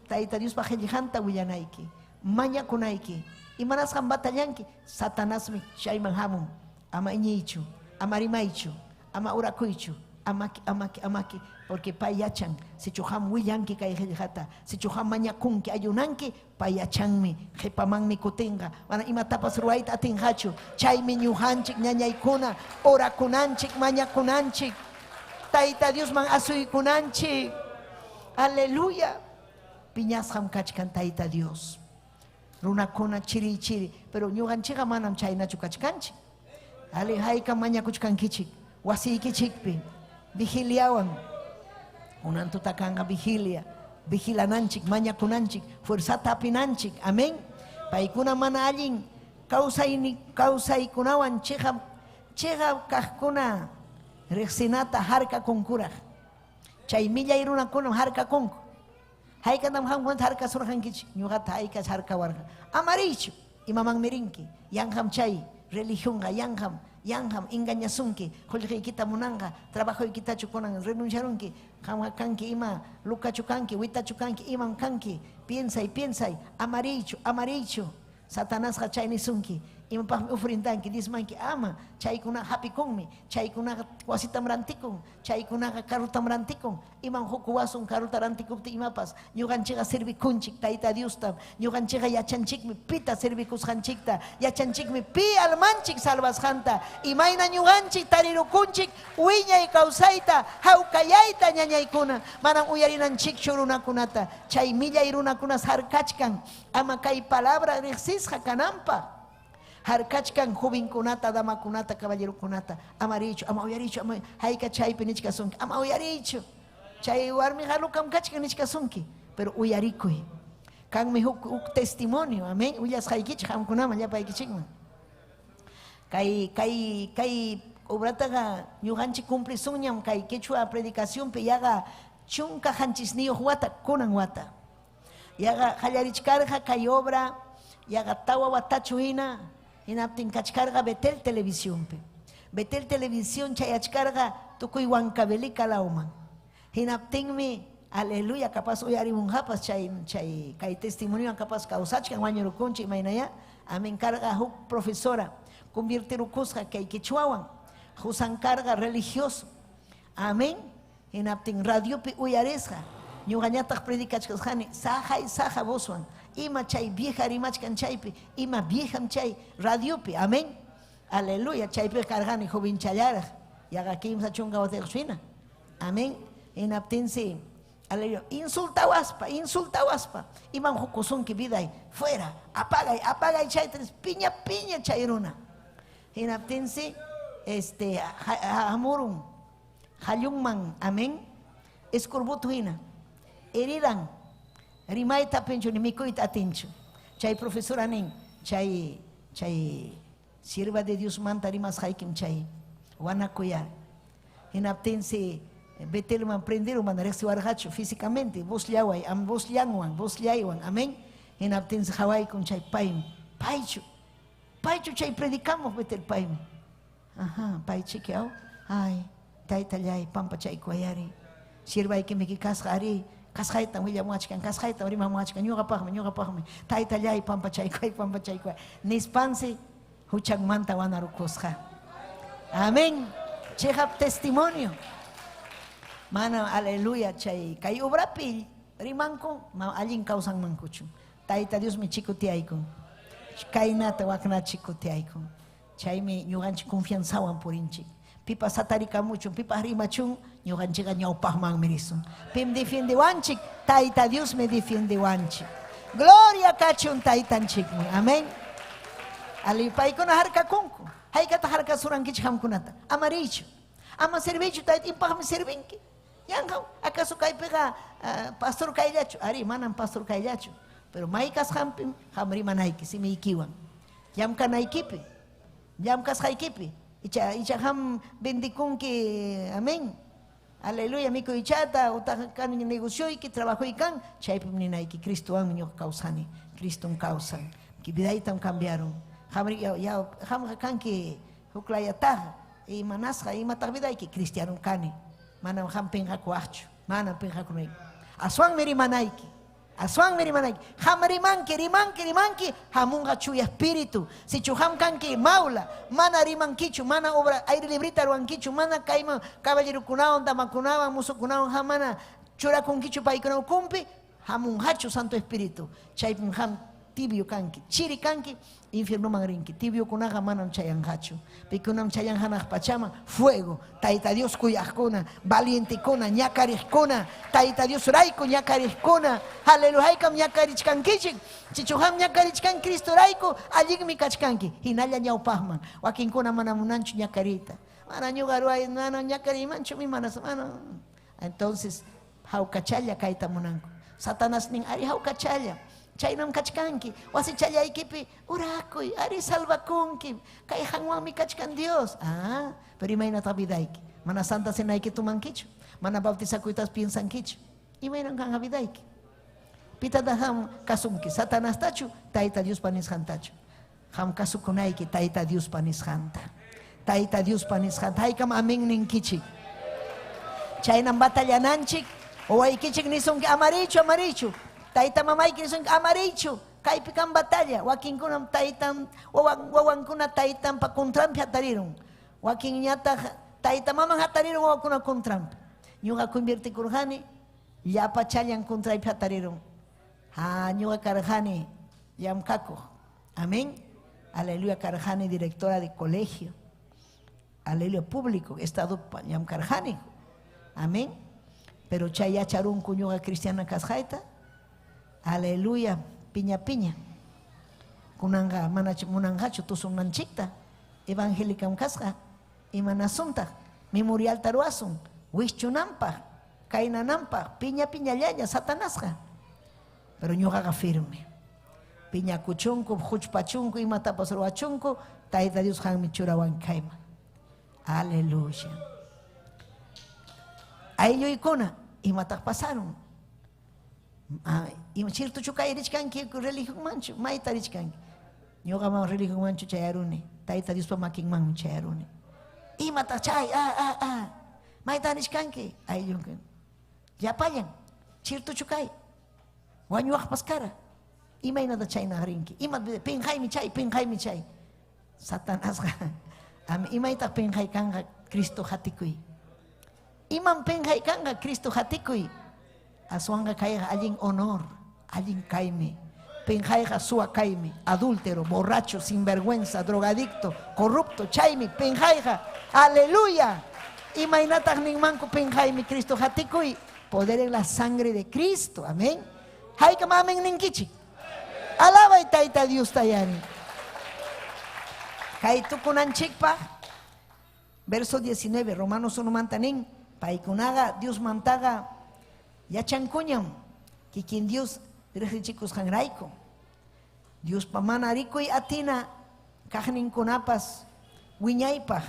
Tayta Diospa qillqanta willanayki, mañakunayki. Imanasqam batallanki? Satanasmi chayman hamun. Ama iñiychu, ama rimaychu, ama orakuychu, amaki, amaki, amaki, porque pay yachan, sichu qam willanki kay qillqata, sichu qam mañakunki, ayunanki, pay yachanmi, qhipamanmi kutinqa, mana imatapas ruwayta atinqachu. Chaymi ñuqanchik ñañaykuna orakunanchik, mañakunanchik, Tayta Diosman asuykunanchik. Aleluya. Piñasqam kachkan Tayta Dios. Runakuna chiri chiri, pero ñuqanchikqa manam chaynachu kachkanchik. Ale, haykam mañakuchkankichik wasiykichikpi vigiliawan. Kunan tuta kanqa vigilia, vigilananchik, mañakunanchik, fuerzata apinanchik. Amén. Paykuna mana allin kawsaykunawan chiqap chiqap kaqkuna riqsinata harkakunkuraq. Chay millay runakunam harkakunku. Haykatam qamkunata harkasurqankichik? Ñuqata haykas harkawarqa. Ama riychu, imamanmi rinki? Yanqam chay religionqa, yanqam, yanqam engañasunki, qullqiykita munanqa, trabajoykitachu kunan renunciarunki, qamqa kanki ima lukachu kanki, witachu kanki, imam kanki. Piensay, piensay, ama riychu, ama riychu. Satanasqa chay nisunki, imapaqmi ofrendanki, diezmanki, ama, chaykunaqa hapikunmi, chaykunaqa wasitam rantikun, chaykunaqa carrotam rantikun, imam hukuwasun carrota rantikuptin imapas. Ñuqanchikqa servikunchik Tayta Diostam, ñuqanchikqa yachanchikmi pita servikusqanchikta, yachanchikmi pi almanchik salvasqanta, imayna ñuqanchik tarirukunchik wiñay kawsayta, hawkayayta ñañaykuna. Manam uyarinanchikchu runakunata, chay millay runakunas harkachkan, ama kay palabra riqsisqa kananpaq. Harkachkan jovenkunata, damakunata, caballerokunata. Ama riychu, ama uyariychu, ama hayka chaypi nichkasunki, ama uyariychu. Chay warmiqa lukam kachkan nichkasunki, pero uyarikuy. Kanmi huk huk testimonio, amén, willasqaykichik qamkunaman llapaykichikman. Kay kay kay obrataqa ñuqanchik cumplisunñam kay quechua predicacionpi yaqa 17 wata kunan wata. Yaqa qallarichkarqa kay obra yaqa 4 watachu hina, hinaptin kachkarqa Betel televisionpi. Betel televisión chayachkarqa tukuy Huancavelica lawman. Hinaptinmi, aleluya, capaz uyarimunqapas chay chay kay testimoniowan capaz kawsachkan wañurukunchik imaynaya. Amén, karqa huk profesora conviertirukusqa kay quechuawan, qusan karqa religioso. Amén. Hinaptin radiopi uyarisqa, ñuqañataq predicachkasqani saja y saja vozwan, ima chay vieja rimachkan chaypi, ima viejam chay radiopi. Amén. Aleluya, chaypi karqani jovenchallaraq, yaqa 30 watayuq hina. Amén. Hinaptinsi, aleluya, insultawaspa, insultawaspa, imam hukusunki viday, fuera, apagay, apagay chayta, piña, piña chay runa. Hinaptinsi, hamurun, hallunman, amén, escorbuto hina, heridan, rimayta atinchu, ni mikuyta atinchu. Chay profesora nin, chay, chay sierva de Dios manta rimasqaykim chay, wanakuyar. Hinaptinsi, Betelman prenderon, mana riqsiwarqachu físicamente, vozllaway, am vozllanwan, vozllaywan, amén. Hinaptinsi hawaykun chay paymi, paychu, paychu chay predicamos Betel paymi. Ajá, pay chiki, aw, ay, Taytallay, pampachaykuwayari. Sirvaykimiki kasqa ari, kasqaytam willamuwachkan, kasqaytam rimamuwachkan, ñuqapaqmi, ñuqapaqmi. Taytallay, pampachaykuway, pampachaykuway. Nispansi huchanmanta wanarukusqa. Amén. Chiqap testimonio. Mana, aleluya, chay kay obrapi rimanku, ma allin kawsanmankuchu. Tayta Diosmi chikutiaykun. Kaynata wakna chikutiaykun. Chaymi ñuqanchik confianzawan purinchik. Pipas hatarikamuchun, pipas rimachun, ñuqanchikqa ñawpaqmanmi risun. Pim defiendewanchik, Tayta Diosmi defiendewanchik. Gloria kachun Taytanchikman. Amén. Ali paykuna harkakunku. Haykata harkasurankichik qamkunata. Ama riychu. Ama servichu, tayta, impaqmi servinki. Yanqam, acaso kaypiqa pastor kayllachu? Ari, manam pastor kayllachu. Pero may kasqanpim qam rimanayki simiykiwan. Llamkanaykipi, llamkasqaykipi. Icha, icha qam bendikunki, amén. Aleluya, mikuychata, utaq kan negocioyki, trabajoy kan, chaypim ninayki, Cristowanmi ñuqa kawsani, Cristom kawsan. Vidaytam cambiaron. Qamri ya, ya, qamqa kanki huklayataq, imanasqa, imataq vidayki, cristianom kani. Manam qam pinqakuwaqchu, manam pinqakunayki. Aswanmi rimanayki, aswanmi rimanayki. Qam rimanki, rimanki, rimanki, hamunqa chuya espíritu. Sichu qam kanki maula, mana rimankichu, mana obra aire librita ruwankichu, mana kayman caballerokunawan, damakunawan, musukunawan, qam mana churakunkichu paykuna ukumpi, hamunqachu Santo Espíritu. Chaypim qam tibio kanki, chiri kanki, infiernoman rinki. Tibiokunaqa manam chayanqachu. Pikunam chayan hanaq pachaman, fuego. Tayta Dios kuyaqkuna, valientekuna, ñakariqkuna, Tayta Dios rayku ñakariqkuna. Aleluya, haykam ñakarichkankichik. Chichu qam ñakarichkan Cristo rayku, allinmi kachkanki. Hinalla ñawpaqman. Wakinkuna mana munanchu ñakariyta. Mana ñuqa ruway, mana ñakariymanchu, mi mana, mana. Entonces, hawkachalla kayta munanku. Satanás nin, ari hawkachalla. Chaynam kachkanki, wasichallaykipi urakuy, ari salvakunki, kay qanwanmi kachkan Dios. Ah, pero imaynataq vidayki? Mana santa cenayki tumankichu, mana bautizakuytas piensankichu. Imaynam kanqa vidayki? Pitataq qam kasunki, Satanastachu, Tayta Diospa nisqantachu? Qam kasukunayki Tayta Diospa nisqanta. Tayta Diospa nisqanta. Haykam amén ninkichik. Chaynam batallananchik, wawaykichik nisunki, amarichu, amarichu. Tayta mamayki nisunki, amarichu. Kaypi kan batalla. Wakinkunam taytan, wawan, wawankuna taytanpa contranpi hatarirun. Wakinñataq tayta maman hatarirun wawakuna contranpi. Ñuqa convertikurqani, llapa challan contraypi hatarirun. Ha, ñuqa karqani llamkakuq. Amén. Aleluya, karqani directora de colegio. Aleluya, público, estado llamkarqani. Amén. Pero chay yacharunku ñuqa cristiana kasqayta. Aleluya, piña piña. Kunanqa mana munanqachu tusunanchikta. Evangélicam kasqa. Imanasuntaq memorialta ruwasun, wischunanpaq, kaynananpaq, piña piñallaña Satanasqa. Pero ñuqaqa firme. Piñakuchunku, huchpachunku, imatapas ruwachunku, Tayta Dios qanmi churawan kayman. Aleluya. Aylluykuna, imataq pasaron? Ima chirtuchu kay richkanki religionmanchu, mayta richkanki. Ñuqaman religionmanchu chayaruni, Tayta Diospa makinmanmi chayaruni. Imataq chay, mayta richkanki, ayllunkuna. Llapallan, chirtuchu kay, wañuwaqpas kara. Imaynata chayna rinki? Ima pinqaymi chay, pinqaymi chay. Satanasqa, imaytaq pinqay kanqa Cristo hatikuy. Imam pinqay kanqa Cristo hatikuy. Aswanqa kayqa allin honor, allin kaymi. Pinqayqa suwa kaymi, adúltero, borracho, sinvergüenza, drogadicto, corrupto, chaymi, pinqayqa. Aleluya. Imaynataq ninmanku pinqaymi Cristo hatikuy. Poder en la sangre de Cristo. Amén. Haykam amén ninkichik. Alabay Tayta Dios tayari. Kay tukunanchikpaq, verso 19, Romanos 1 manta nin, paykunaqa Dios mantaqa yachankuñam, kikin Dios riqsichikusqanrayku. Diospa mana rikuy atina kaqninkunapas wiñaypaq.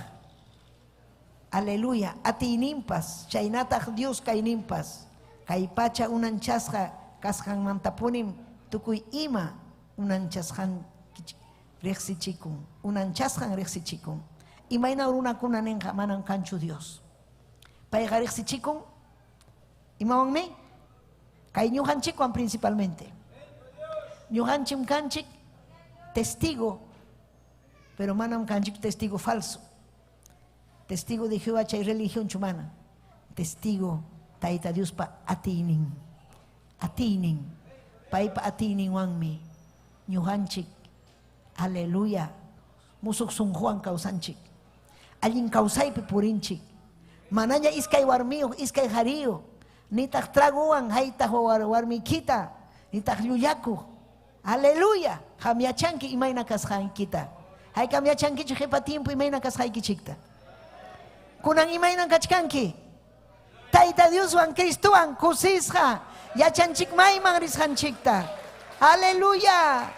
Aleluya, atiyninpas, chaynataq Dios kayninpas, kay pacha unanchasqa kasqanmantapunim tukuy ima unanchasqan riqsichikun, unanchasqan riqsichikun. Imayna runakuna ninqa manam kanchu Dios. Payqa riqsichikun imawanmi? Kay ñuqanchikwan principalmente. Ñuqanchim kanchik testigo, pero manam kanchik testigo falso. Testigo de Jehová chay religionchu mana. Testigo Tayta Diospa atiynin. Atiynin. Paypa atiyninwanmi ñuqanchik. Aleluya. Musuq sunquwan kawsanchik. Allin kawsaypi purinchik. Manaña iskay warmiyuq, iskay qariyuq, nitaq traguwan haytaq warmikita, nitaq llullakuq. Aleluya. Qam yachanki imayna kasqaykita. Haykam yachankichu qipa tiempo imayna kasqaykichikta. Kunan imaynan kachkanki? Tayta Dioswan Cristowan kusisqa yachanchik mayman risqanchikta. Aleluya.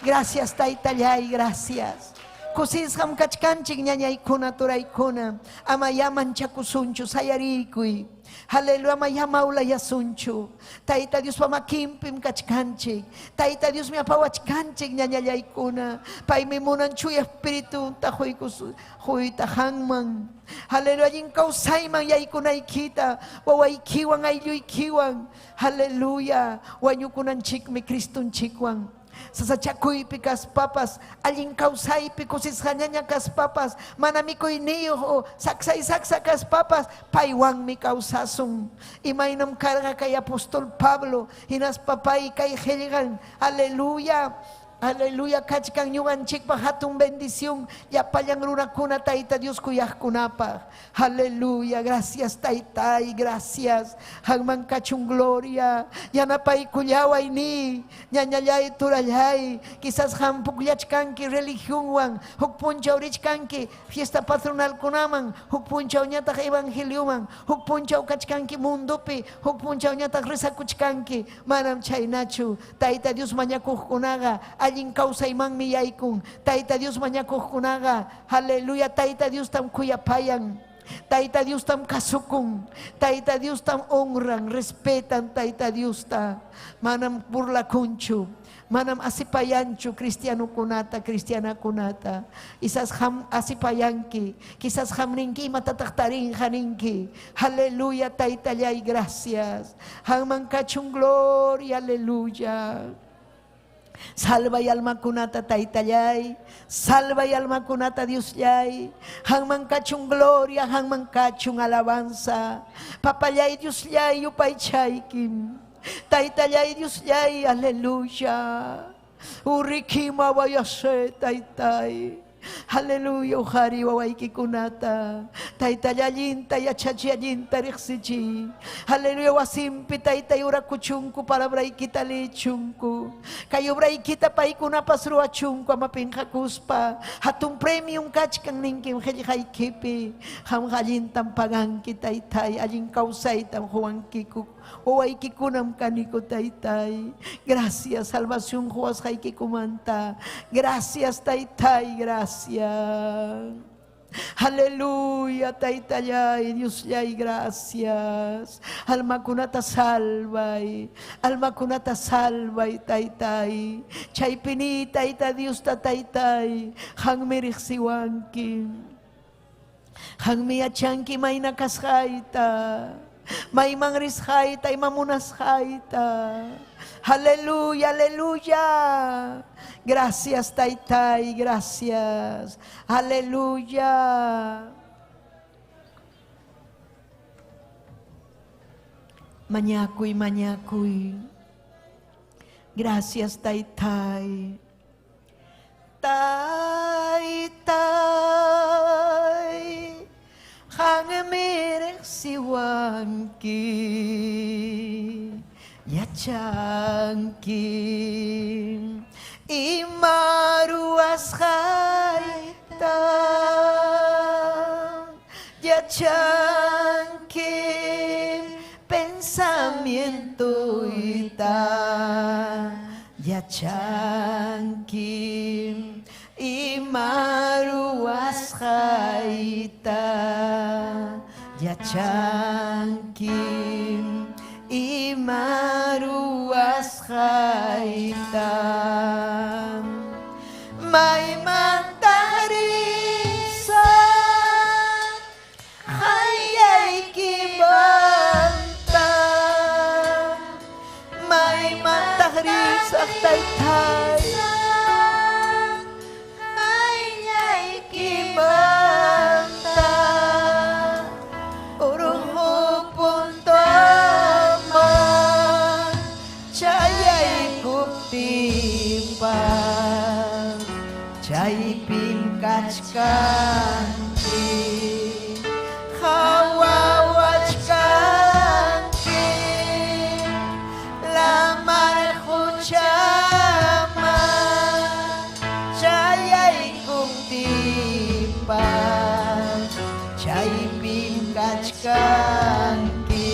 Gracias Taytallay, gracias. Kusisqam kachkanchik ñañaykuna, turaykuna. Ama ya manchakusunchu, sayariykuy. Aleluya, ama ya mawlayasunchu. Tayta Diospa makinpim kachkanchik. Tayta Diosmi apawachkanchik ñañallaykuna. Paymi munan chuya espiritunta quyta qanman. Aleluya, allin kawsayman yaykunaykita, wawaykiwan, aylluykiwan. Aleluya, wañukunanchikmi Cristonchikwan. Sasachakuypi kaspapas, allin kawsaypi kusisqañaña kaspapas, mana mikuyniyuq o saksay saksa kaspapas, paywanmi kawsasun. Imaynam karqa kay apóstol Pablo, hinaspa pay kay qillqan. Aleluya. Aleluya, kachkan ñuqanchikpaq hatun bendición llapallan runakuna Tayta Dios kuyaqkunapaq. Aleluya, gracias Taytay, gracias. Qanman kachun gloria. Yanapaykullaway ni, ñañallay turallay. Quizás qam pukllachkanki religionwan, huk punchaw richkanki fiesta patronalkunaman, huk punchawñataq evangelioman, huk punchaw kachkanki mundopi, huk punchawñataq rezakuchkanki. Manam chaynachu. Tayta Dios mañakuqkunaqa allin kawsaymanmi yaykun. Tayta Dios mañakuqkunaqa, aleluya, Tayta Diostam kuyapayan. Tayta Diostam kasukun. Tayta Diostam honran, respetan Tayta Diosta. Manam burlakunchu. Manam asipayanchu cristianokunata, cristianakunata. Quizás ham asipayanki, quizás ham ninki imatataq tarinqa ninki. Aleluya, Taytallay, gracias. Qanman kachun gloria, aleluya. Salvay almakunata Taytallay, salvay almakunata Diosllay. Qanman kachun gloria, qanman kachun alabanza. Papallay Diosllay, yupaychaykim. Taytallay Diosllay, aleluya. Urikima wayase Taytay. Aleluya, uqari wawaykikunata. Taytalla allinta yachachi allinta riqsichi. Aleluya, wasimpi taytay urakuchunku palabraykita lichunku. Kay obraykita paykunapas ruwachunku ama pinqakuspa. Hatun premium kachkan ninkim qillqaykipi. Qamqa allintam paganki taytay, allin kawsaytam quwankiku. Wawaykikunam kaniku taytay. Gracias salvación quwasqaykikumanta. Gracias taytay, gracias. Aleluya, Taytallay, Diosllay, gracias. Almakunata salvay, almakunata salvay, Taytay. Chaypini, Tayta Diosta, Taytay, qanmi riqsiwanki. Qanmi yachanki mayna kasqayta, mayman risqayta, ima munasqayta. Aleluya, aleluya. Gracias, Taytay, gracias. Aleluya. Mañakuy, mañakuy. Gracias, Taytay. Taytay, qanmi riqsiwanki, yachanki ima ruwasqayta, yachanki pensamientoyta, yachanki ima ruwasqayta, yachanki ima ruwasqayta. Maymanta risaq qayllaykiman. Qhawawachkanki, qhawawachkanki, lamar quchaman chayaykuptinpas chaypim kachkanki,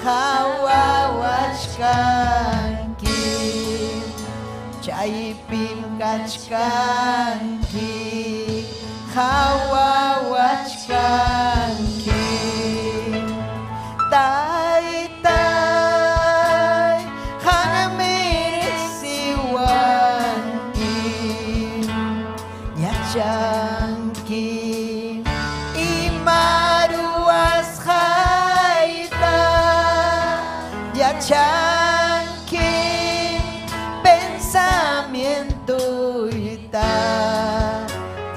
qhawawachkanki, chaypim kachkanki, qhawawachkanki. Taytay, qanmi riqsiwanki, yachanki ima ruwasqayta, yachanki pensamientoyta,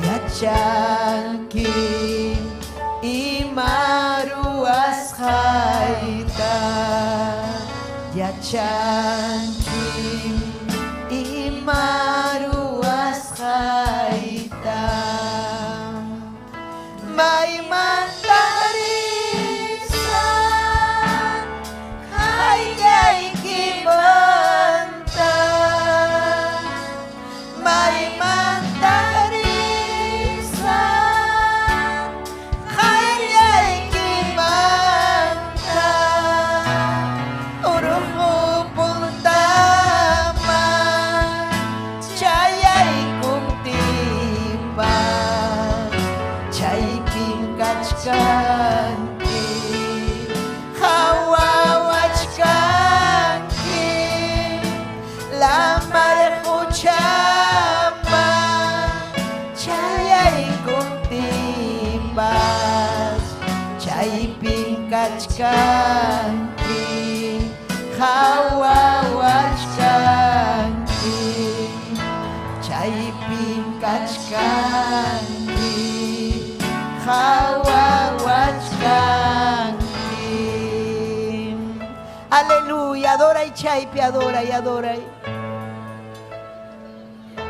yachanki ima ruwasqayta, yachanki ima ruwasqayta. Maymanta risaq qayllaykimanta, maymanta risaq qayllaykimanta, urqu puntaman chayaykuptinpas chaypim kachkanki, qhawawachkanki, lamar quchaman chayaykuptinpas chaypim kachkanki, qhawawachkanki, chaypim kachkanki, qhawawachkanki. Aleluya, adora y chaypi, adora y adora.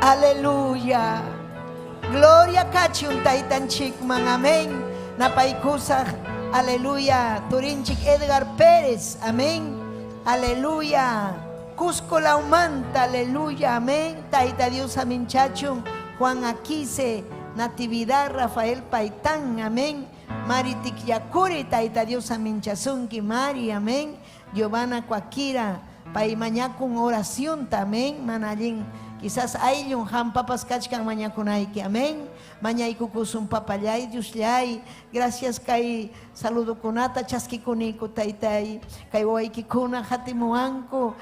Aleluya. Gloria kachun taytanchikman, amén. Napaykusaq, aleluya. Turinchik Edgar Pérez, amén. Aleluya. Cusco Laumanta, aleluya, amén. Tayta Dios, amén, chachun. Juan Aquise, Natividad, Rafael Paitán, amén. Mari Tikyakuri, Tayta Dios, amén, chasunki, Mari, amén. Giovanna Cuaquira, paymañakun oración, amén. Manallín, quizás ayllun hampapas kachkan mañakunayki, amén. Mañaykukusun papallay, Diosllay. Gracias kay saludokunata chaskikuniku, taytay. Kay wawaykikuna hatimuwanku.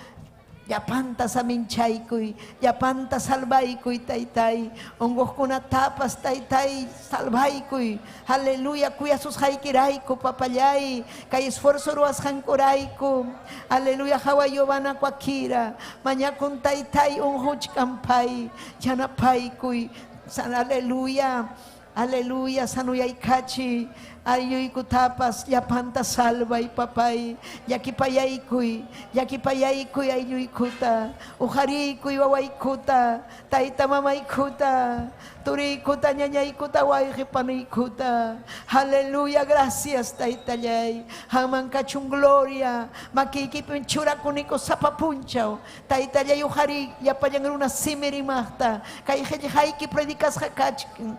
Llapanta saminchaykuy, llapanta salvaykuy, taytay. Unquqkunatapas, taytay, salvaykuy. Aleluya, kuyasusqaykirayku, papallay. Kay esfuerzo ruwasqankurayku. Aleluya, hawa Giovanna Cuaquira. Mañakun taytay, unquchkanpay. Yanapaykuy. San, aleluya. Aleluya, sanuyaykachi. Aylluykutapas llapanta salvay, papay. Llakipayaykuy, llakipayaykuy aylluykuta. Uqariykuy wawaykuta, tayta mamaykuta, turiykuta, ñañaykuta, wayqi paniykuta. Aleluya, gracias taytallay. Haman kachun gloria. Makiykipim churakuniko sapa punchaw. Taytallay uqariy llapallan runa simi rimaqta. Kay qillqayki predicasqa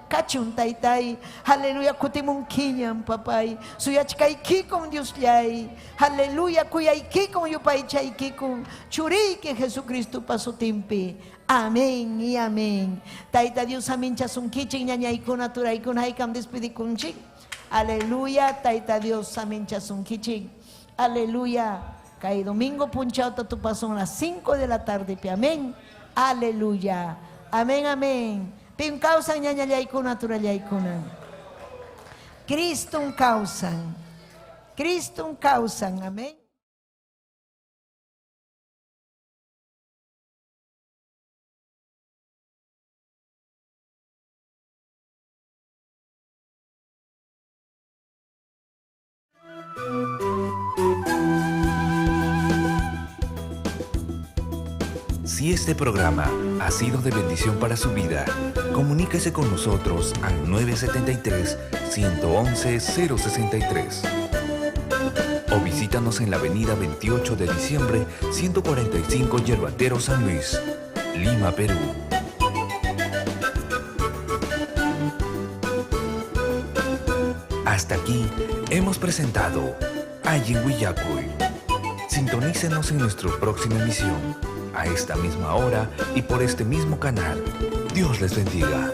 kachun taytay. Aleluya, kutimunkiñam, papay. Suyachkaykikun Diosllay. Aleluya, kuyaykikun yupaychaykikun. Churiyki Jesucristopa sutinpi. Amén y amén. Tayta Dios aminchasunkichik, ñañaykuna, turaykuna, haykam despedikunchik. Aleluya, Tayta Dios aminchasunkichik. Aleluya. Kay domingo punchawta tupasun a las 5 de la tarde. Amén. Aleluya. Amén, amén. Pim kawsan ñañallaykuna, turallaykuna. Cristum kawsan. Cristum kawsan. Amén. Si este programa ha sido de bendición para su vida, comuníquese con nosotros al 973-111-063. O visítanos en la avenida 28 de diciembre, 145 Yerbatero San Luis, Lima, Perú. Hasta aquí hemos presentado Allin Willakuy. Sintonícenos en nuestra próxima emisión, a esta misma hora y por este mismo canal. Dios les bendiga.